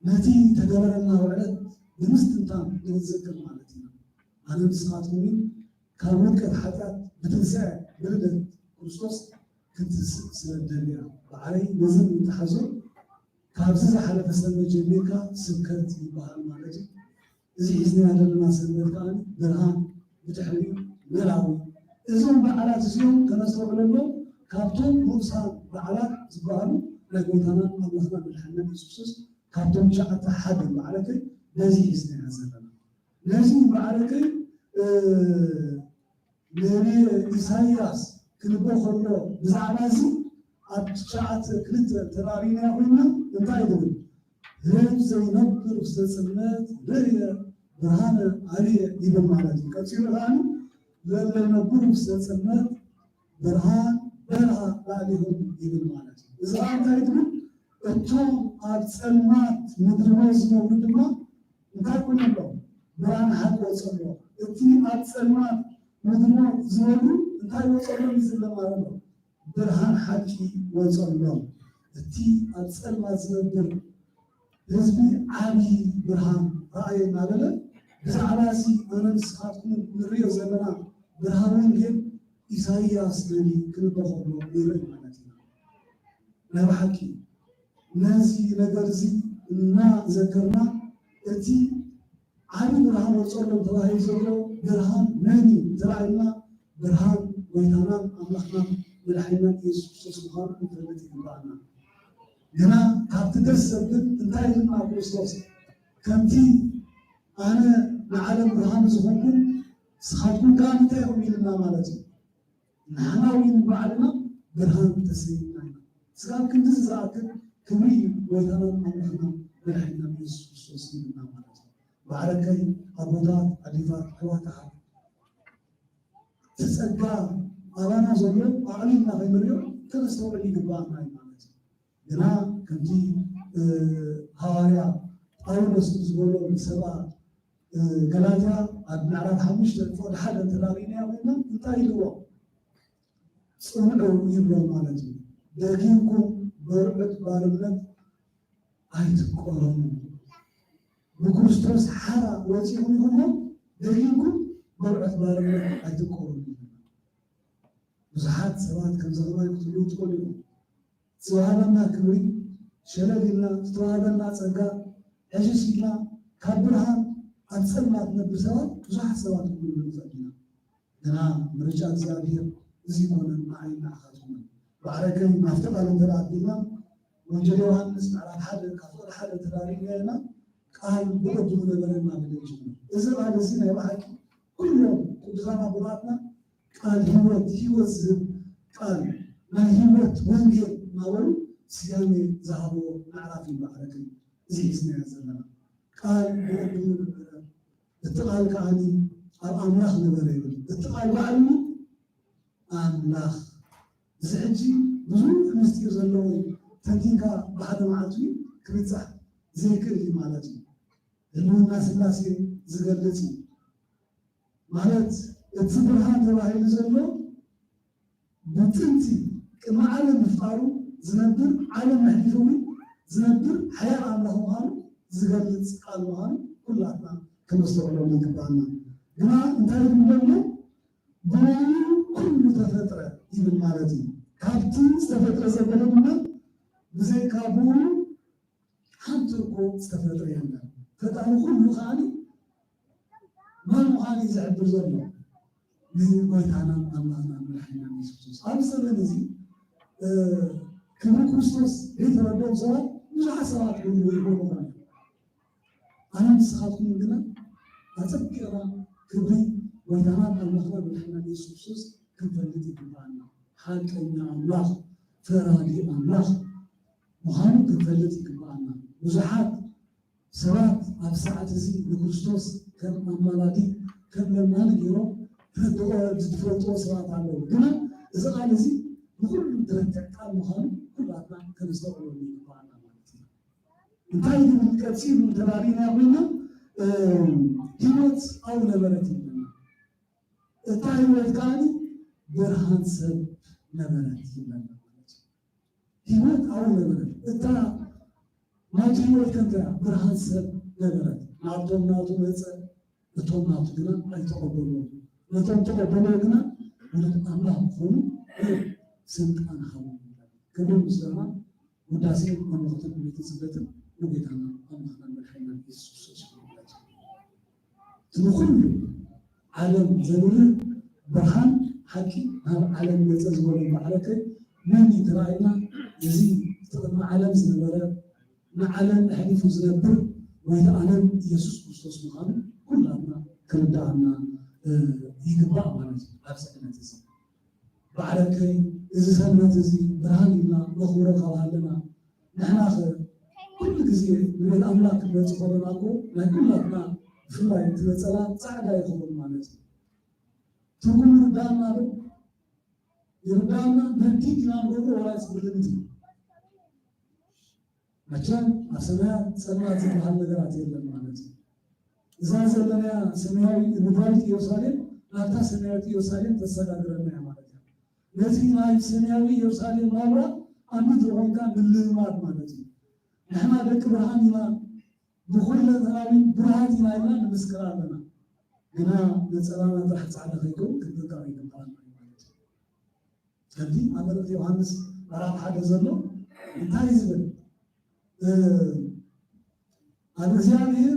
ነቲ ተገበረልና ውዕለት ብምስትንታን ክንዝክር ማለት ኢና። ኣነ ንስኻትኩም እውን ካብ ውድቀት ሓጢኣት ብትንሳኤ ብልደት ክርስቶስ ክትንስእ ስለ እደሊ እያ። ባዕለይ ነዚ ንምትሓዞ ካብዚ ዝሓለፈ ሰንበት ጀሚርካ ስብከት ይበሃል ማለት እዩ። እዚ ሒዝናዮ ዘለና ሰንበት ከኣ ብርሃን፣ ብድሕሪኡ መራዊ። እዞም በዓላት እዚኦም ከነስተውዕለሎም ካብቶም ንኡሳን በዓላት ዝበሃሉ ናይ ጎይታናን ኣምላኽና መድሓኒና የሱስ ክርስቶስ ካብቶም ትሽዓተ ሓደ ማዕረከይ ነዚ ሒዝናዮ ዘለና። ነዚ ማዕረከይ፣ እ፣ ነቢይ ኢሳይያስ ክንበ ከሎ ብዛዕባ እዚ ኣብ ትሽዓተ ክልተ ተራእይና ኮይና እንታይ ይብል? ህዝብ ዘይነብር ውስተ ጽልመት ርእየ ብርሃነ ኣርእየ ይብል ማለት እዩ። ቀጺሉ ከኣ ለለ ይነብር ውስተ ጽልመት ብርሃን በርሃ ላዕሌሆም ይብል ማለት እዩ። እዚ ከኣ እንታይ ትብል? እቶም ኣብ ጸልማት ምድሪ ሞት ዝነብሩ ድማ እንታይ ኮይኖም ኣለዉ? ብርሃን ሓቂ ወጸሎም። እቲ ኣብ ጸልማት ምድሪ ሞት ዝነብሩ እንታይ ወጸሎም እዩ ዝብለ ማለት ነው? ብርሃን ሓቂ ወጸሎም። እቲ ኣብ ጸልማት ዝነብር ህዝቢ ዓቢ ብርሃን ረኣየ እናበለ ብዛዕባ እዚ ኣነ ንስኻትኩም ንርእዮ ዘለና ብርሃን ወንጌል ኢሳይያስ ነቢ ክንበ ከሎ ንርኢ ማለት ኢና። ናይ ብሓቂ ነዚ ነገር እዚ እናዘከርና እቲ ዓቢ ብርሃን ወጸሎም ተባሂሉ ዘሎ ብርሃን መን እዩ እንተባሂልና ብርሃን ጎይታናን ኣምላኽናን መድሓኒናን ኢየሱስ ክርስቶስ ምዃኑ ክንፈልጥ ይግባኣና። ግና ካብቲ ደስ ዘብል እንታይ ኢልና ክርስቶስ ከምቲ ኣነ ንዓለም ብርሃን ዝኾንኩን ንስኻትኩም ከኣ እንታይ ኢኹም ኢልና ማለት እዩ። ንሕና እውን ባዕልና ብርሃን ተሰይምና ኢና። ስጋብ ክንድዚ ዝኣክል ክብሪ እዩ ጎይታናን ኣምላኽናን መድሓኒናን ኢየሱስ ክርስቶስ ይብልና ማለት እዩ። ማዕረከይ ኣቦታት፣ ኣዴታት፣ ኣሕዋት፣ ኣሓት፣ እቲ ጸጋ ኣባና ዘሎ ኣዕሊልና ከይንሪኦ ከነስተውዕል ይግባኣና እዩ ማለት እዩ። ግና ከምቲ፣ እ፣ ሃዋርያ ጳውሎስ ዝበሎ ንሰብኣ፣ እ፣ ገላትያ ኣብ ምዕራፍ ሓሙሽተ ቁጽሪ ሓደ እንተላሪእናዮ ኮይና እንታይ ኢልዎ? ጽንዑ ይብሎ ማለት እዩ። ደጊምኩም በርዑት ባርነት ኣይትቆረሙ። ብክርስቶስ ሓራ ወፂኹም ኢኹሞ፣ ደጊምኩም መርዑት ባርነት ኣይትቀሩን። ብዙሓት ሰባት ከምዚ ከማይ ክትብሉ ትኽእሉ ኢኹም። ዝተዋህበና ክብሪ ሸለል ኢልና፣ ዝተዋህበና ጸጋ ዕሽሽ ኢልና፣ ካብ ብርሃን ኣብ ጸልማት ነብር ሰባት ብዙሓት ሰባት ክንብሉ ንኽእል ኢና። ግና ምርጫ እግዚኣብሔር እዚ ይኮነን፣ ንዓይ ንዓኻትኩምን። ባዕረከይ ናብቲ ቃል እንተ ደኣ ኣቢልና፣ ወንጌል ዮሃንስ ምዕራፍ ሓደ ካብ ፍቕሪ ሓደ ተዳሪግና ኢና። ቃል ብቕድሙ ነበረ እናበለ ይጅምር። እዚ ቃል እዚ ናይ ብሓቂ ኩሎም ቅዱሳን ኣቦታትና ቃል ህይወት፣ ህይወት ዝህብ ቃል፣ ናይ ህይወት ወንጌል እናበሉ ስያሜ ዝሃብዎ ምዕራፍ እዩ። ባዕረከይ እዚ ሒዝናዮ ዘለና ቃል ብቕድሙ ነበረ፣ እቲ ቃል ከዓኒ ኣብ ኣምላኽ ነበረ ይብል። እቲ ቃል ባዕሉ ኣምላኽ። እዚ ሕጂ ብዙሕ ምስጢር ዘለዎ እዩ። ተንቲንካ ብሓደ መዓልቲ ክብጻሕ ዘይክእል እዩ ማለት እዩ። ህልውና ስላሴ ዝገልጽ እዩ። ማለት እቲ ብርሃን ተባሂሉ ዘሎ ብጥንቲ ቅድሚ ዓለም ምፍጣሩ ዝነብር፣ ዓለም ኣሕሊፉ እውን ዝነብር ሓያል ኣምላኽ ምዃኑ ዝገልጽ ቃል ምዃኑ ኩላትና ከነስተውዕሎ ይግባኣና። ግና እንታይ ይብል ዘሎ? ብኡ ኩሉ ተፈጥረ ይብል ማለት እዩ። ካብቲ ዝተፈጥረ ዘበለ ድማ ብዘይካ ብኡ ሓንቲ እኮ ዝተፈጥረ የለን። ፈጣሪ ኩሉ ከዓኒ መን ምዃኑ እዩ ዝሕብር ዘሎ? ንጎይታና ኣምላኽና መድሓኒና የሱስ ክርስቶስ። ኣብዚ ዘመን እዚ፣ እ፣ ክብሪ ክርስቶስ ዘይተረድኦም ሰባት ብዙሓት ሰባት ክህልዉ ይኽእሉ ይኾኑ። ኣነ ንስኻትኩም ግና ኣጸቢቕና ክብሪ ጎይታና ኣምላኽና መድሓኒና የሱስ ክርስቶስ ክንፈልጥ ይግባኣና። ሓቀኛ ኣምላኽ፣ ፈራዲ ኣምላኽ ምዃኑ ክንፈልጥ ይግባኣና። ብዙሓት ሰባት ኣብ ሰዓት እዚ ንክርስቶስ ከም ኣማላዲ፣ ከም ለማኒ ገይሮም ዝፈልጥዎ ሰባት ኣለዉ። ግና እዚ ቃል እዚ ንኹሉ ዝረትዕ ቃል ምዃኑ ኩላትና ከነስተውዕለሉ ይግባኣና ማለት እዩ። እንታይ ዝብል ቀጺሉ እንተራእይና ኮይና፣ እ፣ ህይወት ኣብኡ ነበረት ይብለና። እታ ህይወት ከዓኒ ብርሃን ሰብ ነበረት ይብለና ማለት እዩ። ህይወት ኣብኡ ነበረት። እታ ናይቲ ህይወት ከንታ እያ፣ ብርሃን ሰብ ነበረት። ናብቶም ናቱ መጸ፣ እቶም ናቱ ግና ኣይተቐበልዎን። ነቶም ተቐበልዎ ግና ውሉድ ኣምላኽ ክኾኑ ስልጣን ሃቦም። ክብሪ ምስጋና ውዳሴ መመኽትን ቤተ ጽሕፈትን ንጌታና ኣምላኽና መድሓኒና ኢየሱስ ክርስቶስ ይኹን። ንኹሉ ዓለም ዘብርህ ብርሃን ሓቂ ናብ ዓለም መጸ ዝበሎ ባዕረከ መን እዩ ተባሂልና፣ እዚ እቲ ቅድሚ ዓለም ዝነበረ ንዓለም ኣሕሊፉ ዝነብር ወይተ ዓለም ኢየሱስ ክርስቶስ ምዃኑ ኩላትና ክርድኣና፣ እ፣ ይግባእ ማለት እዩ። ኣብዚ ዕለት እዚ ባዕረከይ እዚ ሰንበት እዚ ብርሃን ኢልና ነኽብሮ ካብ ሃለና፣ ንሕና ኸ ኩሉ ግዜ ንቤት ኣምላኽ ክንመጽእ ከለና እኮ ናይ ኩላትና ብፍላይ እቲ ነጸላ ጻዕዳ ይኸውን ማለት እዩ። ትርጉሙ ይርድኣና ዶ? ይርድኣና? መዲድ ኢና ንገብሮ ዋላ እዚ ብልምዲ? መቸም ኣብ ሰማያት ጸልማት ዝበሃል ነገራት የለን ማለት እዩ። እዛ ዘለናያ ሰማያዊ ምድራዊት ኢየሩሳሌም ናብታ ሰማያዊት ኢየሩሳሌም ተሰጋግረና እያ ማለት እዩ። ነዚ ናይ ሰማያዊ ኢየሩሳሌም ናብራ ኣብ ምድሪ ኮንካ ምልምማድ ማለት እዩ። ንሕና ደቂ ብርሃን ኢና፣ ብኹለንተናዊ ብሩሃት ኢና ኢልና ንምስክር ኣለና። ግና ነጸላና ጥራሕ ጻዕዳ ከይከውን ክንጥንቀቕ ይግባኣና እዩ ማለት እዩ። ከምቲ ኣብ መልእኽቲ ዮሃንስ ምዕራፍ ሓደ ዘሎ እንታይ ዝብል? እ፣ ኣብ እግዚኣብሔር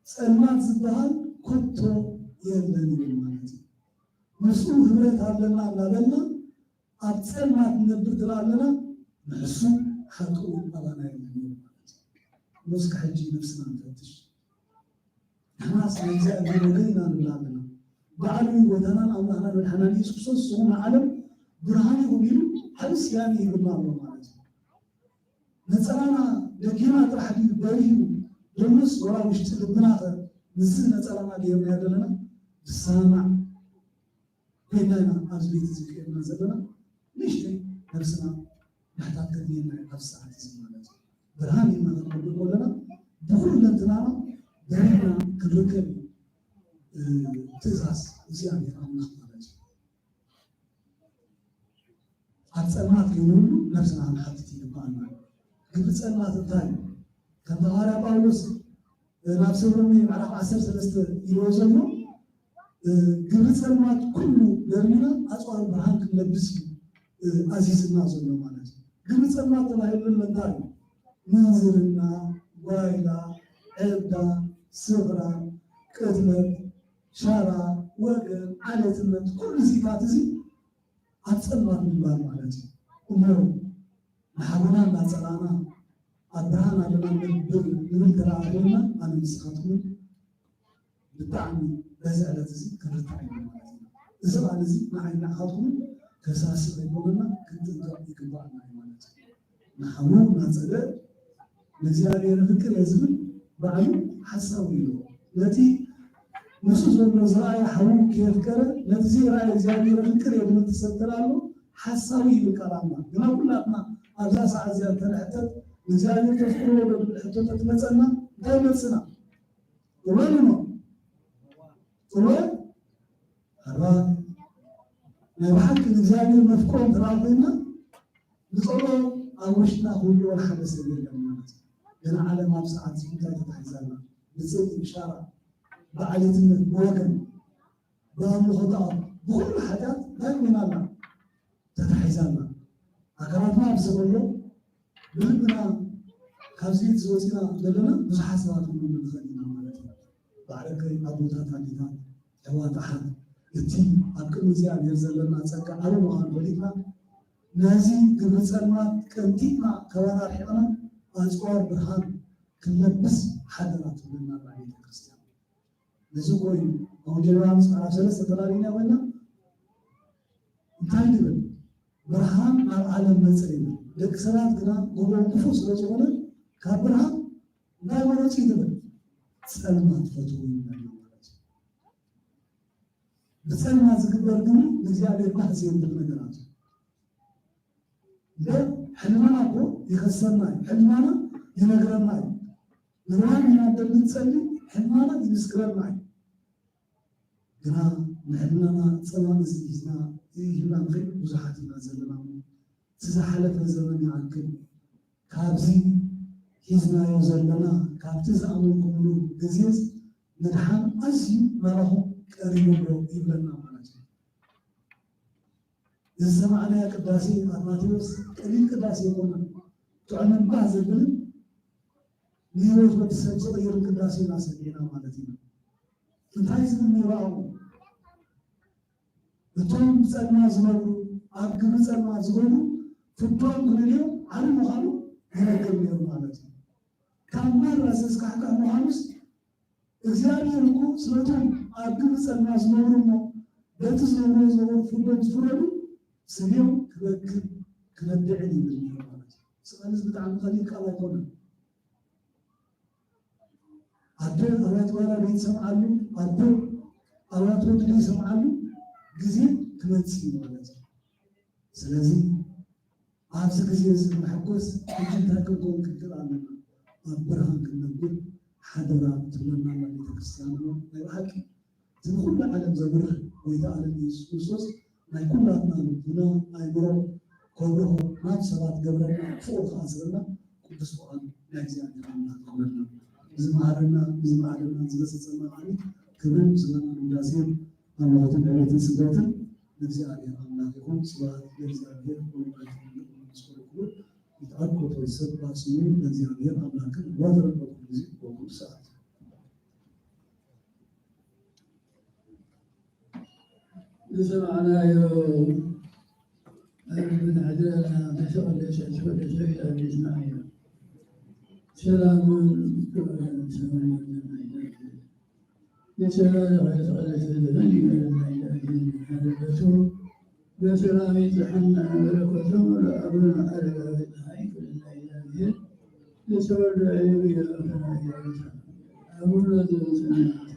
ጸልማት ዝበሃል ኮቶ የለን ይብል ማለት እዩ። ምስኡ ህብረት ኣለና እናበልና ኣብ ጸልማት ንነብር ትላለና፣ ንሕሱ ሓቂ እውን ኣባና የለን ይብል ማለት እዩ። እሞ እስከ ሕጂ ነብስና ንፈትሽ። ንሕናስ ናይ እግዚኣብሔር ወገን ኢና ንብል ኣለና። ባዕሉ ጎይታናን ኣምላኽናን መድሓናን ኢየሱስ ክርስቶስ ንስኹም ንዓለም ብርሃን ኢኹም ኢሉ ዓቢ ስያሜ ሂቡና ኣሎ ማለት እዩ። ነጸላና ደጊና ጥራሕ ድዩ በሪሁ ደሎስ ወላ ውሽጢ ልብናኸ ምስዚ ነጸላና ገይርናዮ ዘለና ዝሰማማዕ ኮይንና ኢና ኣብዚ ቤት እዚ ቀሪብና ዘለና። ንእሽተይ ነብስና ምሕታት ከድልየና እዩ ኣብዚ ሰዓት እዚ ማለት እዩ። ብርሃን ኢልና ክንነብር ከለና ብኹለንትናና በሪህና ክንርከብ እዩ፣ እ፣ ትእዛዝ እግዚኣብሔር ኣምላኽ ማለት እዩ። ኣብ ጸልማት ከይንህሉ ነብስና ክንሓትት ይግባኣና። ግብሪ ጸልማት እንታይ እዩ? ከምቲ ሃዋርያ ጳውሎስ ናብ ሰብ ሮሜ ምዕራፍ ዓሰርተ ሰለስተ ኢልዎ ዘሎ ግብሪ ጸልማት ኩሉ ደርቢና ኣጽዋር ብርሃን ክንለብስ እዩ ኣዚዝና ዘሎ ማለት እዩ። ግብሪ ጸልማት ተባሂሉ እንታይ እዩ? ምንዝርና፣ ጓይላ፣ ዕብዳ፣ ስኽራ፣ ቅትለት፣ ሻራ፣ ወገን፣ ዓሌትነት፣ ኩሉ እዚታት እዚ ኣብ ጸልማት ምንባር ማለት እዩ። እሞ ንሓውና እናጸላእና ኣብ ብርሃን ኣለና ንብል ተራእየና ኣነ ንስኻትኩም ብጣዕሚ በዚ ዕለት እዚ ክንርታዕ ኢና ማለት እዩ። እዚ ቃል እዚ ንዓይ ንዓኻትኩም ከሳሲ ከይኮነና ክንጥንቀቕ ይግባኣና እዩ ማለት እዩ። ንሓዉ እናጸለ ንእግዚኣብሔር ፍቅር እየ ዝብል ባዕሉ ሓሳዊ እዩ። ነቲ ንሱ ዘሎ ዝረኣየ ሓዉ ከየፍቀረ ነቲ ዘይረኣየ እግዚኣብሔር ፍቅር እየ ዝብል ትሰብተል ኣሎ ሓሳዊ ይብል ቃል ኣምላኽ። ግና ኩላትና ኣብዛ ሰዓት እዚኣ እንተንሕተት ንእግዚኣብሔር ተፍቅርዎ ዶ ዝብል ሕቶ ተትመጸና እንታይ መልስና? እወ እሞ እወ ኣርባ ናይ ብሓቂ ንእግዚኣብሔር መፍቅሮ እንተደኣ ኮይና ንጸሎ ኣብ ውሽጥና ክህሉ ወላ ሓደ ሰብ የለን ማለት እዩ። ግን ዓለም ኣብ ሰዓት እዚ እንታይ ተታሒዛና? ብጽድቂ ብሻራ ብዓሌትነት ብወገን ብኣምልኾ ጣዖት ብኹሉ ሓጢኣት እንታይ ኮይና ኣላ? ተታሒዛ ኣላ። ኣካላትና ኣብ ዝኸሎ ብልብና ካብ ዘይት ዝወፂና ዘለና ብዙሓት ሰባት ክንብሉ ንኽእል ኢና ማለት እዩ። ባዕለከይ ኣቦታት ኣዴታት ኣሕዋት ኣሓት እቲ ኣብ ቅድሚ እግዚኣብሔር ዘለና ጸጋ ዓቢ ምዃኑ ፈሊጥና ነዚ ግብሪ ጸልማት ቀንጢጥና ከባና ርሒቕና ኣጽዋር ብርሃን ክንለብስ ሓደራ ትብለና ኣላ ቤተ ክርስቲያን። ነዚ እኮ እዩ ኣብ ወንጌል ዮሃንስ ምዕራፍ ሰለስተ ተላሊና ኮይና እንታይ ንብል? ብርሃን ናብ ዓለም መጸ ይብል። ደቂ ሰባት ግና ግብሮም ክፉእ ስለ ዝኾነ ካብ ብርሃን እንታይ መረጹ ይብል? ጸልማት ፈትዉ ይብል ማለት እዩ። ብጸልማት ዝግበር ግን ንእግዚኣብሔር ባህ ዘየብል ነገራት እዩ። እምበር ሕልናና እኮ ይኸሰና እዩ። ሕልናና ይነግረና እዩ። ንብርሃን ኢና እንደምንጸሊ ሕልናና ይምስክረና እዩ። ግና ንሕልናና ጸማም እዚ ሒዝና ዘይህልና ንኽእል ብዙሓት ኢና ዘለና። እቲ ዝሓለፈ ዘመን ይኣክል። ካብዚ ሒዝናዮ ዘለና ካብቲ ዝኣመንኩምሉ ግዜስ ምድሓን ኣዝዩ ናባኹም ቀሪቡ ኣሎ ይብለና ማለት እዩ። ዝሰማዕናዮ ቅዳሴ ኣብ ማቴዎስ ቀሊል ቅዳሴ ኣይኮነን። ጥዑምን ባህ ዘብልን ንህይወት ወዲ ሰብ ዝቕይርን ቅዳሴ ኢና ሰሚዕና ማለት ኢና። እንታይ ዝብል ነይሩ ኣብኡ? እቶም ብጸልማት ዝነብሩ ኣብ ግብሪ ጸልማት ዝኸዱ ፍርዶም ክንርእዮም ዓቢ ምዃኑ ይነግር ነይሩ ማለት እዩ። ካብ ማራ ዘስካሕክሕ ምዃኑስ እግዚኣብሔር እኮ ስለቶም ኣብ ግብሪ ጸልማት ዝነብሩ እሞ በቲ ዝነብርዎ ዝነበሩ ፍርዶም ዝፍረዱ ስሜው ክበክን ክነብዕን ይብል ነይሩ ማለት እዩ። ስቓል እዚ ብጣዕሚ ቀሊል ቃል ኣይኮነን። ኣደ ኣውያት ጓላ ዘይትሰምዓሉ፣ ኣቦ ኣውያት ወዲ ዘይሰምዓሉ ግዜ ክመጽእ እዩ ማለት እዩ። ስለዚ ኣብዚ ግዜ እዚ ክንሕጎስ ሕጂ እንታይ ክንከውን ክንክእል ኣለና? ኣብ ብርሃን ክንነብር ሓደራ ትብለና ኣላ ቤተ ክርስቲያን እሞ ናይ ብሓቂ እቲ ንኹሉ ዓለም ዘብርህ ጎይታ ዓለም ኢየሱስ ክርስቶስ ናይ ኩላትና ልቡና፣ ኣእምሮ ከብርሆ ናብ ሰባት ገብረና፣ ፍቕሩ ከኣስረና ቅዱስ ፍቓዱ ናይ እግዚኣብሔር ኣምላኽ ይኹነልና። ብዝመሃረና፣ ብዝመሃረና፣ ዝገሰጸና ቃል ክብርን ምስጋናን ውዳሴን ኣምልኾትን ዕቤትን ስግደትን ንእግዚኣብሔር ኣምላኽ ይኹን። ስብሐት ለእግዚኣብሔር ወለወላዲቱ ድንግል ወለመስቀሉ ክቡር። ይትባረክ ወይትሰባሕ ስሙ ለእግዚኣብሔር ኣምላክን ወትረፈ ኩሉ ጊዜ ወኩሉ ሰዓት። ዝሰማዕናዮ ኣርብን ሕድረና ተሸቐለሸ ተሸቐለሸ ኣቢዝና እዩ። ሰላምን ክብርን ሰላምን የሰላም ለኸይር ተቐለሸ ዘመን ይበለና ይላል። በሰላም ይጽሐና በረከቶም ለአቡነ አረጋዊ ፀሐይ ክልላ ይላል። የተወልደ እዩ የአፈና ያሉት አቡነ ዘበሰማያት